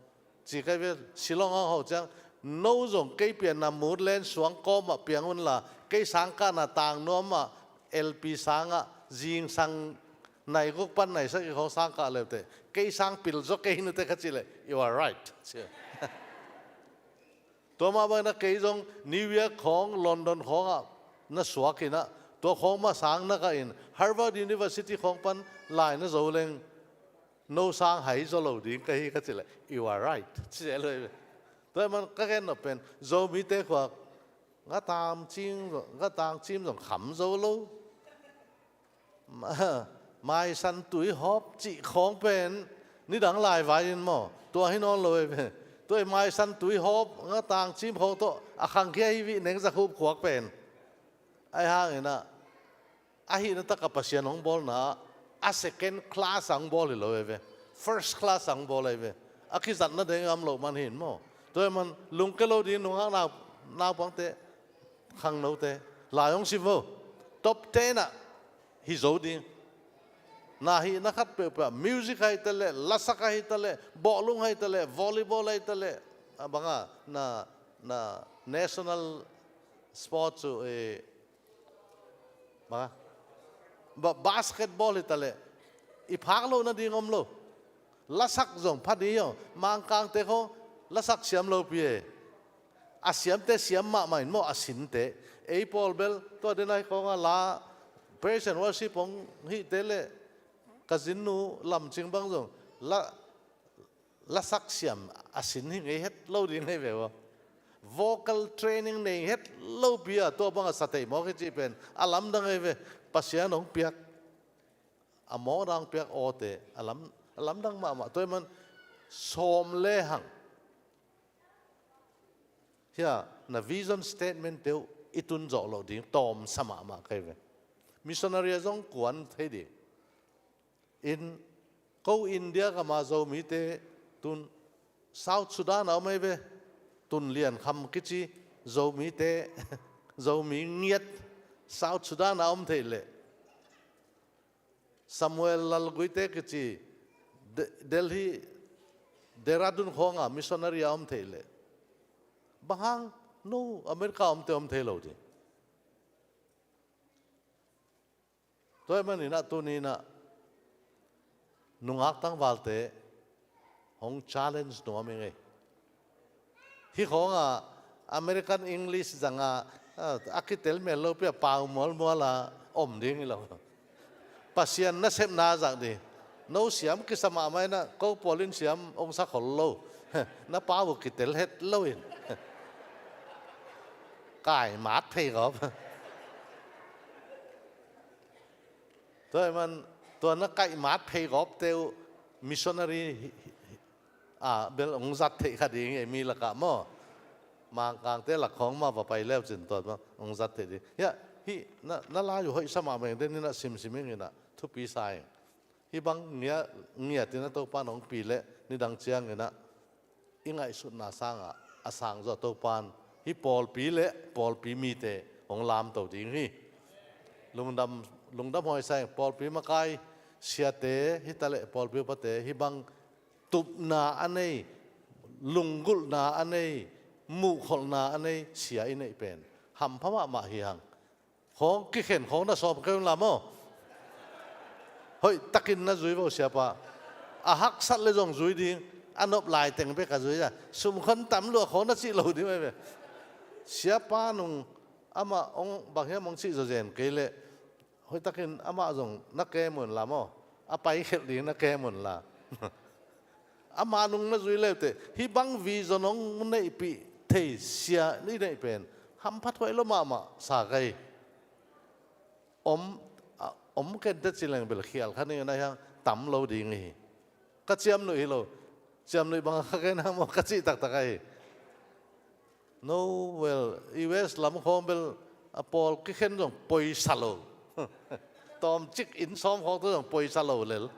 Ci kei ve, Shillong hong hau ciang, no zong kei pianna mutlen suang kawmah piang unla, kei sangkahna tang nuamah L P sangah zingsang nai guk pan nai sagih khawng sangkah leuteh, kei sang pil zaw kei hi nuteh ka cih leh, "You are right," ci. Tua mah bangin ah kei zong New York khawng, London khawngah na suak in ah, tua khawng mah sang na kah in, Harvard University khawng pan lai na zo leng, no sang hai zaw lo ding ka hi ka cih leh, "You are right," ci zel lo hi ve. Tua ahih man ka gen nop pen, Zomite khuak, nga tangcim, nga tangcim zong kham zo lo. Ma-, maisan tui hawp cih khawng pen nidang lai vai in maw, tua hi nawn lo ei ve. Tua i maisan tui hawp, nga tangcim khawng tawh a khangkhia hi vih neng zakhup khuak pen. Ahi hangin ah, a hihna tak a Pasian hong bawlna ah, a second class a hong bawl hi lo ei ve. First class a hong bawl ei ve. A kizatna deng a om loh man hi in maw. Tua ahih man lungke lo ding nungak nau, naupangte, khangnote, lai hong sim vo. Top ten ah hi zo ding. Na hihna khat peuhpeuh ah, music ahi ta leh, lasak ahi ta leh, bawhlung ahi ta leh, volleyball ahi ta leh, a banga, na, na national sports uh, eh, banga, ba-, basketball hi ta leh, i phak loh nading om lo. Lasak zong pha ding hi aw, Mangkangte khawng lasak siam lopi e. A siamte siam mahmah in maw, a sinte. Ei pawl bel, tua den ahi khawng a la, praise and worship hong hihte leh, ka zinnu Lamcing bang zong, la, lasak siam a sin hi ngei het lo ding hi ve ua. Vocal training nei het lopi a, tua bang a sa thei mawk hi cih pen, a lamdang hi ve, Pasian hong piak. A mawkna hong piak awte, a lam, a lamdang mahmah. Tua ahih man sawm lehang. Hiah, na vision statement te uh i tun zawh loh ding, tawmsa mahmah ka hi ve. Missionary a zong kuan thei ding. In, ko India gam a Zomite tun South Sudan a om ei ve. Tun Lian Kham kici Zomite, Zomi ngiat South Sudan a om theih leh. Samuel Lalguite kici De-, Delhi, Dehradun khawng a missionary a om theih leh. Bang hang, no, America omte om thei lo ding. Tua ahih manin ah tuni in ah nungak tangvalte hong challenge nuam ing ei. Hih khawng ah American English zang a, a, a kitel mel lopi a pau mualmual a om ding hi lo. Pasian nasepna zak ding. No siam kisa mahmah in ah, ko pawl in siam hong sa khol lo. Na pau uh kitel het lo in. Kaimat phei gawp. Tua ahih man, tua na kaimat phei gawpte uh missionary hi, hi, hi, a bel hong zat theih kha ding hi, mi lakah maw. Mangkangte lak khawng mah va pai leucin tua bel hong zat theih ding. Hiah, hih na, na lai uh hoihsa mahmah ing, den in ah simsim ing in ah thupi sa ing. Hih bang ngiat, ngiat in ah Topa in hong pi leh nidang ciangin ah i ngaihsutna sangah a sangzaw Topa in hih pawlpi le pawlpi mite hong lamto ding hi. Lungdam, lungdam huai sa ing. Pawlpi makai siate hi ta leh pawlpi upate hih bang tupna a nei, lunggulhna a nei, muhkholhna a nei sia i neih pen hampha mahmah hi hang. Khawng kikhen khawng na sawm kei un la maw. Hoih takin na zui vo siapa. A haksat le zong zui ding. A nop lai teng bek a zui a, sum khawng tam lua khawng na cih lo ding mai ve. Siapa nung amah hong bang hiam hong cih zawzen kei leh hoih takin amah zong na kem un la maw. A paikhelh ding na kem un la. Amah nung na zui leuteh hih bang vision hong neihpih thei sia i neih pen hampha thuai lo mahmah sa kei. Om, a, om kei teh ci leng bel khial kha ning in ah hiang tam lo ding hi. Ka ciamnuih hi lo. Ciamnuih bang a kha kei na maw ka cih taktak ahi. No, well, U S lam khawng bel a pawl kikhen zong poisa lo. Tawmcik inn sawm khawng tawh zong poisa lo lel.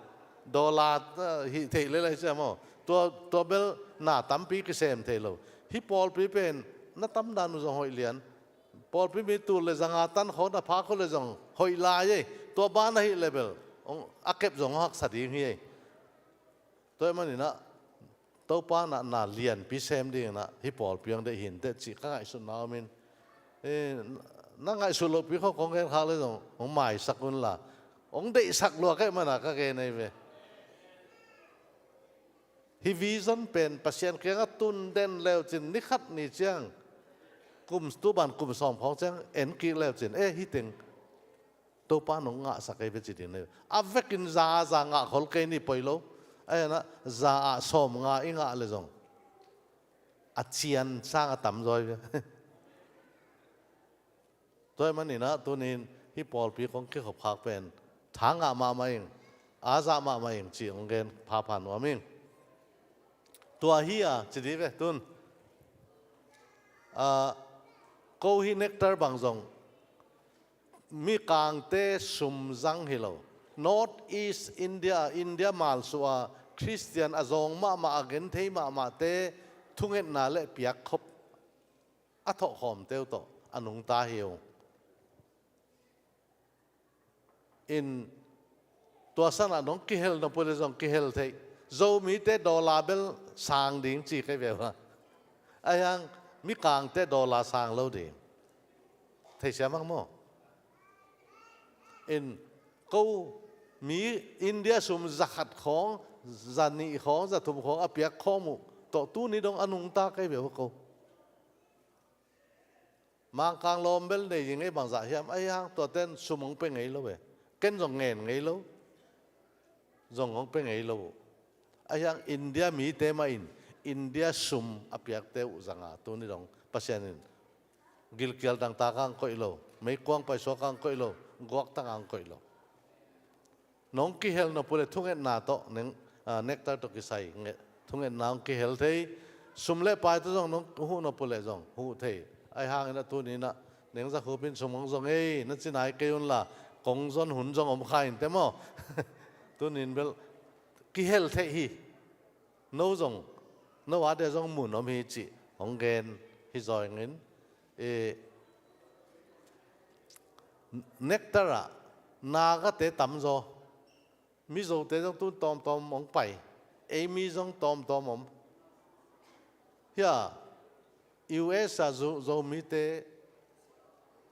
Dollar, ah, hih theih lel ahi ciang maw. Tua, tua bel na tampi kisem thei lo. Hih pawlpi pen na tam dan uh zong hoih lian. Pawlpi mi tul le zanga tan khawng na phak uh le zong hoih lai ei. Tua ban ahih le bel hong, a kep zong hong haksa ding hi ei. Tua ahih manin ah Topa in ah na lianpi sem ding in ah hih pawlpi hong deih hi inteh cih ka ngaihsutna om in. Eh, na ngaihsut lohpi khawng kong gen khak le zong hong maisak un la. Hong deihsak lua ka hih man a ka gen ahi ve. Hih vision pen Pasian kiangah tun den leucin ni khat ni ciang, kum, tu ban kum sawm khawng ciang en kik leucin, eh, hih teng Topa in hong ngahsak ei ve ci ding nei. A vekin za, za ngah khol kei ni poi lo. Ahih hang ah za ah sawmnga i ngah le zong a cian sang a tamzaw hi ve. Tua ahih manin ah tuni in hih pawlpi kong kikhop khak pen tha ngah mahmah ing, a zah mahmah ing cih hong gen phapha nuam ing. Tua hi a ci dih ve tun. Ah, ko hih Nectar bang zong Mikangte sum zang hi lo. North East India, India malsuah a Khristian a zawng mahmah, a genthei mahmahte thungetna le piakkhop a thawhkhawmte uh tawh a nungta hi uh. In tua sanah nong kihel nop uh le zong kihel theih. Zomite dollar bel sang ding ci kei ve uh a. Ahih hang Mikangte dollar sang lo ding. Theisiam hang maw? In ko mi India sum zakhat khawng, zanih khawng, zathum khawng a piak khawm uh tawh tuni dong a nungta kei ve uh ko. Mangkang lawm bel nei ding ei bangzah hiam, ahih hang tuaten sum hong pia ngei lo ve. Ken zong ngen ngei lo. Zong hong pia ngei lo uh. Ahih hang India mite mah in India sum a piakte uh zanga tuni dong Pasian in gilkial dangtak hong koih lo, meikuang paisuak hong koih lo, guaktang hong koih lo. Nong kihel nop uh le thungetna tawh neng, ah, Nectar tawh kisai nge-, thungetna hong kihel thei. Sum le paite zong nong huh nop uh le zong huh thei. Ahih hangin ah tuni in ah neng zakhup in sum hong zong ei na ci nai kei un la, kong zon hun zong om kha inteh maw? Tuni in bel kihel theih hi. No zong, no a dia zong mun om hi cih hong gen hi zaw ing in. Eh, Nectar ah Nagate tamzaw. Mizote zong tun tawmtawm hong pai. Ei mi zong tawmtawm om. Hia, U S a Zo-, Zomite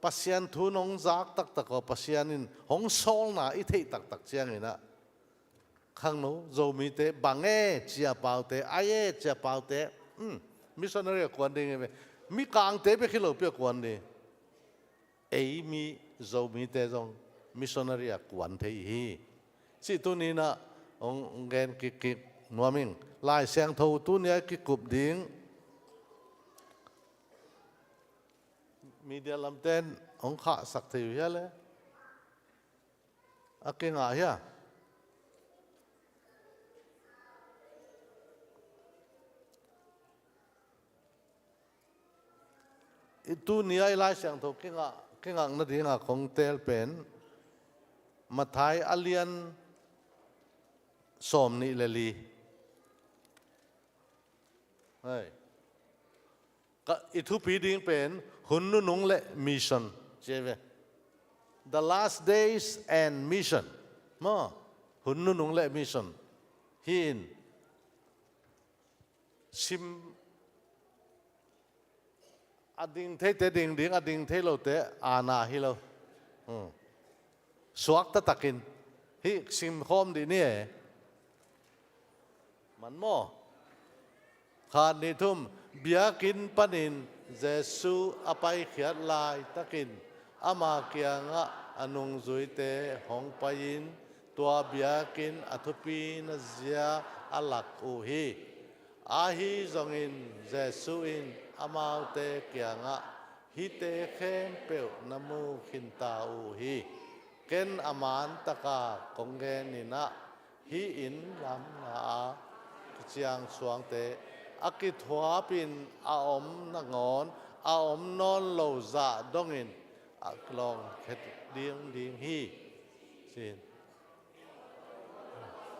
Pasian thu nong zak taktak aw, Pasian in hong sawlna i theih taktak ciangin ah khangno Zomite bang e cia paute, ai e cia paute, um, missionary a kuan ding hi ve. Mikangte bek hi lopi a kuan ding. Ei mi Zomite zong missionary a kuan thei hi. Cih tuni in ah hong gen kik kik nuam ing. Lai Siangtho tuni a kikup ding. Media lamten hong khahsak thei uh hia le? A kingah hia? I tuni a i Lai Siangtho kingah, kingakna dingah kong teel pen Matthai a lian sawm nih le li. Hei. Ka, i thupi ding pen hun nunung le mission ci ve. The last days and mission. Maw, hun nunung le mission. Hi in sim a ding theite ding ding, a ding thei lote aana hi lo. Hmm. Suakta takin hih simkhawm dih ni e. Man maw? Khat, nih, thum. Biakinn panin Jesu a paikhiat laitakin ama kiangah a nungzuite hong pai-in tua biakinn a thupi na zia a lak uh hi. Ahi zongin Jesu in amaute kiangah, hihte khempeuh na mu khinta uh hi. Ken a man taka kong genin ah, hih inn lamna a kiciangsuangte a kithuapin a om nangawn a om nawn lo zah dongin a kilawng khet ding ding hi. Sin.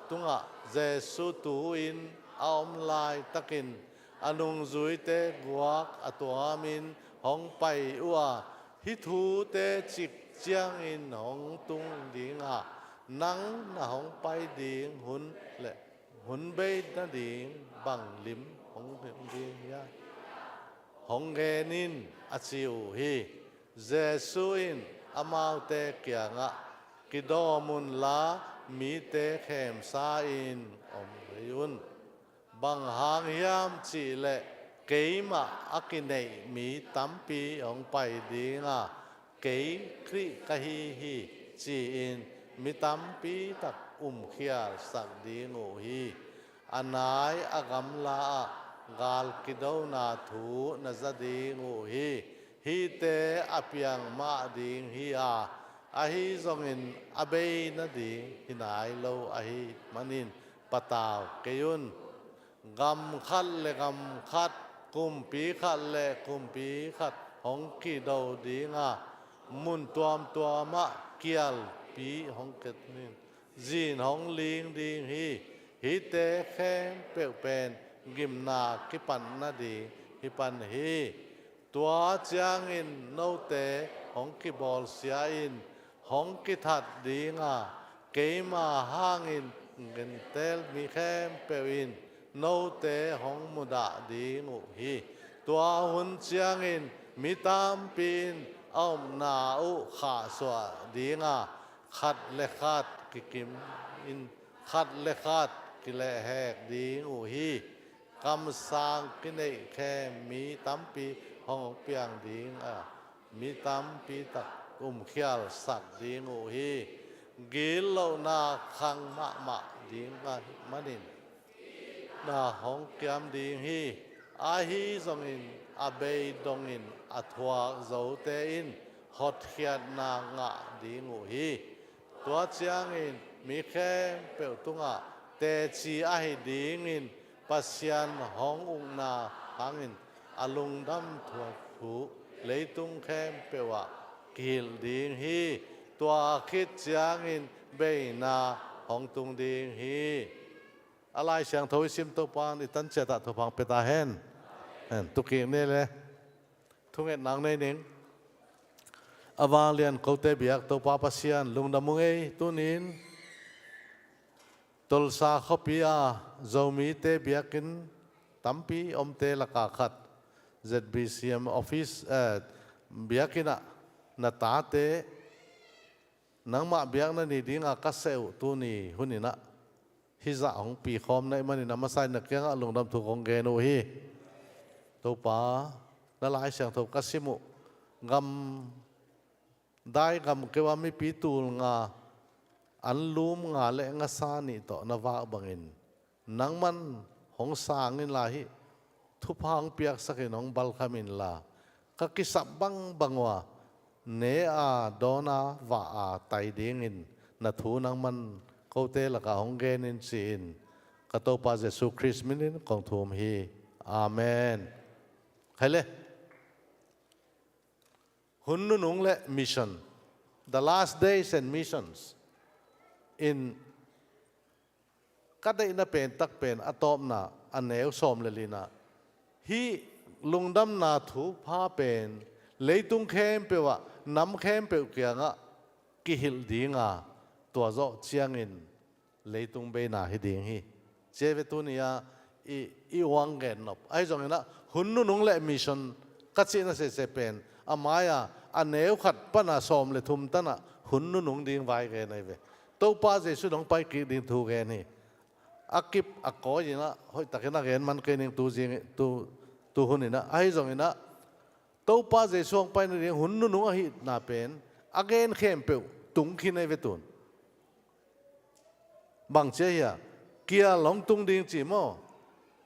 Tungah Jesu tu-in a om laitakin a nungzuite guak a tuamin hong pai uh a, hih thute cik ciangin hong tung ding a, nang na hong pai ding hun le hun bei nading bang lim hong him ding hiam? Hong gen in, a ci uh hi. Jesu in amaute kiangah, kidawm unla mite khemsa-in om rih un. Bang hang hiam cihleh keimah a kineih mi tampi hong pai ding a, kei Khrih ka hi hi, ci-in mi tampi tak umkhialsak ding uh hi. A nai a gamla ah gal kidona thu na za ding uh hi. Hihte a piang mah ding hi a, ahi zongin a bei nading hi nai lo ahih manin patau kei un. Gam khat le gam khat, kumpi khat le kumpi khat hong kido ding a, mun tuamtuam ah kialpi hong kep in, zin hong ling ding hi. Hihte khempeuh pen gimna kipan nading hi pan hi. Tua ciangin note hong kibawlsia in, hong kithat ding a, keima hangin Gentail mi khempeuh in note hong mudah ding uh hi. Tua hun ciangin mi tampi in a omna uh khahsuah ding a, khat le khat kikim in, khat le khat kilehhek ding uh hi. Kamsang kineihkhem mi tampi hong piang ding a, mi tampi tak umkhialsak ding uh hi. Gitlohna khang mahmah ding ahih manin na hong kiam ding hi. Ahi zongin a bei dongin a thuak zote in hotkhiatna ngah ding uh hi. Tua ciangin mi khempeuh tungah teci ahi dingin Pasian hong ukna hangin a lungdam thuak thu leitung khempeuh ah kihilh ding hi. Tua khit ciangin beina hong tung ding hi. A Lai Siangtho i sim Topa in i tan ciat ah thupha hong pia ta hen. Hen, tu kik ni le. Thungetna nei ning. A vanglian kote biak Topa Pasian lungdam ung ei, tuni-in Tulsa khuapi a Zomite biakinn tampi omte laka khat, Z B C M office, eh, biakinn ah na tate nangmah biakna ni dinga ka seh uh tuni hunin ah hih zah hong pikhawm na hih manin a masa in na kiangah lungdam thu kong gen uh hi. Topa, na Lai Siangtho ka sim uh, gam dai gam keu a mipi tul nga, anlum nga le ngasa nih tawh na vak bangin nangman hong sang inla, hih thupha hong piaksakin hong balkham inla, ka kisap bangbang uh a, ne a, dawn a, vah a tai dingin na thu nangman kote lakah hong gen in ci-in ka Topa Jesu Khrist minin kong thum hi. Amen. Hei le. Hun nunung le mission, the last days and missions, in ka deihna pen tak pen a tawpna a neu sawm le lina, hih lungdamna thupha pen leitung khempeuh ah, nam khempeuh kiangah kihilh dinga, tua zawh ciangin leitung beina hi ding hi. Cia ve tuni-a i, i uang gennop ahi zonginah, hun nunung le mission ka cihna sese pen a mai-a a neu khat pana sawm le thum tanah hun nunung ding vai gen ahi ve. Topa Jesu dong pai kik ding thu gen hi. A kip a kawi inah hoihtakin a gen man kei ning tu zing, tu, tu huninah ahi zonginah, Topa Jesu hong pai nading hun nunung ahihna pen a gen khempeuh tung khin ahi ve tun. Bang cia hia, kial hong tung ding ci maw?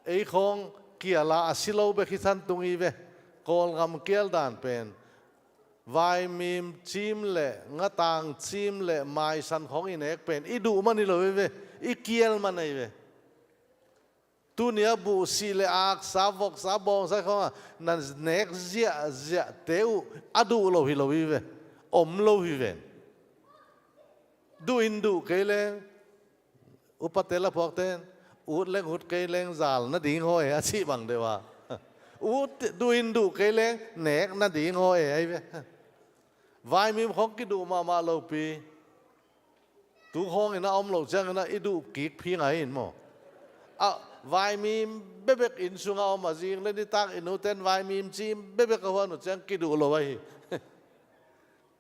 Ei khawng kial a a si lo bek hi san tung hi ve. Kawlgam kial dan pen vaimim cim le ngatang cim le maisan khawng i nek pen i duh man hi lo hi ve. I kial man ahi ve. Tuni-a buhsih le aksa, voksa, bawngsa khawngah na nek ziahziahte uh a duh lo hi lo hi ve. Om lo hi ven. Duh in duh kei leng, upate la phuakten, ut leng ut kei leng zal nading haw e a cih bang deuh a. Ut, duh in duh kei leng nek nading haw e ahi ve. Vaimim khawng kiduh mahmah lopi. Tu khawngin a om loh ciangin a i duh kik phi ngai in maw? A vaimim bebek inn sunga om a, zing le nitak i nuten vaimim cim bebek a huan uh ciang kiduh lo ahi.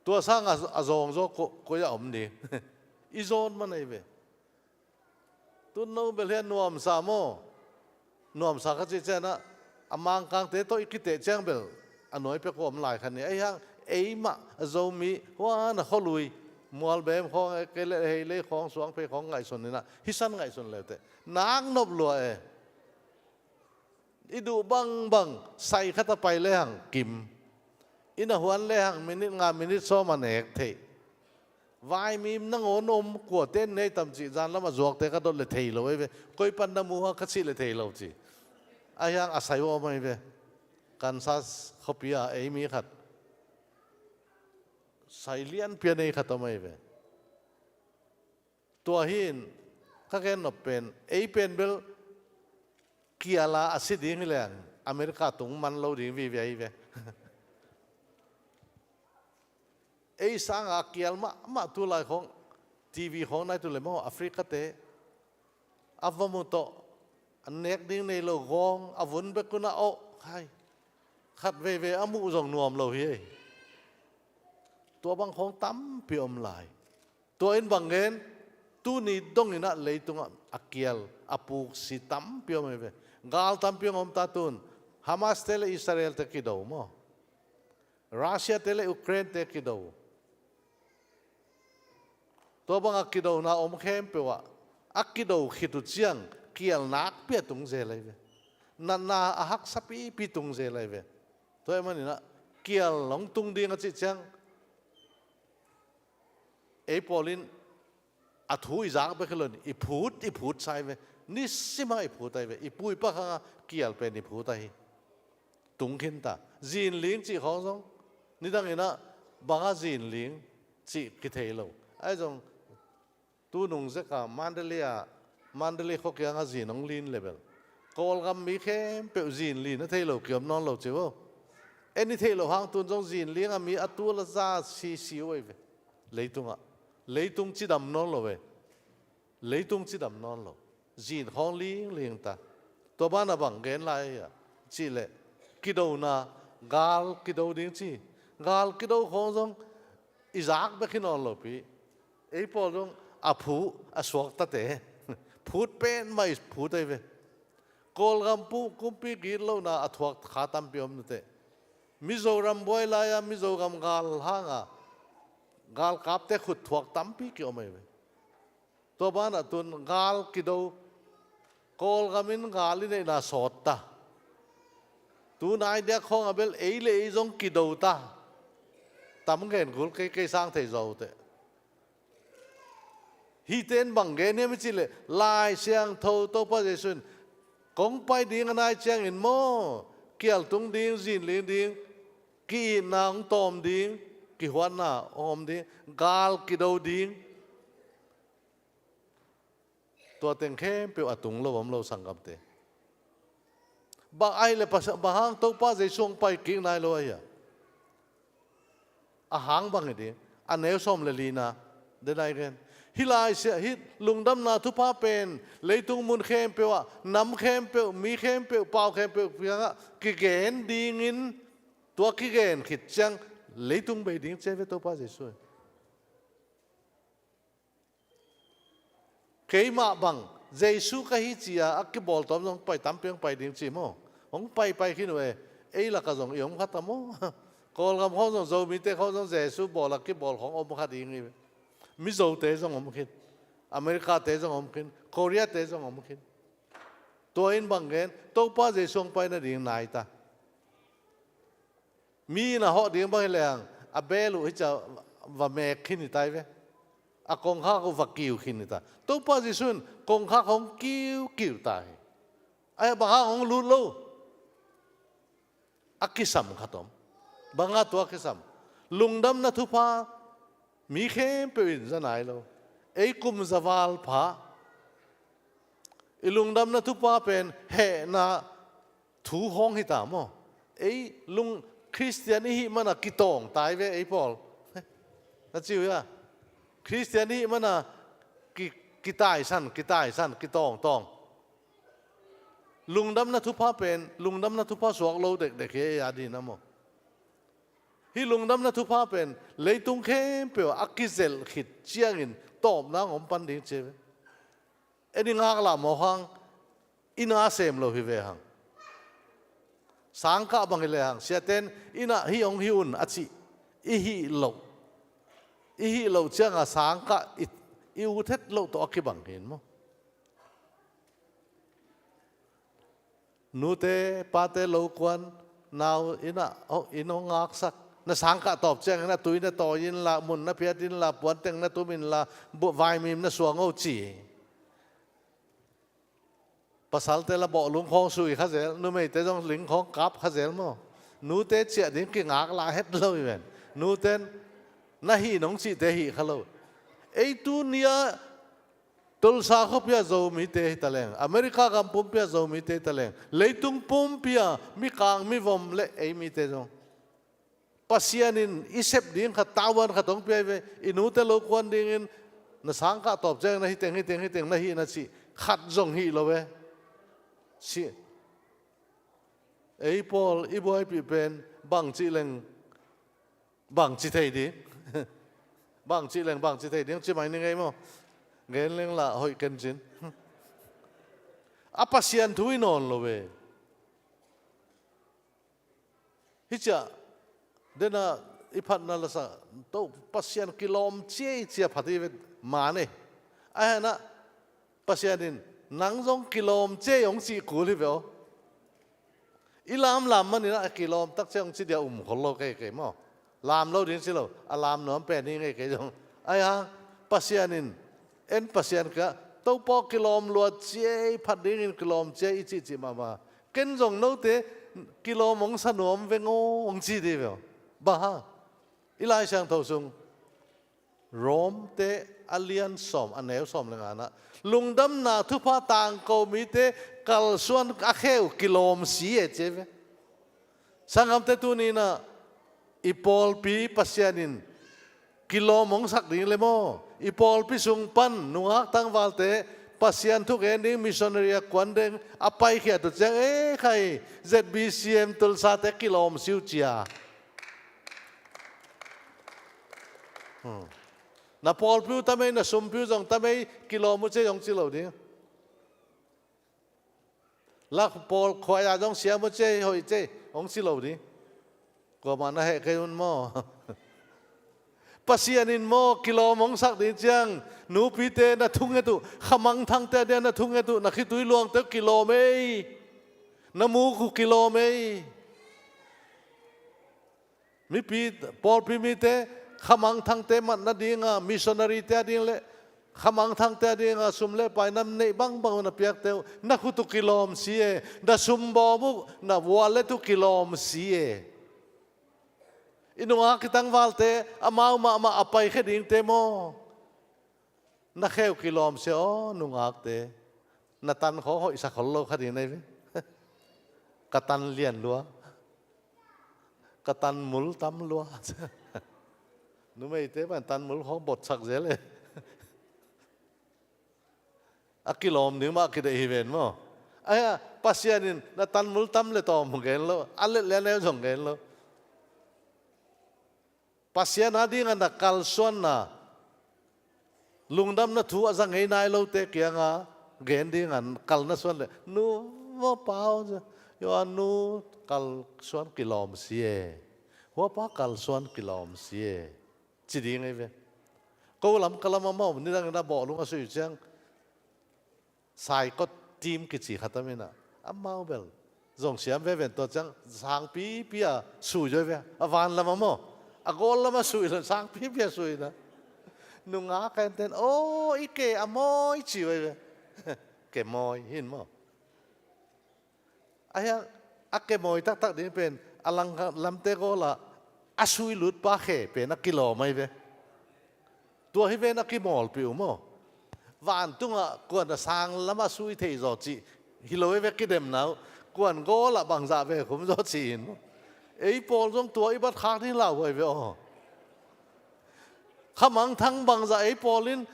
Tua sanga a zawng zaw ko, koi a om ding. I zawn man ahi ve. Tun no bel hian nuamsa maw? Nuamsa kha cih cianah a Mangkangte tawh i kiteh ciang bel a nuai pek uh om lai khan ni. Ahi hang eimah a Zomi huan a khualui Mualbem khawng, e, kei le Heilei khawng, Suangphei khawng ngaihsun inah hisan ngaihsun leuteh nak nop lua e. I duh bangbang sai khat a pai lehang kim. I na huan lehang minit nga minit sawm a nek theih. Vaimim nangawn om kuate nei tam cih zanlam a zuakte ka dot le thei lo ei ve. Koi pan na mu ha ka cih le thei lo ci. Ahi hang a sai uh om ei ve. Kansas khuapi a ei mi khat, sai lianpi a nei khat om ei ve. Tua hi-in ka gen nop pen, ei pen bel kial a a si ding hi leng America tung man lo ding vive ahi ve. Ei sanga a kial mahmah tulai khawng, TV khawng nai tu le maw, Africa te a va mu tawh a nek ding nei lo gawng a vun bek un a awh khai. Khat veivei a muh zong nuam lo hi ei. Tua bang khawng tampi om lai. Tua in bang gen, tuni dong inah leitungah a kial a puksi tampi om ei ve. Gal tampi hong om ta tun. Hamas te le Israel te kido maw? Russia te le Ukraine te kido. Tua banga kidona om khempeuh ah a kido khit uh ciang kial nakpi a tung zel ei ve. Natna a haksa pipi tung zel ei ve. Tua ei maninah kial hong tung ding a cih ciang ei pawl in a thu i zak bek hi lo in i phut, i phut sa ei ve. Nisimah i phut ei ve. I pu i pa khanga kial pen i phut ahi. Tung khin ta. Zinling cih khawng zong nidang inah banga zinling cih kithei lo. Ahi zong tunung zeka Mandalay a, Mandalay khua kianga zin hong lin le bel Kawlgam mi khempeuh zinlin a thei lo kiom nawn lo ci vo. En i theih loh hang tun zong zinling a mi a tul a za sisi uh ei ve. Leitungah, leitung cidam nawn lo ve. Leitung cidam nawn lo. Zin khawng lingling ta. Tua banah bang gen lai a hia cih leh kidona, gal kido ding ci. Gal kido khawng zong i zak bek hi nawn lopi. Ei pawl zong a phu a suaktate phut pen mah i phut ei ve. Kawlgam pu kumpi gitlohna a thuak kha tampi om nate. Mizoram buai lai-a Mizoram gal hanga galkapte khut thuak tampi kiom ei ve. Tua banah tun gal kido, Kawlgam in gal i neihna sawt ta. Tun a i diak khawngah bel ei le ei zong kido ta. Tam gen kul kei, kei sang thei zaw uh teh. Hihte in bang gen hiam i cih leh Lai Siangtho Topa Jesuh in kong pai ding a nai ciangin maw, kial tung ding, zinling ding, Ki-itna hong tawm ding, kihuatna hong om ding, gal kido ding. Tua teng khempeuh a tung lo om lo, sanggamte. Bang ahih leh Pasian, bang hang Topa Jesu hong pai kik nai lo ahia? A hang bang hi ding? A neu sawm le lina, den a i gen. Hih Lai Siangtho, hih lungdamna thupha pen leitung mun khempeuh ah, nam khempeuh, mi khempeuh, pau khempeuh kiangah kigen dingin, tua kigen khit ciang leitung bei ding ci hi ve Topa Jesu. Keimah bang Jesu ka hi ci-a a kibawl tawm zong pai tampi hong pai ding ci maw? Hong pai pai khin uh e. Ei lakah zong i om kha ta maw? Kawlgam khawng zong, Zomite khawng zong Jesu bawl a kibawl khawng om kha ding hi. Mizote zong om khin. Americate zong om khin. Koreate zong om khin. Tua in bang gen, Topa Jesu hong pai nading nai ta. Mi in a hawh ding bang hi lehang, a bel uh hi ciah va mek khin hi ta hi ve. A kongkhak uh va kiu khin hi ta. Topa Jesu in kongkhak hong kiukiu ta hi. Ai, bang hang hong lut lo? A kisam khat om. Bang a tua kisam? Lungdamna thupha mi khempeuh in za nai lo. Ei kum za val pha. I lungdamna thupha pen hehna thu hong hi ta maw? Ei lung, Khristian i hih mana kitawng ta hi ve ei pawl. Na ci uh hia? Khristian i hih mana ki, kitaisan, kitaisan, kitawngtawng. Lungdamna thupha pen, lungdamna thupha suak lo dekdek hi ei a dihna maw? Hih lungdamna thupha pen leitung khempeuh a kizelh khit ciangin tawpna hong om pan ding ci hi ve. En i ngaklah mawk hang, i na sem lo hi ve hang. Sangkah bang hi lehang, siaten i na hih hong hih un a cih, i hih loh. I hih loh cianga sangkah i, i ut het loh tawh a kibang hi in maw? Nute, pate lo kuan, nau inn ah, oh, inn hong ngaksak. Na sangkah tawp ciangin a tui na tawi inla, mun na phiat inla, puanteng na tum inla, bu-, vaimim na suang o ci. Pasalte la bawhlung khawng sui kha zel, numeite zong ling khawng kap kha zel maw? Nute ciah ding kingaklah het lo hi ven. Nuten na hih nong cihte hih kha lo. Ei tuni-ah Tulsa khuapi ah Zomite hi taleng, America gam pumpi ah Zomite hi taleng, leitung pumpi ah mikang mivom le ei mite zong Pasian in i sep ding khat, tavuan khat hong pia hi ve. I nute lo kuan dingin na sangkah tawp ciangin na hih teng, hih teng, hih teng na hih na cih khat zong hih lo ve. Ci. Ei pawl i buaipih pen bangci leng bangci thei ding? Bangci leng bangci thei ding, ci mai ni ngei maw? Gen leng lah hoih ken cin. A Pasian thu i nawn lo ve. Hih ciah dena i phatna lasa, to Pasian kilawm ciai cia phat hi ve mane. Ahi hanah Pasian in nang zong kilawm ciai hong cih kul hi ve aw. I lamlam maninah a kilawm tak ciang hong ci dia um khol lo kei kei maw? Lam lo ding ci lo, a lam nuam pen hi ngei kei zong. Ahi hang Pasian in, en Pasian ka, Topa kilawm luat ciai phat dingin kilawm ciai i cihcih mahmah. Ken zong note kilawm hong sa nuam veng aw hong ci dih ve aw. Bang hang? I Lai Siangtho sung Romte a lian sawm, a neu sawm le nganah lungdamna thupha tangko mite kalsuan a khe uh kilawm si e ci ve. Sanggamte, tuninah i pawlpi Pasian in kilawm hong sak ding le maw? I pawlpi sung pan nungak tangvalte Pasian thugen ding missionary a kuan ding a paikhiat uh ciang, e khai, Z B C M Tulsate kilawm si uh cia. Hmm. Na pawlpi uh tamei, na sumpi uh zong tamei, kilawm uh cei hong ci lo ding. Lak pawl khuai-a zong siam uh cei, hoih cei hong ci lo ding. Kuamah na heh kei un maw? Pasian in maw kilawm hong sak ding ciang, nupite na thunget uh, khamangthangte a dia na thunget uh, na khitui luangte uh kilawm ei. Na muk uh kilawm ei. Mipi, pawlpi mite khamangthangte mat nadinga, missionary-te a ding le khamangthangte a dinga sum le pai nam neih bangbang uh na piakte uh, na khut uh kilawm si e, na sumbawm uh, na wallet uh kilawm si e. I nungak i tangvalte amau mahmah a paikhia dingte maw? Na khe uh kilawm sia aw, nungakte. Na tan khawng hoihsa khol lo kha ding na hi ve. Ka tan lian lua. Ka tan mul tam lua. Numeite pan tan mul khawng botsak zel e. A kilawm ding mah kideih hi ven maw? Ahi a, Pasian in na tan mul tam le tawm gen lo, a let le a neu zong gen lo. Pasian a dingin na kalsuanna, lungdamna thu a za ngei nai lote kiangah gen dingin kalna suan le, nu, hua pa aw, yo a nu kalsuan kilawm si e. Hua pa kalsuan kilawm si e. Ci ding ei ve. Ko lam ka lam a maw, nidangin a bawhlung a sui ciang. Saikot team kici khat a min a. Amau bel zong siam veve in tua ciang sangpipi a sui zaw ei ve. A van lam a maw. A gawl lam a sui lo sangpipi a sui na. Nungak a enten, aw, i ke a mawi ci ei ve. Ke mawi hin maw. Ahi hang a ke mawi taktak ding pen a lang lamte gawlah a sui lut pa khe pen a kilawm ahi ve. Tua hi ven a kimawlpih uh maw? Vantungah kuan a sang lamah sui thei zaw cih hi lo hi ve kidemna uh. Kuan gawlah bangzah ve khum zaw cih in maw? Ei pawl zong tua i bat khak ding lau huai ve aw. Khamangthang bangzah ei pawl in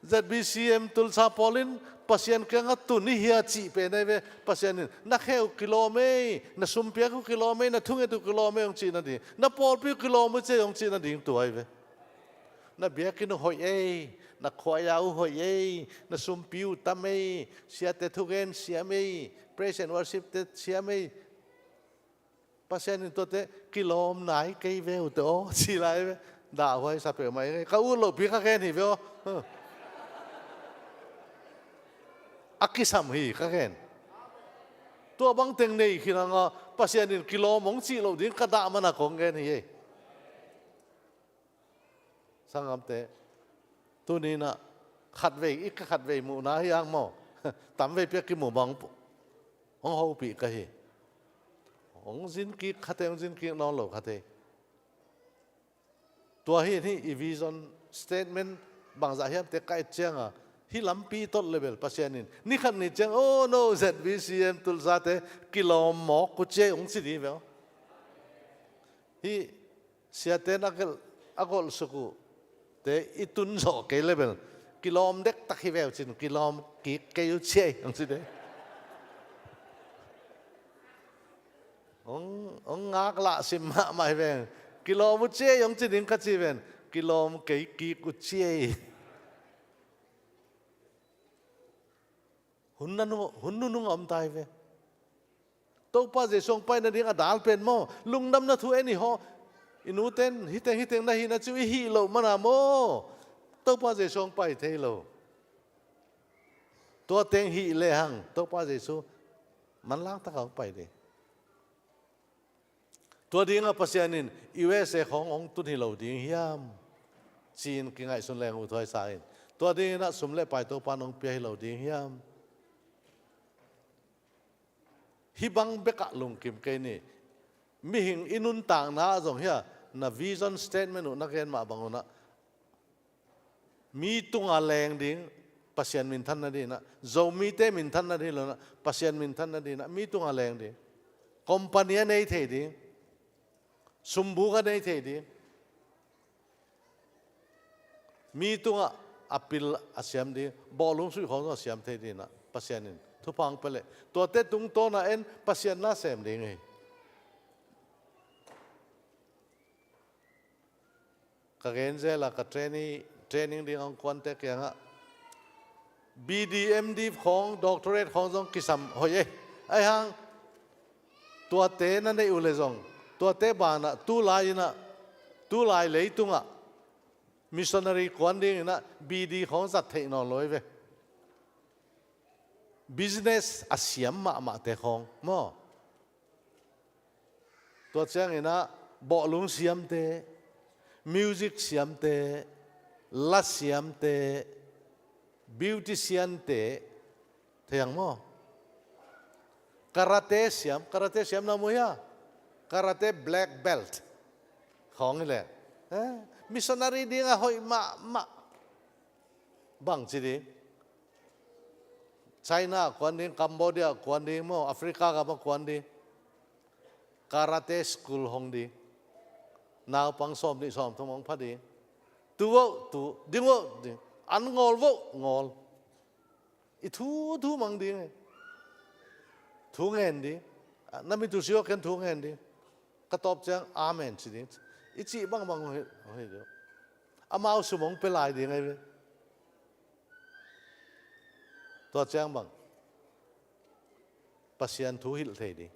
Z B C M Tulsa pawl in Pasian kiangah tun i hia cih pen ahi ve. Pasian in na khe uh kilawm ei, na sumpiak uh kilawm ei, na thunget uh kilawm ei hong cih nading, na pawlpi uh kilawm uh cih hong cih nading tua ahi ve. Na biakinn uh hoih ei, na khuaia uh hoih ei, na sumpi uh tam ei, siate thugen siam ei, praise and worship te siam ei. Pasian in tuate kilawm nai kei ve uh te aw ci lai ve. Dahhuai sa peuhmah ei, ka ut lohpi ka gen hi ve aw. A kisam hi ka gen. Tua bang teng nei khin hang a Pasian in kilawm hong cih loh ding ka dah mana kong gen hi ei. Sanggamte, tuni in ah khatvei, i ka khatvei muhna hi ang maw? Tamvei pia kimu bang hong hopih ka hi. Hong zin kik kha thei, hong zin kik nawn lo kha thei. Tua hi, hi i vision statement bangzah hiamte ka et cianga, hi lampi tot level Pasian in ni khat ni ciang, oh no, Z B C M Tulsa te kilawm mawk uh ciai hong ci ding hi ve aw. Hi siate in a gelh, a golhsuk uh te i tun zawh kei le bel kilawm dektak hi veu cin kilawm kik kei uh ciai hong ci de. Hong, hong ngak lah sim mahmah hi veng. Kilawm uh ciai hong ci ding ka ci ven. Kilawm kei kik uh ciai. Hun nunung, hun nunung a om ta hi ve. Topa Jesu hong pai nading a dal pen maw? Lungdamna thu en i haw. I nuten hiteng hiteng na hihna ci uh i hih loh mana maw? Topa Jesu hong pai thei lo. Tua teng hih lehang Topa Jesu manlang taka hong pai ding. Tua dingah Pasian in U S A khawng hong tun hi lo ding hiam? Ci-in kingaihsun leng uh thuai sa in. Tua dinginah sum le pai Topa in hong pia hi lo ding hiam? Hih bang bekah lungkim kei ni. Mihing i nuntakna ah zong hi a, na vision statement uh na gen mah bang unah mi tunga leng ding, Pasian minthan nadinah, Zomite minthan nading lonah, Pasian minthan nadinah mi tunga leng ding. Company a nei thei ding, sumbuk a nei thei ding. Mi tungah a pil a siam ding, bawhlung suih khawng zong a siam thei dinah Pasian in thupha hong pia leh tuate tungtawnah en Pasian na sem ding hi. Ka gen zela ka training, training ding hong kuante kiangah B D, M D khawng, doctorate khawng zong kisam hoih ei. Ahi hang tuate na neih uh le zong tuate banah tulai inah, tulai leitungah missionary kuan dinginah B D khawng zat theih nawn lo ei ve. Business a siam mahmahte khawng maw? Tua cianginah bawhlung siamte, music siamte, la siamte, beauticiante, thei ang maw? Karate siam, karate siam na mu hia? Karate black belt. khawng hi leh, eh, missionary ding a hoih mahmah. Bang ci ding? China kuan ding, Cambodia kuan ding maw, Africa gam a kuan ding. Karate school hong ding. Naupang sawm nih sawm thum hong pha ding. Tu vo, tu, ding vo, ding. An ngawl vo, ngawl. I thu, thu mang ding e. Thu ngen ding. Na mi tu siwa ken thu ngen ding. Ka tawp ciang amen ci ding. I cih bangbang hong hi, hong hi ding. Amau sum hong pia lai ding ahi ve. Tua ciang bang, Pasian thu hilh thei ding.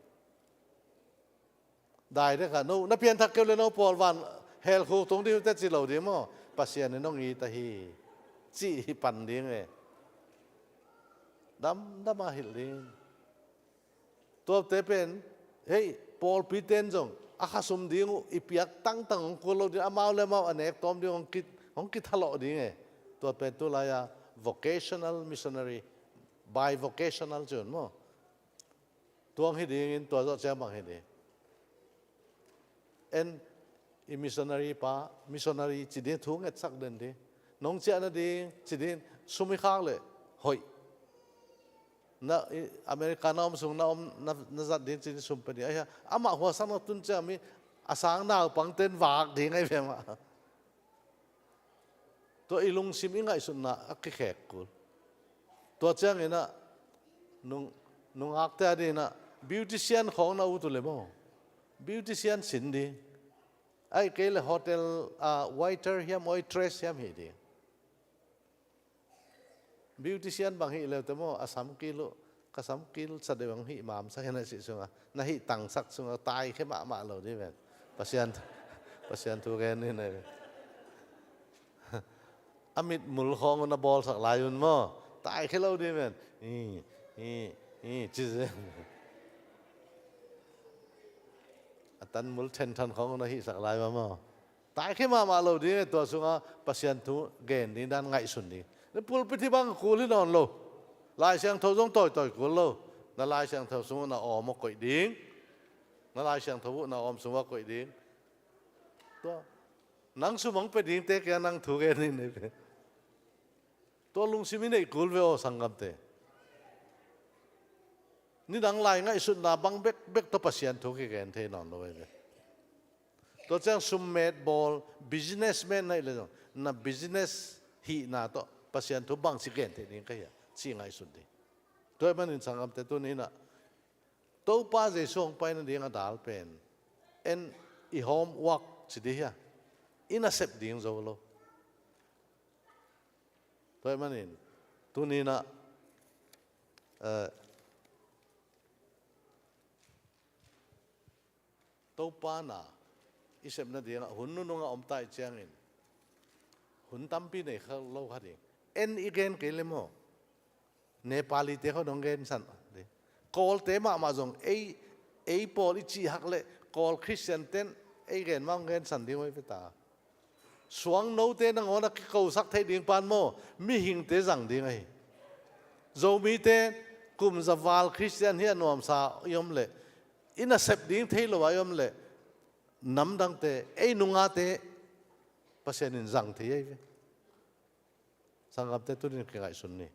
Direct a, no, na pianthak keu le no pawl van hell khuk tung ding uh teh ci lo ding maw. Pasian in hong it ahi cih hi pan ding e. Damdam a hilh ding. Tuate pen, hei, pawlpi ten zong a khasum ding uh i piak tangtang hong kul lo ding, amau le amau a nek tawm ding hong ki, hong kithalawh ding e. Tua pen tu lai-a vocational missionary, bivocational ci un maw. Tua hong hi dingin tua zawh ciang bang hi ding? En, i missionary pa, missionary ci ding thu ngetsak den ding. Nong ciah nading ci ding, sum i khak leh hoih. Na, i, America na om sung na om, na, na zat ding ci ding sum pia ding. Ahi a, amah huasak na tun ciang mi a sang naupang ten vak ding ahi ve mah. Tua i lungsim i ngaihsutna a kikhek kul. Tua ciangin ah nung, nungakte a dingin ah beautician khawng na ut uh le maw. Beautician sin ding. Ahih kei le hotel, ah, waiter hiam, waitress hiam hi ding. Beautician bang hih leute maw, a samkil uh, ka samkil sa deuh ang hih mamsak hi na sih sungah, na hih tangsak sungah, taikhia mahmah lo dih ven. Pasian, Pasian thu gen ni na ven. A mitmul khawng uh na bawlsak lai un maw, taikhia lo dih ven. I, i, i, ci zen. A tanmul thenthan khawng uh na hihsak lai un maw. Taikhia mahmah lo ding e, tua sungah Pasian thu gen ding dan ngaihsun ding. Na pulpit hi bang kul hi nawn lo. Lai Siangtho zong tawitawi kul lo. Na Lai Siangtho sungah na awm a koih ding. Na Lai Siangtho uh na awm sungah koih ding. Tua, nang sum hong pia dingte kiang nang thu gen ding nei pe. Tua lungsim i neih kul ve aw sanggamte. Nidang lai ngaihsutna bang bekbek tawh Pasian thu kigen thei nawn lo ve. Tua ciang summet bawl, businessman na hih le zong, na business hihna tawh Pasian thu bangci gen thei ding ka hia, ci ngaihsun ding. Tua ahih manin sanggamte tuni in ah, Topa Jesu hong pai nading a dal pen, en i homework ci dih hia, i nasep ding zo lo. Tua ahih manin, tuni in ah, eh, Topa na i sep nadingah hun nunung a om ta ih ciangin, hun tampi nei kha lo kha ding. En i gen kei le maw? Nepalite khawng hong gensan ding. Kawlte mahmah zong ei, ei pawl i cih hak leh Kawl Khristian ten ei gen mah hong gensan ding uh ahi ve ta. Suangnote nangawn a kikosak theih ding pan maw, mihingte zang ding ahi. Zomite kum za val Khristian hi a nuamsa i om leh, i nasep ding thei lo a i om leh, namdangte, ei nungate Pasian in zang thei ahi ve. Sanggamte tunin kingaihsun ni.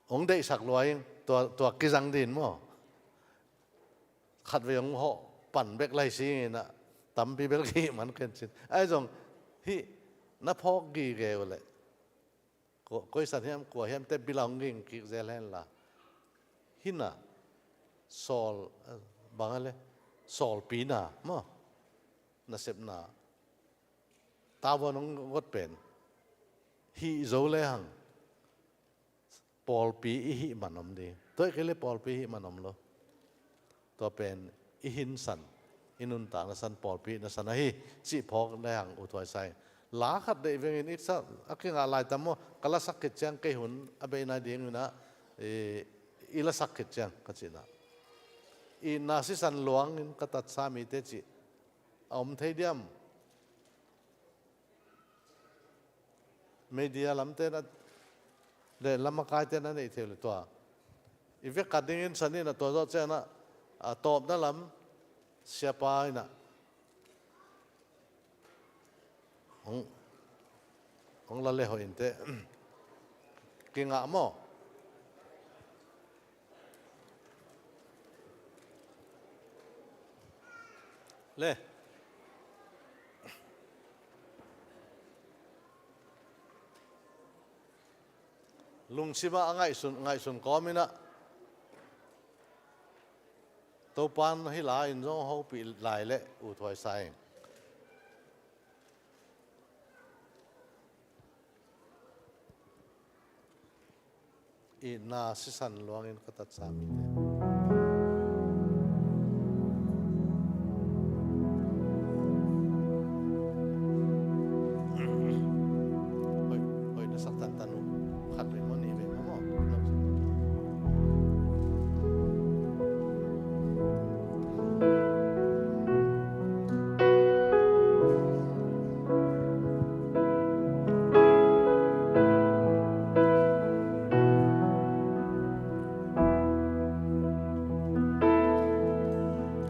Hong deihsak lua ing, tua, tua kizang din maw? Khatvei hong hawh pan bek lai si ing in ah, tampi bel kihih man ken cin. Ahi zong, hih na phawk gige uh leh, ko-, koisan hiam, kua hiam te bila hong ging kik zel hen la. Hih na, sawl, bang a le, sawlpi na maw? Nasepna tavuan hong got pen hih zo le hang pawlpi i hih man om ding. Tua ahih kei le pawlpi i hih man om lo. Tua pen i hinsan, i nuntakna san, pawlpi na san ahi cih phawk le hang uthuai sa ing. La khat deih vengin i sa a kingah laitam maw, ka lasak khit ciang kei hun a bei nai ding in ah, i, i lasak khit ciang ka cihna. I na sisan luangin ka tatsa mite cih a om thei diam? Media lamte na, le lamakaite na neih thei uh le tua. I vek khat dingin sanin a tua zawh ciang a, a tawpna lam, Siapa in ah hong, hong la le hoih inteh. Kingah maw? Le. Lungsimah a ngaihsun, ngaihsun kawm in ah Topan hih lai-in zong hopih lai leh ut huai sa ing. Itna sisan luangin ka tatsa mite. Hoih, hoih na sak tantan uh. Khat vei maw, nih vei maw, maw?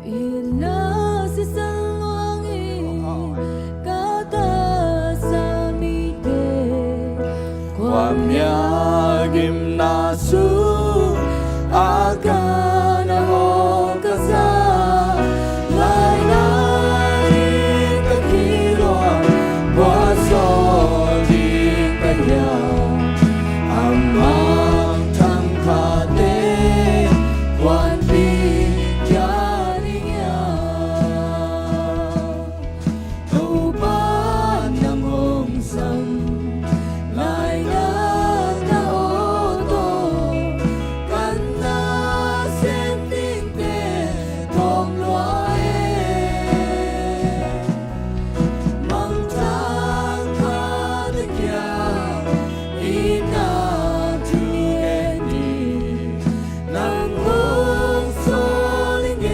Itna sisan luangin ka tatsa mite, kua mya gimna sung a ka na hawk ka sa, lai lai ka kilua, kua sawl ding ka hiam, a mangthang khate kuanpi kia ding hiam. Topa nang hong sam lai na ta aw taw, kan nasem dingte tawm lua e. Mangthang khate kiang itna thu gen ding nang hong sawl ing e,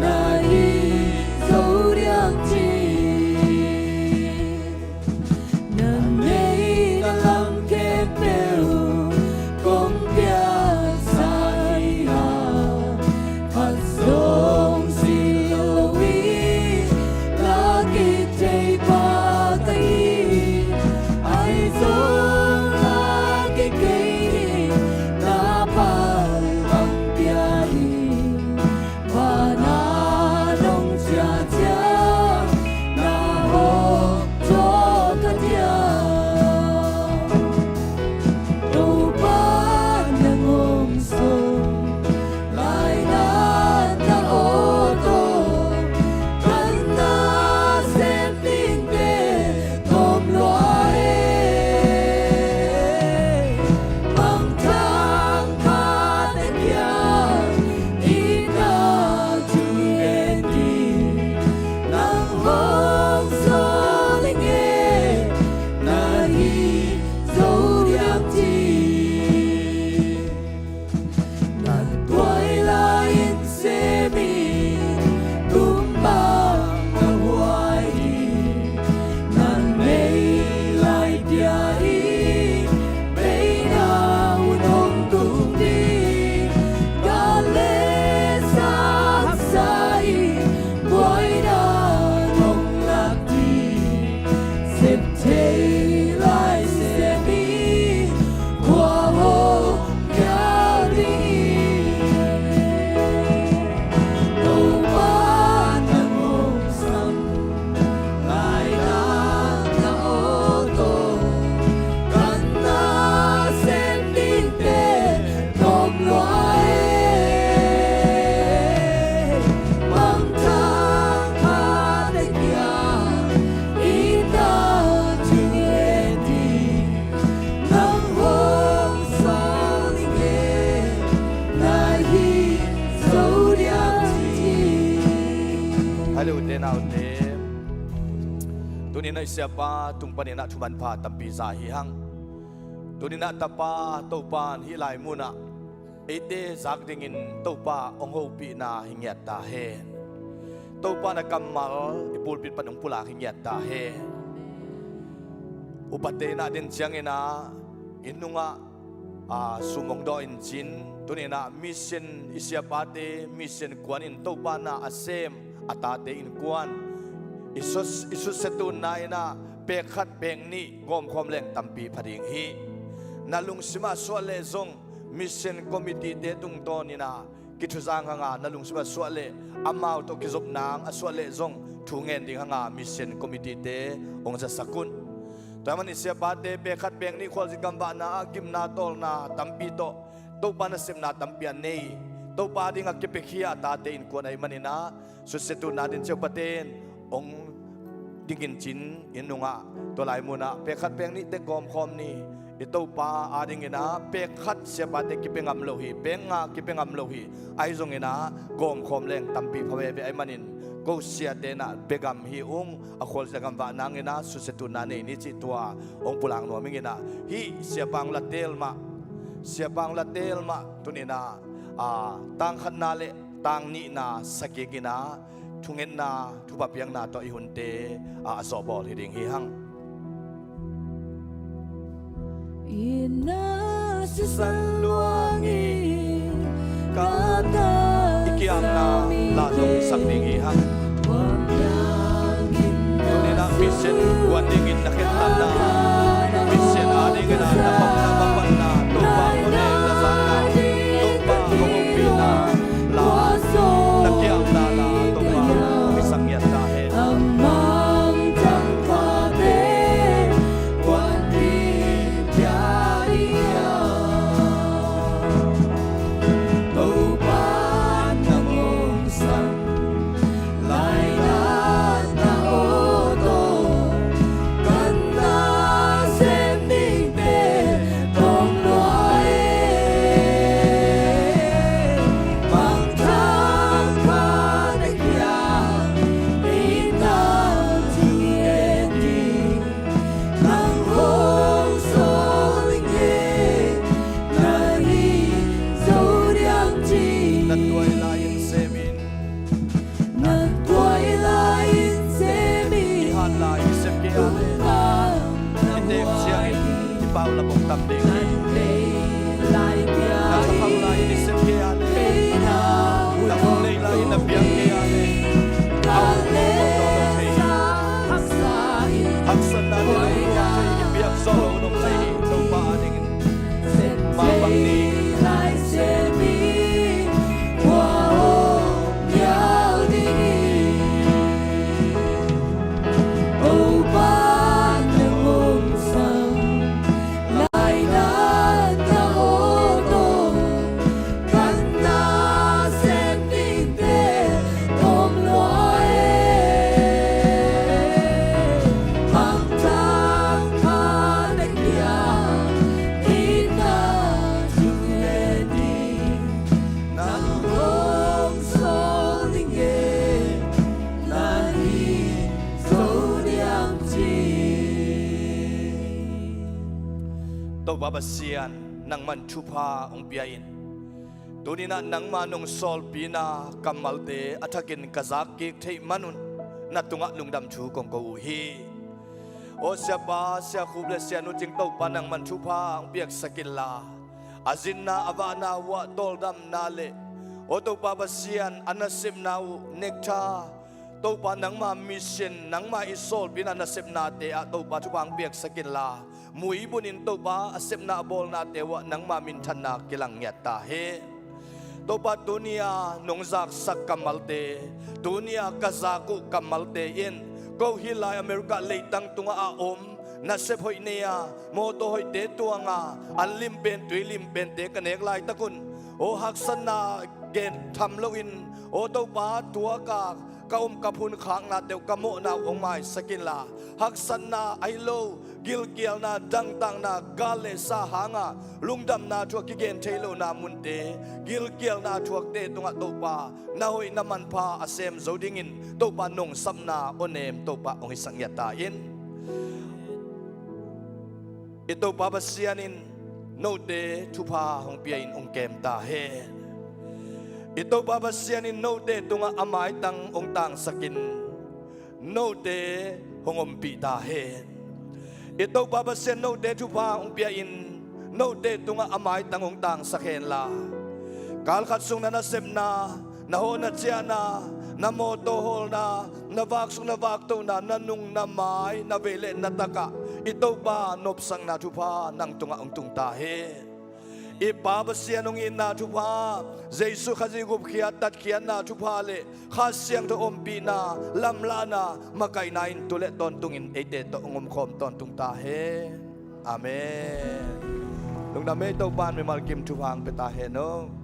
na hih zo diam ci. Na neihna lam khempeuh kong piaksa hi a, phat zong si lo hi, la kithei pa ka hi, ahi zong la kikei hi, na phat bang pia hi. Van a nong ciacia na hawk tawh ka diam. Topa nang hong sawm lai na ta aw taw, kan nasem dingte tawm lua e. Mangthang khate kiang itna thu gen ding nang hong sawl ing e, na hih zo diam ci. Na tuai lai-in sem in, tum bang na huai ding, na nei lai pia in, bei na hun hong tung ding, gal le sa haksa in, buaina hong lak ding, sep thei lai sem in, kua hong Nang hong sawl ing e, na hih zo diam ci. Hallelujah, naute. Tuni-in ah i Siapa tung panin ah thu manpha tampi za hi hang. Tuni-in ah Tapa Topa in hih lai munah eite zak dingin Topa hong hopihna hi ngiat ta hen. Topa na kammal i pulpit pan hong pulak hi ngiat ta hen. Upate in ah den ciangin ah inn nungah, a, sum hong dawh in cin, Tuni-in ah mission, i siapate mission kuan in Topa na a sem a tate innkuan i sut, i sutsetunna in ah pek khat pek nih gawmkhawm leng tampi pha ding hi. Na lungsim ah suah leh zong mission committee-te tungtawn in ah kithuzang hang a, na lungsim ah suah leh amau tawh kizop nang a suah leh zong thu ngen ding hang a mission committee-te hong zasak un. Tua ahih manin siapate pek khat pek nih khualzin gamvahna ah gimna tawlna tampi tawh Topa nasepna tampi a nei, Topa dingah kipiakhia a tate innkuan ahih manin ah sutsetunna din ciupaten hong dingin cin inn nungah tua lai munah pek khat pek nihte gawmkhawm ni. I Topa adingin ah pek khat siapate kipia ngam lo hi, pek nga kipia ngam lo hi. Ahi zongin ah gawmkhawm leng tampi pha veve ahih manin ko siate in ah biagam hi ung, a khualzin a gamvah nangin ah sutsetunna nei ni cih tua hong pulak nuam ing in ah, hih siapa hong la teel mah, siapa hong la teel mah tuni-in ah, a, tang khatna le tang nihna sagih in ah thungetna thupha piakna tawh i hunte, a, a zawhbawl hi ding hi hang. Ina sisan luang i kata i kiamna la zong sak ding hi hang. Tuni-in ah mission kuan dingin na khentatna, mission adingin ah na bawlna, na bawlna, Topa ko ne na zakna, Topa ko hopihna la, na kiamna la Topa hong hisak ngiat ta hen. Na tuai lai-in sem in. Na tuai lai-in sem in. I hat lai i sem kei a leh, i teek ciangin i paulap hong tam ding hi. Na thakham lai-in i sem kei a leh, na hun nei lai-in na piang kei a leh, a hun hong tawh lo thei hi. Haksatna le a hun tawh thei hi, piak zawh lo hun om thei hi. Topa adingin mah bang ni. Topa Pasian, nangman thupha hong pia in. Tuni-in ah nangma nong sawlpina kammalte a thakin ka zak kik theih manun na tungah lungdam thu kong ko uh hi. Aw siapa, siakhup le sianu cing Topa nangman thupha hong piaksak inla, a zinna a vahna uh ah tawldamna le aw Topa Pasian a nasepna uh nekta, Topa nangma mission, nangma i sawlpina nasepnate ah Topa thupha hong piaksak inla, muibunin Topa a sepna a bawlnate uh ah nangma minthanna kilang ngiat ta hen. Topa tuni-a nong zaksak kammalte, tuni-a ka zak uh kammalte in ko hih lai America leitang tungah a om nasep hoih nei-a mawtaw hoihte tuanga an limpen tui limpente ka nek laitakun aw haksatna gen tham loin aw Topa tuaka ka om ka phun khaknate uh ka mawhna uh hong maisak inla, haksatna ahi lo gilkialna dangtakna gal le sa hanga lungdamna thu a kigen thei lona munte, gilkialna thuakte tungah Topa na hoih na manpha a sem zo dingin Topa nong sapna aw nem Topa hong hisak ngiat ta in. I Topa Pasian in note thupha hong pia in hong kem ta hen. I Topa Pasian in note tungah a maitang hong tangsakin note hong ompih ta hen. I Topa Pasian note thupha hong pia in note tungah a maitang hong tangsak henla, Kalkhat sung na nasepna, na hawh na ciahna, na mawtaw hawlna, na vak sung na vaktona, na nung na mai, na vei le na takah i Topa nopsakna thupha nang tungah hong tung ta hen. I Pa Pasian hong itna thupha, Jesuh Khazih gupkhiat tatkhiatna thupha le Kha Siangtho ompihna, lamlahna, makaihna in tu le tawntungin eite tawh hong omkhawm tawntung ta hen. Amen. Lungdam ei. Topa in mimal kim thupha hong pia ta hen aw.